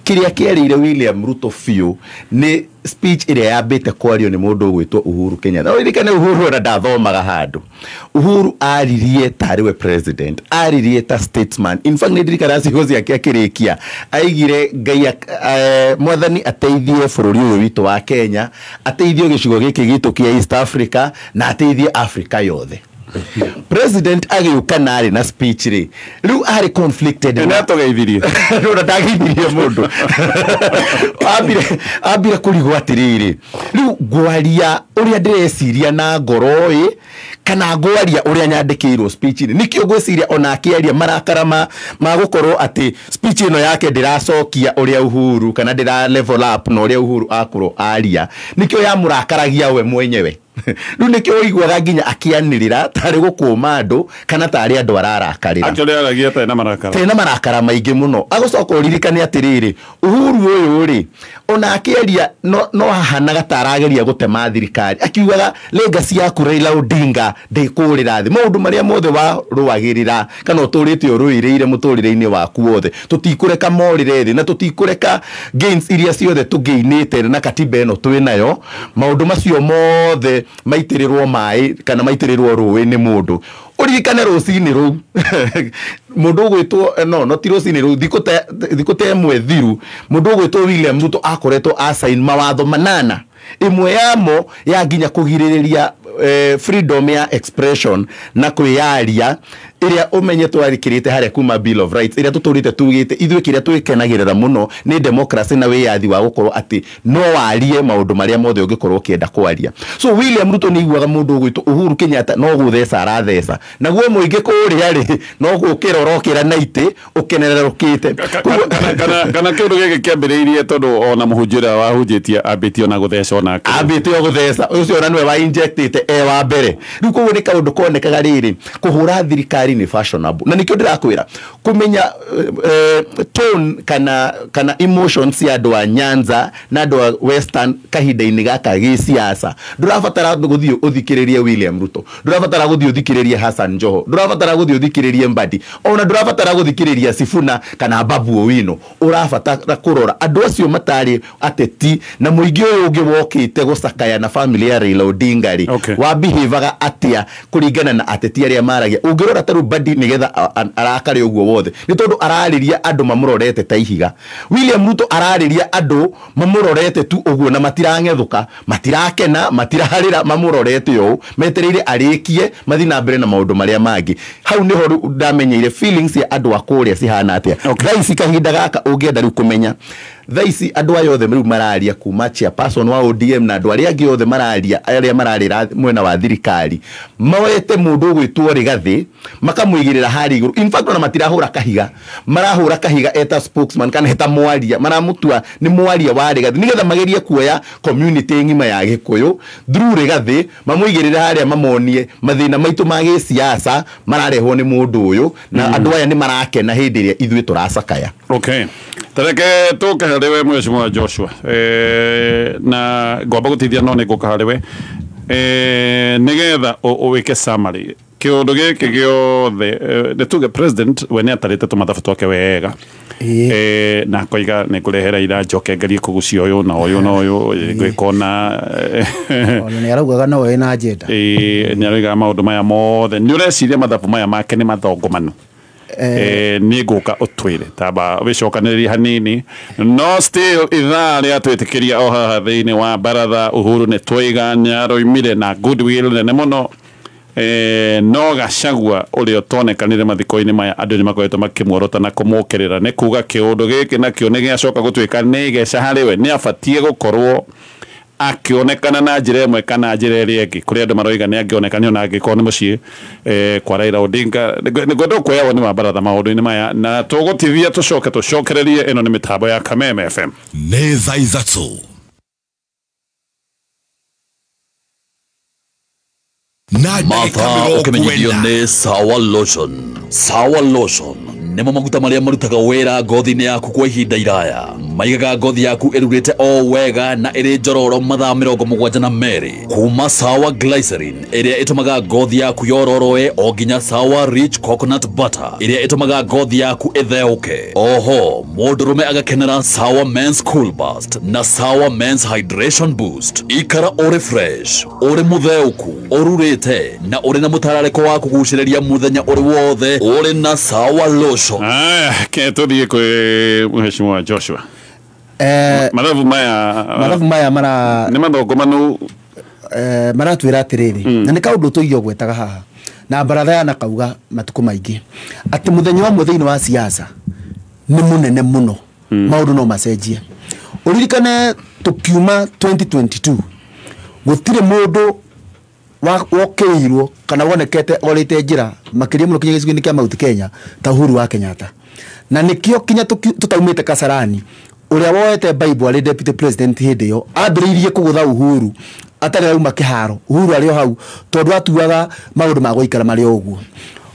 Kĩrĩa kĩarĩire William Ruto biũ nĩ speech ĩrĩa yambĩte kwario nĩ mũndũ ũgwĩtwo Uhuru Kenyatta. Ũririkane Uhuru ona ndathomaga handũ. Uhuru aririe tarĩ we president, aririe ta statesman. In fact nĩ ndirikanaga ciugo ciake akĩrĩkia aigire Ngai mwathani ateithie bũrũri ũyũ witũ wa Kenya, ateithie gĩcigo gĩkĩ gitũ kĩa East Africa na ateithie Africa yothe. President agĩũka na arĩ na speech rĩ, rĩu arĩ conflicted. Nĩ atũgeithirie. Rĩu ndageithirie mũndũ. Ambire kũrigwo atĩrĩrĩ, rĩu ngwaria ũrĩa ndĩreciria na ngoro ĩ, kana ngwaria ũrĩa nyandĩkĩirwo speech-inĩ. Nĩkĩo ngwĩciria ona akĩaria marakara ma gũkorwo atĩ speech ĩno yake ndĩracokia ũrĩa Uhuru kana ndĩra level up na ũrĩa Uhuru akorwo aria, nĩkĩo yamũrakaragia we mwenyewe. Rĩu nĩkĩo ũiguaga nginya akĩanĩrĩra tarĩ gũkũma andũ kana tarĩ andũ ararakarĩra. Actually aragia tarĩ na marakara. Tarĩ na marakara maingĩ mũno. Agũcoka ũririkane atĩrĩrĩ, Uhuru ũyũ rĩ, ona akĩaria no hahanaga ta arageria gũtema thirikari, akiugaga legacy yaku Raila Odinga ndĩkũrĩra thĩ, maũndũ marĩa mothe warũagĩrĩra kana ũtũrĩte ũrũĩrĩire mũtũrĩre-inĩ waku wothe tũtikũreka morĩre thĩ, na tũtikũreka gains iria ciothe tũgĩinĩte na katiba ĩno twĩnayo, maũndũ macio mothe maitĩrĩrwo maĩ kana maitĩrĩrwo rũĩ nĩ mũndũ. Ũririkane rũcinĩ rũu mũndũ ũgwĩtwo no ti rũcinĩ rũu, thikũ ta ĩmwe thiru, mũndũ ũgwĩtwo William Ruto akoretwo asign mawatho manana, ĩmwe yamo ya nginya kũgirĩrĩria freedom ya expression na kwĩyaria ĩrĩa ũmenye twarĩkĩrĩte harĩa kuma Bill of Rights ĩrĩa tũtũrĩte tugĩte ithuĩ kĩrĩa twĩkenagĩrĩra mũno nĩ democracy na wĩyathi wa gũkorwo atĩ no warie maũndũ marĩa mothe ũngĩkorwo ũkĩenda kwaria. So William Ruto nĩ aiguaga mũndũ ũgwĩtwo Uhuru Kenyatta no gũtheca aratheca, naguo mũingĩ kũrĩa rĩ no gũkĩra ũrokĩra na itĩ ũkenererũkĩte. Kana kĩũndũ gĩkĩ kĩambĩrĩirie tondũ ona mũhunjia ũrĩa wahunjĩtie ambĩtie ona gũtheca onake, ambĩtie o gũtheca, ũcio ona nĩwe wa injectĩte e wa mbere. Rĩu koguo nĩ kaũndũ konekaga rĩrĩ, kũhũra thirikari ni fashionable, na nikio ndirakwira kumenya tone kana emotions cia andũ a Nyanza na andũ a Western kahinda-inĩ gaka gĩsiasa. Ndũrabatara gũthiĩ ũthikĩrĩrie William Ruto, ndũrabatara gũthiĩ ũthikĩrĩrie Hassan Joho, ndũrabatara gũthiĩ ũthikĩrĩrie Mbadi, ona ndũrabatara gũthikĩrĩria Sifuna kana Babu Owino. Ũrabatara kũrora andũ acio matarĩ ateti na mũingĩ ũyũ ũngĩ wokĩte gũcakaya na family ya Raila Odinga rĩ, wabihevaga atĩa kũringana na ateti arĩa maragia. Ũngĩrora ta rĩu Mbadi nĩgetha arakare ũguo wothe nĩ tondũ ararĩria andũ mamũrorete ta ihiga. William Ruto ararĩria andũ mamũrorete tu ũguo na matirang'ethũka, matirakena, matirarĩra, mamũrorete ũũ metereire arĩkie mathiĩ na mbere na maũndũ marĩa mangĩ. Hau nĩho rĩu ndamenyeire feelings cia andũ a kũrĩa cihana atĩa. Thaa ici kahinda gaka ũngĩenda rĩu kũmenya, thaa ici andũ aya othe rĩu mararia kuma chairperson wa ODM na andũ arĩa angĩ othe mararia arĩa mararĩra mwena wa thirikari moete mũndũ ũgwĩtwo Rigathĩ makamũigĩrĩra harĩa igũrũ. In fact ona matirahũra kahiga, marahũra kahiga eta spokesman kana eta mwaria, maramũtua nĩ mwaria wa Rigathĩ nĩgetha magerie kuoya community ng'ima ya Gĩkũyũ through Rigathĩ, mamũigĩrĩre harĩa mamonie mathĩna maitũ ma gĩsiasa mararehwo nĩ mũndũ ũyũ, na andũ aya nĩ marakena hĩndĩ ĩrĩa ithuĩ tũracakaya. Okay, tareke tũke harĩ we Mheshimiwa Joshua, na ngwamba gũteithia no nĩ ngũka harĩ we nĩgetha ũwĩke summary kĩũndũ gĩkĩ gĩothe. Nĩ tuge president we nĩ atarĩte tũmathabu twake wega, na akoiga nĩ ngũrehera ira njoke ngerie kũgucia ũyũ na ũyũ na ũyũ ngwĩka ona nĩ araugaga no wĩ na agenda, nĩ aroigaga maũndũ maya mothe. Nĩ ũreciria mathabu maya make nĩ mathongomanu? Nĩ ngũka ũtwĩre tamba wĩcokanĩrĩrie hanini, no still ithaa rĩa twĩtĩkĩria o haha thĩinĩ wa baratha. Uhuru nĩ twaiga nĩaroimire na goodwill nene mũno, no Gachagua ũrĩa ũtonekanire mathiko-inĩ maya andũ nĩ makoretwo makĩmuorota na kũmũkĩrĩra, nĩ kuga kĩũndũ gĩkĩ nakĩo nĩ gĩacoka gũtuĩka nĩ geca harĩ we, nĩ abatiĩ gũkorwo akĩonekana na njĩra ĩmwe kana njĩra ĩrĩa ĩngĩ. Kũrĩ andũ maroiga nĩ angĩonekana ona angĩkorwo nĩ mũciĩ kwa Raila Odinga. Ngwenda kuoya woni wa baratha maũndũ-inĩ maya, na tũgũtithia tũcoke tũcokererie. Ĩno nĩ mĩtambo ya Kameme FM. Nĩ thaa ithatũ na Martha ũkĩmenyithio nĩ Sawa Lotion. Sawa Lotion nĩmo maguta marĩa marutaga wĩra ngothi-inĩ yaku kwa ihinda iraya, maigaga ngothi yaku ĩrurĩte o wega na ĩrĩ njororo mathaa 72 kuma Sawa Glycerin ĩrĩa ĩtũmaga ngothi yaku yororoe o nginya Sawa Rich Coconut Butter ĩrĩa ĩtũmaga ngothi yaku ĩtheũke. Oho mũndũrũme agakenera Sawa Men's Cool Burst na Sawa Men's Hydration Boost. Ikara ũrĩ fresh, ũrĩ mũtheũku, ũrurĩte na ũrĩ na mũtararĩko wa kũgucĩrĩria mũthenya ũrĩ wothe ũrĩ na Sawa Lotion. Aya, ke tuthiĩ kwĩ Mheshimiwa Joshua. Mathabu maya mara nĩ mathongomanu, maratwĩra atĩrĩrĩ, na nĩ kaũndũ tũiyo gwetaga haha, Na baratha ya nakauga matukũ maingĩ atĩ mũthenya wa thĩinĩ wa siasa nĩ mũnene mũno. Maũndũ no macenjie. Ũririkane tũkiuma 2022 gũtirĩ mũndũ wokĩirwo kana wonekete orĩte njĩra makĩria mũno kinya gĩcigo-inĩ kĩa Mount Kenya ta Uhuru wa Kenyatta. Na nĩkĩo kinya tũtaumĩte Kasarani ũrĩa woete Bible arĩ deputy president hĩndĩ ĩyo ambĩrĩirie kũgũtha Uhuru atarĩ auma kĩharo. Uhuru arĩ o hau tondũ atuaga maũndũ ma gũikara marĩ o ũguo.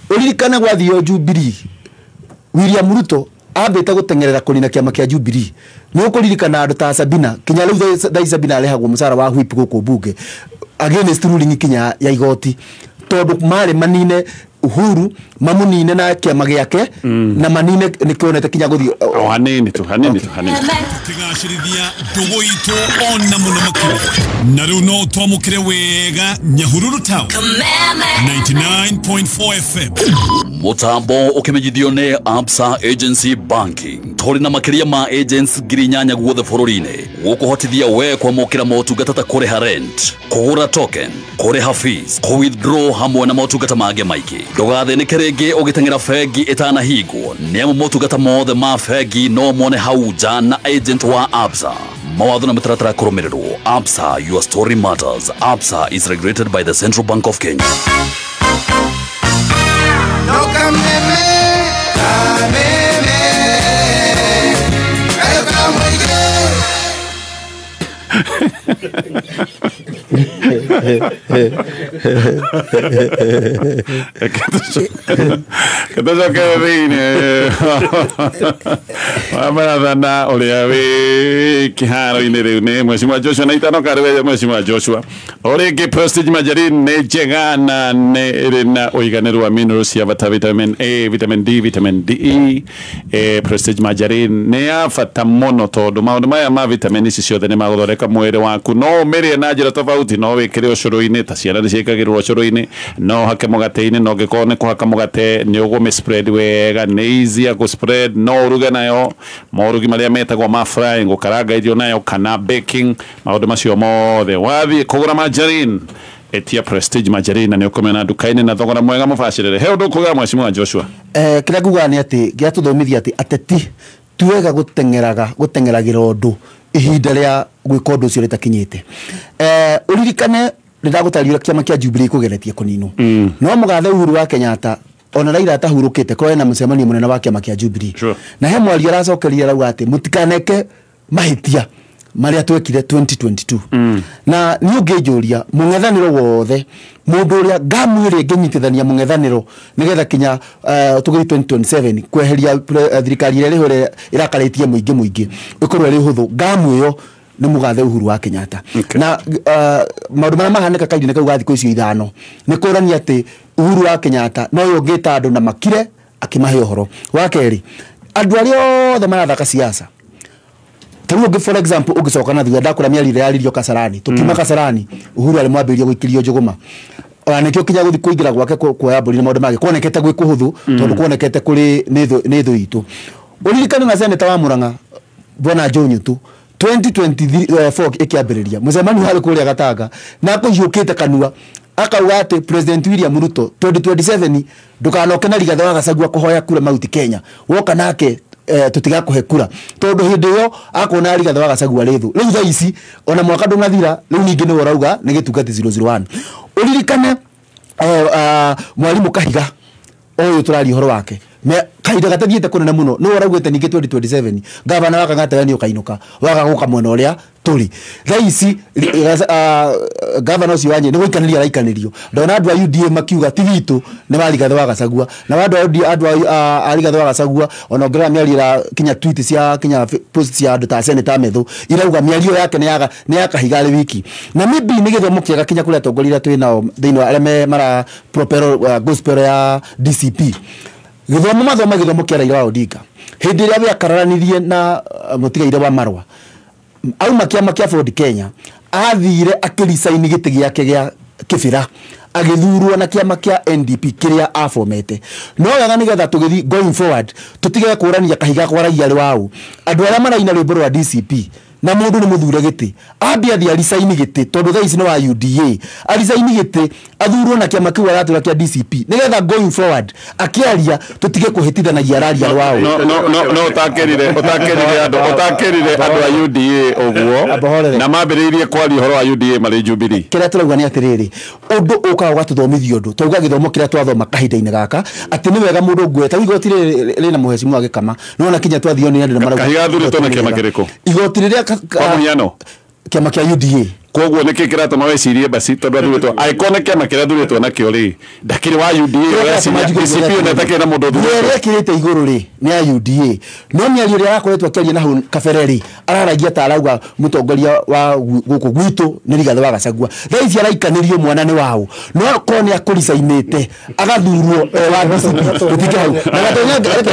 Ũririkane gwathio Jubilee, William Ruto ambĩte gũteng'erera kũnina kĩama kĩa Jubilee. Nĩ ũkũririkana andũ ta Sabina kinya rĩu thaa Sabina arehagwo mũcara wa whip gũkũ bunge against ruling kinya ya igoti tondũ marĩ manine Uhuru mamunine na kĩama gĩake na manine nĩkĩonete kinya gũthiĩ o hanini tu hanini tu hanini Kĩgacĩrithia ndũgũ itũ ona mũno makĩria na rĩu no twamũkĩre wega Nyahururu Town 99.4 FM. Mutambo ukimenyithio nĩ Absa Agency Banking. Tũrĩ na makĩria ma agents 8,000 guothe bũrũri-inĩ gũkũhotithia we kwamũkĩra motungata ta kũrĩha rent, kũgũra token, kũrĩha fees, kũ-withdraw hamwe na motungata mangĩ maingĩ. Ndũgathĩnĩke rĩngĩ ũgĩteng'era bengi ĩtanahingwo nĩamu motungata mothe ma bengi no mone hau nja na agent wa Absa. Mawatho na mĩtaratara kũrũmĩrĩrwo. Absa, your story matters. Absa is regulated by the Central Bank of Kenya. No kameme, kameme, kayo kamoige. Kĩtũcoke thĩinĩ wa marathana ũrĩa wĩ kĩharo-inĩ rĩu nĩ Mheshimiwa Joshua na itano karĩ Mheshimiwa Joshua. O rĩngĩ Prestige Margarine nĩ njega na nĩ ĩrĩ na ũiganĩru wa minerals cia bata, vitamin A, vitamin D, vitamin D. Prestige Margarine nĩ ya bata mũno tondũ maũndũ maya ma vitamin ici ciothe nĩ magũthondeka mwĩrĩ waku. No ũmĩrĩe na njĩra tofauti, no wĩkĩre ũcũrũ-inĩ ta ciana nĩ ciĩkagĩrwo ũcũrũ-inĩ, no ũhake mũgate-inĩ, na ũngĩkorwo nĩ kũhaka mũgate nĩ ũgũmĩ spread wega, nĩ easy ya gũ spread, no ũruge nayo morugi marĩa metagwo ma frying, gũkaranga irio nayo kana baking, maũndũ macio mothe. Wathiĩ kũgũra margarine, etia Prestige Margarine na nĩ ũkũmĩona nduka-inĩ na thogora mwega mũbacĩrĩre. He ũndũ ũkuga Mheshimiwa Joshua? Kĩrĩa ngugaga nĩ atĩ gĩatũthomithia atĩ ateti ti wega gũteng'eragĩra ũndũ ihinda rĩa gwĩka ũndũ ũcio rĩtakinyĩte. Ũririkane nĩndagũtarĩria kĩama kĩa Jubilee kũgeretie kũninwo. No mũgathe Uhuru wa Kenyatta ona Raila atahurũkĩte korwo ena mũcemanio mũnene wa kĩama kĩa Jubilee. Na he mwaria aracokeria arauga atĩ mũtikaneke mahĩtia marĩa twekire 2022. Na niĩ ũngĩnjũria mũng'ethanĩro wothe mũndũ ũrĩa ngamu ĩrĩa ĩngĩnyitithania mũng'ethanĩro nĩgetha kinya tũgĩthiĩ 2027 kweheria thirikari ĩrĩa ĩrĩho ĩrĩa ĩrakarĩtie mũingĩ mũingĩ ĩkorwo ĩrĩ hũthũ, ngamu ĩyo nĩ mũgathe Uhuru wa Kenyatta. Na maũndũ marĩa mahanĩka kahinda-inĩ kau ga thikũ icio ithano nĩ kũrania atĩ Uhuru wa Kenyatta no we ũngĩta andũ na makire akĩmahe ũhoro. Wa kerĩ, andũ arĩa othe marathaka siasa tarĩu ũngĩ for example ũngĩcoka na thutha ndakũra mĩario ĩrĩa yaririo Kasarani, tũkiuma Kasarani Uhuru arĩ mwambĩrĩria gũikĩrio njũgũma ona nĩkĩo kinya gũthiĩ kũingĩra gwake kuoya mbũri na maũndũ mangĩ kuonekete gwĩ kũhũthũ tondũ kuonekete kũrĩ nĩ thũ itũ. Ũririkane na seneta wa Murang'a Bwana Joe Nyutu 2024 ĩkĩambĩrĩria mũcemanio warĩ kũrĩa Gatanga na akũhiũkĩte kanua akauga atĩ President William Ruto 2027 ndũkanoke na Rigathĩ wa Gachagua kũhoya kura Mount Kenya, woka nake tũtigakũhe kura tondũ hĩndĩ ĩyo akona Rigathĩ wa Gachagua rĩ thũ. Rĩu thaa ici ona mwaka ndũnathira rĩu ningĩ nĩwe ũrauga nĩ gĩtungati 001. Ũririkane mwarimũ Kahiga ũyũ tũraria ũhoro wake kahinda gatathiĩte kũnene mũno nĩwe ũraugĩte ningĩ 2027 gavana wa Kang'ata we nĩ ũkainũka waga gũka mwena ũrĩa tũrĩ. Thaa ici gavana ũcio wa Nyĩrĩ nĩ gũikanĩria araikanĩrio. Ndona andũ a UDA makiuga ti witũ nĩ wa Rigathĩ wa Gachagua, na andũ a Rigathĩ wa Gachagua ona ũngĩrora mĩario ĩra kinya tweet cia kinya post cia andũ ta Senator Methu irauga mĩario yake nĩ ya Kahiga arĩ wiki. Na maybe nĩ gĩthomo kĩega kinya kũrĩ atongoria arĩa twĩ nao thĩinĩ wa arĩa mara propel gospel ya DCP. Gĩthomo mathoma gĩthomo kĩa Raila Odinga hĩndĩ ĩrĩa we akararanirie na mũtigaire wa Marwa auma kĩama kĩa Ford Kenya athire akĩricaini gĩtĩ gĩake gĩa kĩbĩra agĩthurwo na kĩama kĩa NDP kĩrĩa afomete. No wega nĩgetha tũgĩthiĩ going forward tũtige kũrania Kahiga kwaragia arĩ waũ. Andũ arĩa maraina rwĩmbo rwa DCP Na mundu ni muthure giti ambia athie aricaini giti tondu thaa ici ni wa UDA aricaini giti athurwo na kiama kiu aratura kia DCP nigetha going forward akiaria tutige kuhitithanagia araria rwao. No utakirire andu a UDA uguo na mambiriirie kwaria uhoro wa UDA mari Jubilee. Kiria turauga ni atiriri, undu ukaga ugatuthomithia undu twauga githomo kiria twathoma kahinda-ini gaka ati ni wega mundu ngweta igoti rina muhecimu wa Gikama nona kinya twathio ni andu marauga Kahiga athuritwo na kiama kiriku? Igoti riria kwa muhiano kiama kia UDA. Koguo niki kiratuma wecirie basi tondu athuritwo angĩkorwo nĩ kĩama kĩrĩa athuritwo nakĩo rĩ ndakĩrĩ wa UDA ũreciria DCP ona ĩtakĩrĩ na mũndũ ũthurĩtwo. Ĩrĩa ĩkĩrĩte igũrũ rĩ nĩ ya UDA no mĩario ĩrĩa arakoretwo akĩaria na hau kabere rĩ araragia ta arauga mũtongoria wa gũkũ gwitũ nĩ Rigathĩ wa Gachagua. Thaa ici araikanĩrio mwana nĩ wao no korwo nĩ akũricainĩte agathurwo wa DCP tũtike hau na Gatonya reke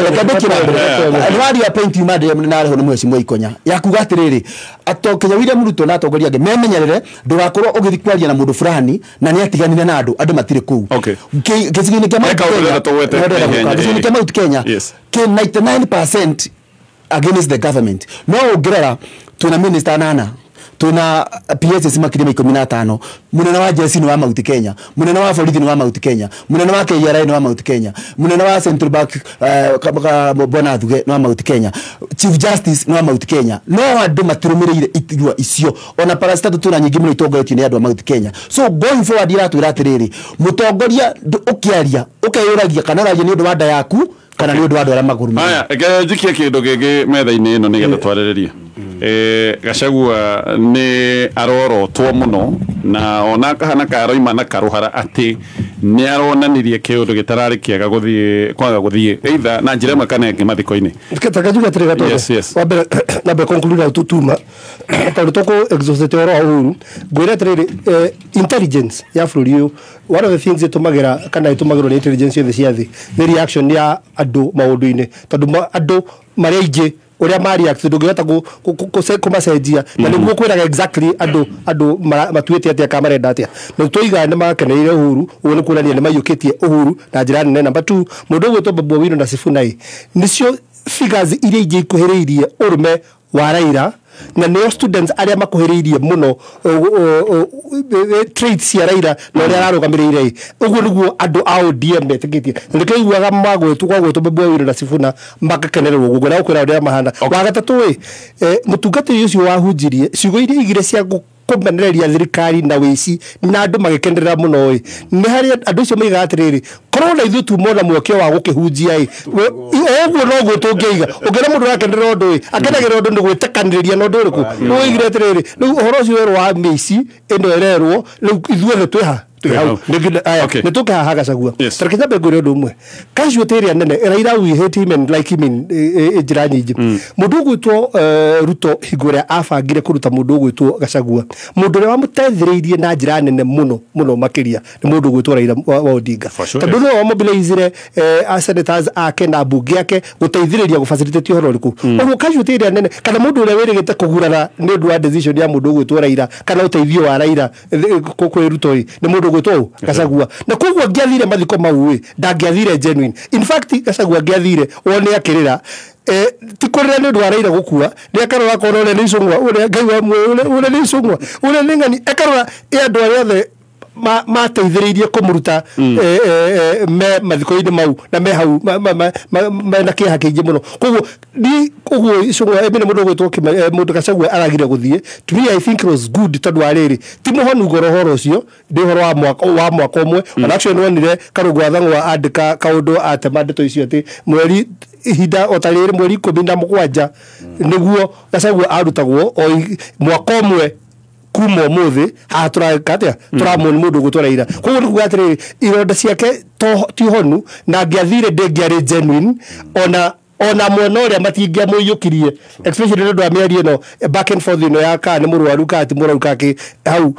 nĩ waria point yuma na arehwo nĩ mũhecimwa Ikonya ya kuga atĩrĩrĩ Kenya William Ruto na atongoria angĩ memenyerere ndugakorwo ugithi kwaria na mundu fulani na ni atiganire na andu matirĩ kuu. Gĩcigo-inĩ kĩa Mount Kenya, gĩcigo-inĩ kĩa Mount Kenya kĩ 99% against the government. No ũngĩrora twĩna minister nana, twĩna PSS makĩria ma 15, munene wa jeshi ni wa Mount Kenya, munene wa borithi ni wa Mount Kenya, munene wa KRA ni wa Mount Kenya, munene wa Central Bank Bwana Thuge ni wa Mount Kenya, Chief Justice ni wa Mount Kenya. No andu matirumirire itigwa icio ona parastato tuna nyingi muno itongoretio ni andu a Mount Kenya. So going forward iratwira atiriri, mutongoria ukiaria ukeyuragia kana uraria ni undu wa nda yaku kana ni undu wa andu aria maguru. Aya, reke njikie kindu gingi metha-ini ino nigetha twarĩrĩrie. Gachagua nĩ arorotwo mũno na ona kahana karoima na karuhara atĩ nĩ aronanirie kĩũndũ gĩtararĩ kĩega gũthiĩ kwaga gũthiĩ either na njĩra ĩmwe kana ĩngĩ mathiko-inĩ. Takajuga atĩrĩ Gatonya. Yes, yes. Wa mbere na mbere conclude tutuma tondũ tũkũ exhaust ũhoro wa Uhuru ngwĩre atĩrĩrĩ, intelligence ya bũrũri ũyũ one of the things ĩtũmagĩra kana ĩtũmagĩrwo nĩ intelligence yothe cia thĩ nĩ reaction ya andũ maũndũ-inĩ tondũ andũ marĩa aingĩ uria ma react ndũngĩhota kũmacenjia na nĩguo kwĩraga exactly andũ matuĩte atĩa kana marenda atĩa na tũiga nĩ makeneire Uhuru ũguo nĩ kuonania nĩ maiyũkĩtie Uhuru na njĩra nene. Number 2 mũndũ ũgwĩtwo Babu Owino na Sifuna nĩcio figures iria ingĩ ikuhĩrĩirie ũrũme wa Raila na nĩo students arĩa makuhĩrĩirie mũno traits cia Raila na ũrĩa ararũgamĩrĩire ũguo nĩguo andũ a ODM metĩkĩtie na nĩkĩo iguaga magwĩtwo gwagwĩtwo Babu Owino na Sifuna magakenererwo ũguo na gũkwĩra ũrĩa mahana. Wa gatatũ ĩ mũtungatĩri ũcio wahunjirie ciugo iria igĩrĩ cia kũmenereria thirikari na wĩici na andũ magĩkenerera mũno ĩ nĩ harĩa andũ acio maigaga atĩrĩrĩ korwo na ithuĩ tuma na mweke wa gũkĩhunjia ĩ ũguo noguo tũngĩiga ũngĩona mũndũ arakenerera ũndũ ĩ akenagĩrĩra ũndũ nĩ gwĩtekanĩrĩria na ũndũ ũrĩkũ ũigire atĩrĩrĩ rĩu ũhoro ũcio werwo wa mĩici ĩno ĩrerwo rĩu ithuothe twĩ ha nĩ tũkĩhaha Gachagua. Tareke nyambe ngwĩre ũndũ ũmwe casualty ĩrĩa nene Raila we hate him and like him in njĩra nyingĩ. Mũndũ ũgwĩtwo Ruto hingo ĩrĩa abangire kũruta mũndũ ũgwĩtwo Gachagua mũndũ ũrĩa wamũteithĩrĩirie na njĩra nene mũno mũno makĩria nĩ mũndũ ũgwĩtwo Raila wa Odinga tondũ nĩwe wamobilizire senators ake na mbunge ake gũteithĩrĩria gũfacilitate ũhoro ũrĩkũ. Ũguo casualty ĩrĩa nene kana mũndũ ũrĩa wĩrĩgĩte kũgurara nĩ ũndũ wa decision ya mũndũ ũgwĩtwo Raila kana ũteithio wa Raila kwĩ Ruto nĩ mũndũ ũgwĩtwo Gachagua na koguo angĩathire mathiko mau ĩ ndangĩathire genuine. In fact Gachagua angĩathire wone akĩrĩra ti kũrĩra nĩ ũndũ wa Raila gũkua nĩ akarora akona ũrĩa nĩ icũng'wa ũrĩa Ngai wa muoyo ũrĩa nĩ icũng'wa ũrĩa nĩ ng'ani akarora ĩ andũ arĩa othe mateithĩrĩirie kũmũruta me mathiko-inĩ mau na me hau mena kĩeha kĩingĩ mũno. Koguo ni ũguo icũng'wa ĩmwe mũndũ ũgwĩtwo mũndũ Gachagua aragire gũthiĩ to me I think it was good tondũ wa rĩrĩ ti mũhonu ngoro ũhoro ũcio nĩ ũhoro wa mwaka ũmwe. Ona actually nĩwonire Karũngũ wa Thang'wa andĩka kaũndũ atema ndeto icio atĩ mweri ihinda o ta rĩrĩ mweri 17 nĩguo Gachagua arutagwo o mwaka ũmwe kuma ũmũthĩ haha tũreka atĩa tũramũni mũndũ ũgwĩtwo Raila. Koguo nĩ kuga atĩrĩrĩ ironda ciake ti honu na angĩathire ndĩngĩarĩ genuine ona mwena ũrĩa matingĩamũiyũkirie especially nĩ ũndũ wa mĩario ĩno back and forth ĩno ya kana nĩ mũrwaru kana ti mũrwaru kana kĩ hau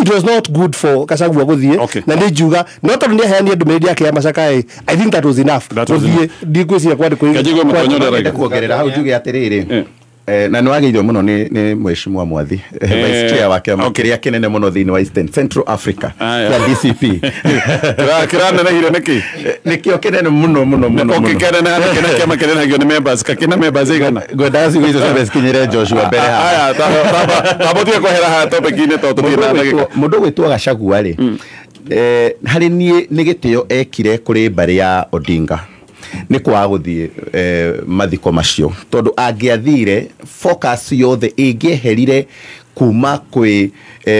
it was not good for Gachagua gũthiĩ na nĩ njuga no tondũ nĩ aheanire ndũmĩrĩri yake ya macaka ĩ I think that was enough gũthiĩ ndigwĩciria kwandĩkwo kuongerera hau njuge atĩrĩrĩ Na nĩ wagĩrĩirwo mũno nĩ mheshimiwa Mwathi, vice chair wa kĩama kĩrĩa kĩnene mũno thĩinĩ wa Eastern Central Africa kĩa DCP. Kĩranenehire nĩkĩ? Nĩkĩo kĩnene mũno mũno mũno. Okay, kĩneneha nĩkĩ na kĩama kĩnenehagio nĩ members kakĩna members igana? Ngwendaga ciugo icio ciothe cikinyĩre Joshua mbere haha. Aya, tamba ũtige kwehera haha topic-inĩ tondũ tũtirĩ na ndagĩka. Mũndũ ũgwĩtwo Gachagua rĩ, harĩ niĩ nĩ gĩtĩo ekire kũrĩ mbarĩ ya Odinga nĩ kwaga gũthiĩ mathiko macio, tondũ angĩathire focus yothe ĩngĩeherire kuma kwĩ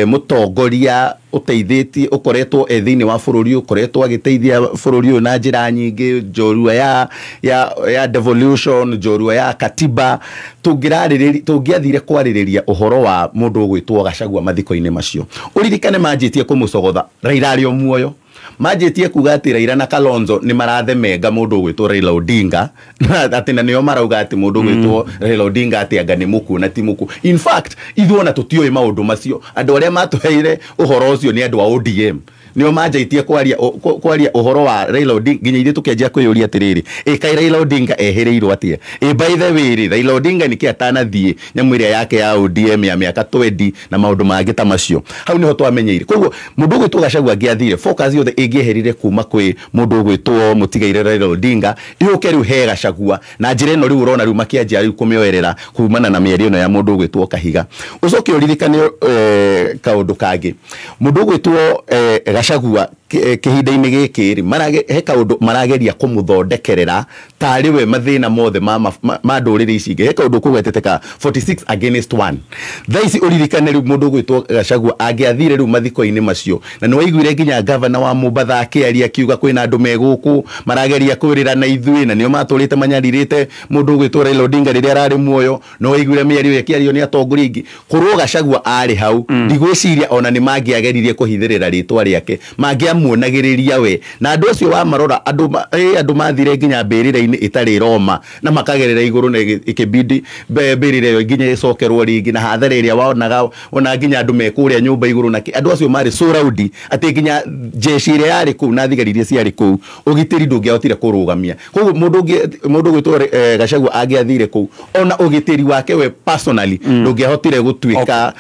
mũtongoria ũteithĩtie, ũkoretwo e thĩinĩ wa bũrũri, ũkoretwo agĩteithia bũrũri ũyũ na njĩra nyingĩ, njorua ya devolution, njorua ya katiba. Tũngĩathire kwarĩrĩria ũhoro wa mũndũ ũgwĩtwo Gachagua mathiko-inĩ macio, ũririkane manjĩtie kũmũcogotha Raila arĩ o muoyo, manjĩtie kuga atĩ Raila na Kalonzo nĩ marathemenga mũndũ ũgwĩtwo Raila Odinga, atĩ na nĩo marauga atĩ mũndũ ũgwĩtwo Raila Odinga atĩ anga nĩ mũkuũ na ti mũkuũ. In fact, ithuĩ ona tũtiũĩ maũndũ macio. Andũ arĩa matũheire ũhoro ũcio nĩ andũ a ODM, nĩo manjĩtie kwaria ũhoro wa Raila Odinga, nginya ithuĩ tũkĩanjia kwĩyũria atĩrĩrĩ, ĩ kaĩ Raila Odinga ehĩrĩirwo atĩa? Ĩ by the way rĩ, Raila Odinga nĩkĩ atanathiĩ nyamũ ĩrĩa yake ya ODM ya mĩaka 20 na maũndũ mangĩ ta macio? Hau nĩho twamenyeire. Koguo mũndũ ũgwĩtwo Gachagua angĩathire, focus yothe ĩngĩeherire kuma kwĩ mũndũ ũgwĩtwo mũtigaire Raila Odinga, yũke rĩu he Gachagua na njĩra ĩno rĩu ũrona rĩu makĩanjia rĩu kũmĩoerera kumana na mĩario ĩno ya mũndũ ũgwĩtwo Kahiga. Ũcoke ũririkane kaũndũ kangĩ, mũndũ ũgwĩtwo Gachagua kĩhinda-inĩ gĩkĩ rĩ, he kaũndũ marageria kũmũthondekerera tarĩ we mathĩna mothe ma ndũrĩrĩ ici ingĩ. He kaũndũ kũgwetete ka 46 against 1. Thaa ici ũririkane rĩu mũndũ ũgwĩtwo Gachagua angĩathire rĩu mathiko-inĩ macio, na nĩ waiguire nginya gavana wa Mombatha akĩaria akiuga kwĩna andũ me gũkũ marageria kwĩrĩra na ithuĩ, na nĩo matũrĩte manyarirĩte mũndũ ũgwĩtwo Raila Odinga rĩrĩa ararĩ muoyo. No waiguire mĩario ĩkĩario nĩ atongoria aingĩ. Korwo Gachagua arĩ hau, ndigwĩciria ona nĩ mangĩageririe kũhithĩrĩra rĩtwa rĩake, mangĩamuonagĩrĩria we na andũ acio wamarora, andũ mathire nginya mbĩrĩra-inĩ ĩtarĩ Roma na makagerera igũrũ na ĩkĩbidi mbĩrĩra ĩyo nginya ĩcokerwo rĩngĩ, na hathara ĩrĩa wonaga ona nginya andũ me kũrĩa nyũmba igũrũ na andũ acio marĩ so rowdy atĩ nginya jeshi ĩrĩa yarĩ kũu na thigari iria ciarĩ kũu ũgitĩri ndũngĩahotire kũrũgamia. Koguo mũndũ ũgwĩtwo Gachagua angĩathire kũu, ona ũgitĩri wake we personally ndũngĩahotire gũtuĩka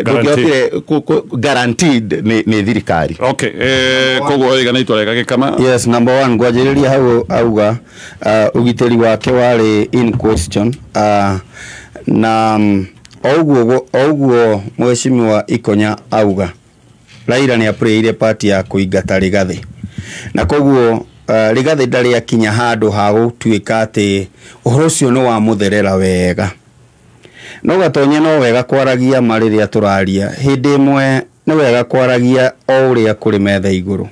ndũngĩahotire guaranteed nĩ thirikari. Okay, koguo oiga nĩ itua rĩega Gĩkama. Yes, number one, ngwanjĩrĩria hau auga ũgitĩri wake warĩ in question, na oguo mheshimiwa Ikonya auga Raila nĩ aplayire part ya kũingata Rigathĩ, na koguo Rigathĩ ndarĩ akinya handũ ha gũtuĩka atĩ ũhoro ũcio nĩ wamũtherera wega. No Gatonye no wega kwaragia ma rĩrĩa tũraria, hĩndĩ ĩmwe nĩ wega kwaragia o ũrĩa kũrĩ metha igũrũ.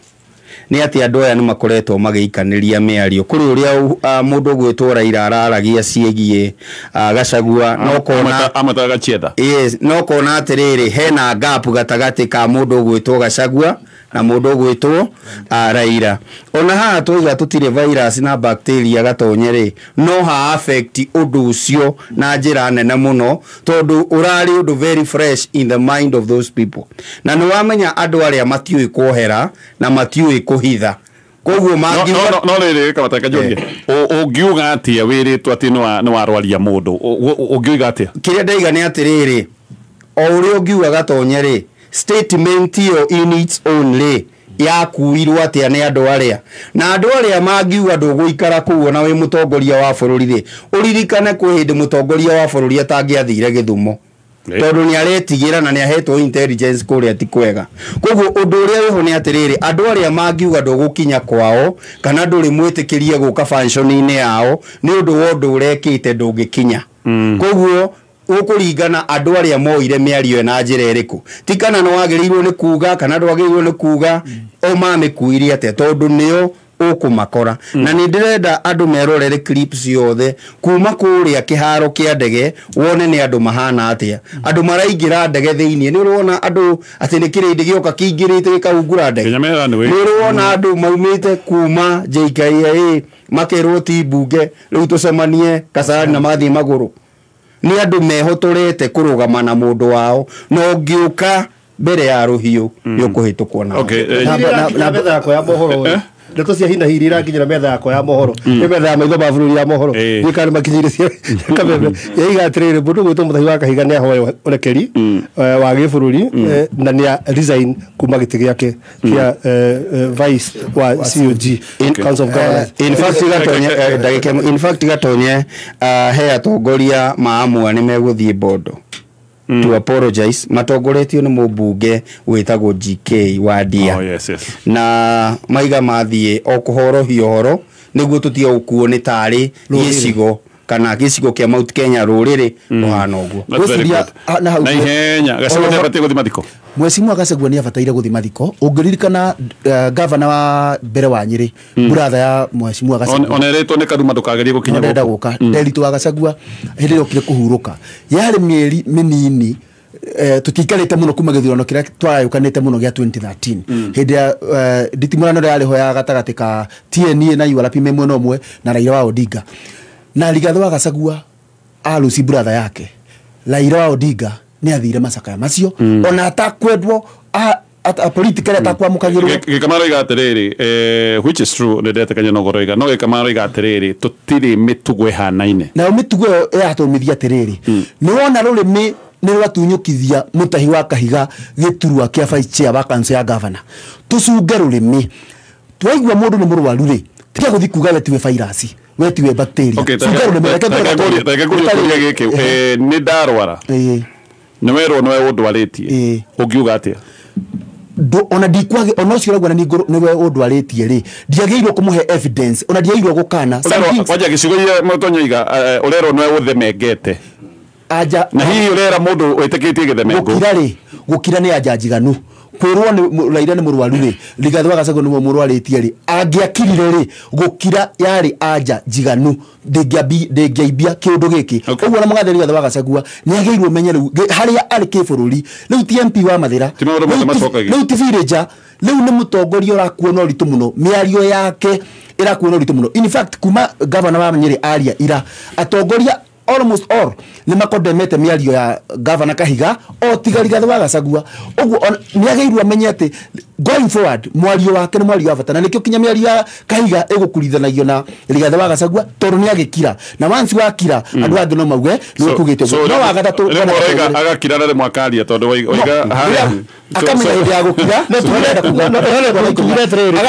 Nĩ atĩ andũ aya nĩ makoretwo magĩikanĩria mĩario kũrĩ ũrĩa mũndũ ũgwĩtwo Raila araragia ciĩgiĩ Gachagua, no kona amataga Gachietha. Yes, no kona atĩrĩrĩ hena gap gatagatĩ ka mũndũ ũgwĩtwo Gachagua na mũndũ ũgwĩtwo Raila. Ona haha tũiga tũtirĩ virus na bacteria Gatonye rĩ, no ha affect ũndũ ũcio na njĩra nene mũno, tondũ ũrarĩ ũndũ very fresh in the mind of those people. Na nĩ wamenya andũ arĩa matiũĩ kuohera na matiũĩ kũhitha. Koguo mangiuga no rĩrĩ Kamata kanjũrie, ũngiuga atĩa wĩrĩtwo atĩ nĩ warwaria mũndũ, ũngiuga atĩa? Kĩrĩa ndaiga nĩ atĩrĩrĩ, o ũrĩa ũngiuga Gatonye rĩ, statement ĩyo in its own rĩ yakuirwo atĩa nĩ andũ arĩa, na andũ arĩa mangiuga ndũgũikara kũu ona wĩ mũtongoria wa bũrũri rĩ, ũririkane kwĩ hĩndĩ mũtongoria wa bũrũri atangĩathire Gĩthumo, tondũ nĩ aretigĩra na nĩ ahetwo intelligence kũrĩa ti kwega. Koguo ũndũ ũrĩa wĩho nĩ atĩrĩrĩ, andũ arĩa mangiuga ndũgũkinya kwao kana ndũrĩ mwĩtĩkĩrie gũka function-inĩ yao nĩ ũndũ wa ũndũ ũrekĩte ndũngĩkinya. Koguo ũkũringana andũ arĩa moire mĩario na njĩra ĩrĩkũ, ti kana nĩ wagĩrĩirwo nĩ kuga kana ndwagĩrĩirwo nĩ kuga, o mamĩkuirie atĩa, tondũ nĩo ũkũmakora. Na nĩ ndĩrenda andũ merorere clips ciothe kuma kũrĩa kĩharo kĩa ndege, wone nĩ andũ mahana atĩa, andũ maraingĩra ndege thĩinĩ. Nĩ ũrona andũ atĩ nĩ kĩrĩndĩ gĩoka kĩingĩrĩte gĩkahungura ndege. Nĩ ũrona andũ maumĩte kuma JKIA makerwo ti mbunge rĩu tũcemanie Kasarani na mathiĩ magũrũ. Nĩ andũ mehotorete kũrũgama na mũndũ wao, na ũngĩũka mbere ya rũhiũ nĩ ũkũhĩtũkwo nao. Na mĩthako ya mohoro. Ndeto cia hina hiri irakinyĩra metha yakwa ya mohoro, nĩ metha ya maitho ma bũrũri ya mohoro, ndiũĩ kana nĩmakinyĩire cia Kameme. Yaiga atĩrĩrĩ, mũndũ ũgwĩtwo Mũtahi wa Kahiga nĩahoya ũrekeri wa gĩbũrũri na nĩa resign kuma gĩtĩ gĩake kĩa vice wa COG, Council of Governors. In fact gatonye ndagĩka ĩmwe. In fact gatonye he atongoria maamua nĩ megũthiĩ Bondo to apologize, matongoretio nĩ mũmbunge wĩtagwo GK wa Ndia. Oh, yes, yes. Na maiga mathiĩ o kũhorohia ũhoro nĩguo tũtige gũkuo nĩ tarĩ gĩcigo kana gĩcigo kĩa Mount Kenya rũrĩrĩ rũhana ũguo. That's very good. Na ihenya Gachagua nĩ abatiĩ gũthiĩ mathiko. Mheshimiwa Gachagua nĩ abataire gũthiĩ mathiko. Ũngĩririkana gavana wa mbere wa Nyĩrĩ, buratha ya Mheshimiwa Gachagua, Ona erĩtwo nĩ Karuma ndũkagerie gũkinya ndenda gũkũ. gũka Nderitu wa Gachagua hĩndĩ ĩrĩa okire kũhurũka yarĩ mĩeri mĩnini, tũtiikarĩte mũno kuma gĩthurano kĩrĩa twarayũkanĩte mũno gĩa 2013, hĩndĩ ya nditimũrano ĩrĩa yarĩ ho ya gatagatĩ ka TNA na URP me mwena ũmwe na Raila wa Odinga. Na Rigathĩ wa Gachagua aluci brother yake Raila wa Odinga nĩ athire macakaya macio ona atakwendwo politically atakwamũkagĩrwo. Gĩkamaro iga atĩrĩrĩ, which is true, nĩ ndetĩkania na ũhoro iga, no gĩkamaro iga atĩrĩrĩ, tũtirĩ mĩtugo ĩhanaine. Nayo mĩtugo ĩyo ĩratũmithia atĩrĩrĩ, nĩ wona rũrĩmĩ nĩ rwatunyũkithia Mũtahi wa Kahiga gĩturwa kĩa vice chair wa council ya governor. Tũcunge rũrĩmĩ, twaigua mũndũ nĩ mũrwaru rĩ, tiga gũthiĩ kuga we tiwe virus, we tiwe bacteria. Okay, Cunga rũrĩmĩ, reke reke ngũrie kĩũria gĩkĩ, nĩ ndarwara, nĩ werwo nĩwe ũndwarĩtie, ũngiuga atĩa? Ona ndikwage ona ũcio ũrauga nĩwe ũndwarĩtie rĩ, ndiagĩrĩirwo kũmũhe evidence, ona ndiagĩrĩirwo gũkana. Kwanja gĩcigo iria Mũtonyo iga, ũrerwo nĩwe ũthemengete. Anja na hihi ũrera mũndũ wĩtĩkĩtie gĩthemengo. Gũkira rĩ, gũkira nĩ anja njiganu. Kwĩrwo nĩ Raila nĩ mũrwaru rĩ, Rigathĩ wa Gachagua nĩwe mũrwarĩtie rĩ, angĩakirire rĩ, gũkira yarĩ anja njiganu, ndĩngĩaimbia kĩũndũ gĩkĩ. Ũguo na mũgathe Rigathĩ wa Gachagua nĩagĩrĩirwo menye rĩu harĩa arĩ kĩbũrũri, rĩu ti MP wa Mathĩra, Ti maũndũ mothe macokagio. rĩu ti villager, rĩu nĩ mũtongoria ũrakuo na ũritũ mũno, mĩario yake ĩrakuo na ũritũ mũno. In fact kuma gavana wa Nyĩrĩ aria ira, atongoria almost all nĩ makondemete mĩario ya gavana Kahiga o tiga Rigathĩ wa Gachagua. Ũguo nĩagĩrĩirwo amenye atĩ going forward mwario wake nĩ mwario wa bata, na nĩkĩo kinya mĩario ya Kahiga ĩgũkurithanagio na Rigathĩ wa Gachagua tondũ nĩagĩkira, na once wakira andũ angĩ no mauge nĩ ũkugĩte ũguo. No wa gatatũ rĩmwe ũroiga agakira na rĩmwe akaria tondũ oiga harĩa akamenya hĩndĩ ya gũkira,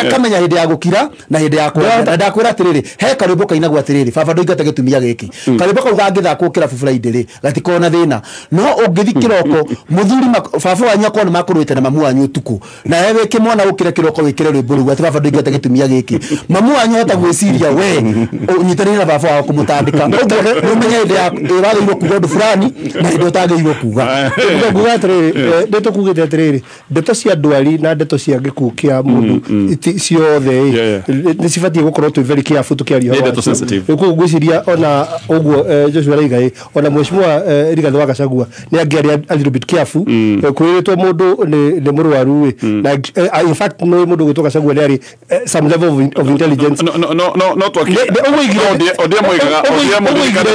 akamenya hĩndĩ ya gũkira na hĩndĩ ya kwaria. Na ndakwĩra atĩrĩrĩ, he karwĩmbo kainagwo atĩrĩrĩ, baba ndũingate gĩtumia gĩkĩ. Karwĩmbo kau gangĩthakwo kĩrabu Friday rĩ, gatikoragwo na thĩna. No ũngĩthi kĩroko, mũthuri baba wanyu akorwo nĩ makũrũĩte na mamu wanyu ũtukũ, na we wĩ kĩmwana ũkĩre kĩroko wĩkĩre rwĩmbo rũu atĩ baba ndũingate gĩtumia gĩkĩ, mamu wanyu ahota gwĩciria we ũnyitanĩire na baba wao kũmũtandĩka. Ũguo nĩ ũmenye hĩndĩ ya wagĩrĩirwo kuga ũndũ fulani na hĩndĩ ũtagĩrĩirwo kuga. Nguga atĩrĩrĩ, nĩ tũkugĩte atĩrĩrĩ, ndeto cia ndwari na ndeto cia gĩkuũ kĩa mũndũ ciothe nĩ cibatiĩ gũkorwo twĩ very careful tũkĩaria Nĩ ndeto sensitive. Rĩu koguo ngwĩciria ona ũguo Joshua araiga ĩ, ona Mheshimiwa Rigathĩ wa Gachagua nĩ angĩarĩ a little bit careful. Kwĩrĩtwo mũndũ nĩ mũrwaru ĩ, na in fact nĩ mũndũ ũgwĩtwo Gachagua nĩ arĩ some level of intelligence. No twaki Odia moigaga, Odia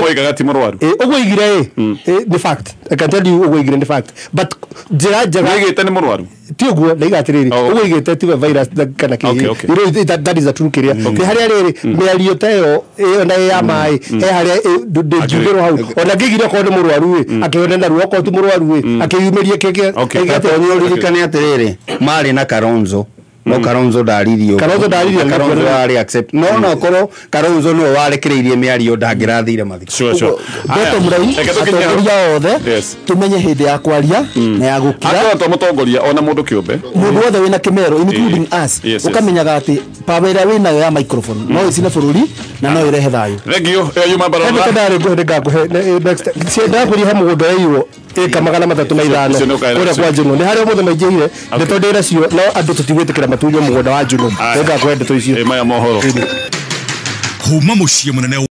moigaga ti mũrwaru. Ũguo oigire ĩ, nĩ fact, I can tell you ũguo oigire nĩ fact, but njĩra njega Nĩoigĩte nĩ mũrwaru ti ũguo ndaiga atĩrĩrĩ, ũguo oigĩte tiwe virus kana kĩ, you know, that is a true kĩrĩa nĩ harĩa rĩrĩ mĩario ta ĩyo ĩyo na ya maĩ he harĩa ndĩngiugĩrwo hau, ona ngĩigire okorwo nĩ mũrwaru ĩ akĩone narua, okorwo ti mũrwaru ĩ akĩyumĩrie kĩkĩ. Gatonye ũririkane atĩrĩrĩ, marĩ na Kalonzo, no Kalonzo ndaririe ũguo. Kalonzo ndaririe, Kalonzo arĩ accept. No no korwo Kalonzo nĩwe warekereirie mĩario ndangĩrathire mathiko. Sure, sure. Ndeto mũraihu, Reke tũkinye hau. atongoria othe Yes. tumenye hĩndĩ ya kwaria na ya gũkira. Akorwo to mũtongoria ona mũndũ kĩũmbe, Mũndũ wothe wĩna kĩmero including us, ũkamenyaga atĩ power ĩrĩa wĩnayo ya microphone no ĩcine bũrũri na no ĩrehe thayũ. Thank you. Ĩyo yuma He barabara. ndeto ndarĩ ngũhe nĩngakũhe next time. Ndakwĩria he mũgũnda ĩiywo ĩka 305 Icio nĩ ũkaera kũrĩa kwa Njũng'wa. Nĩ harĩa ũmũthĩ maingĩhire ndeto ndĩra cio, no andũ tũtigwĩtĩkĩra matunywo mũgũnda wa Njũng'wa. Nĩngakũhe ndeto icio. Maya mohoro kuma mũciĩ mũnene.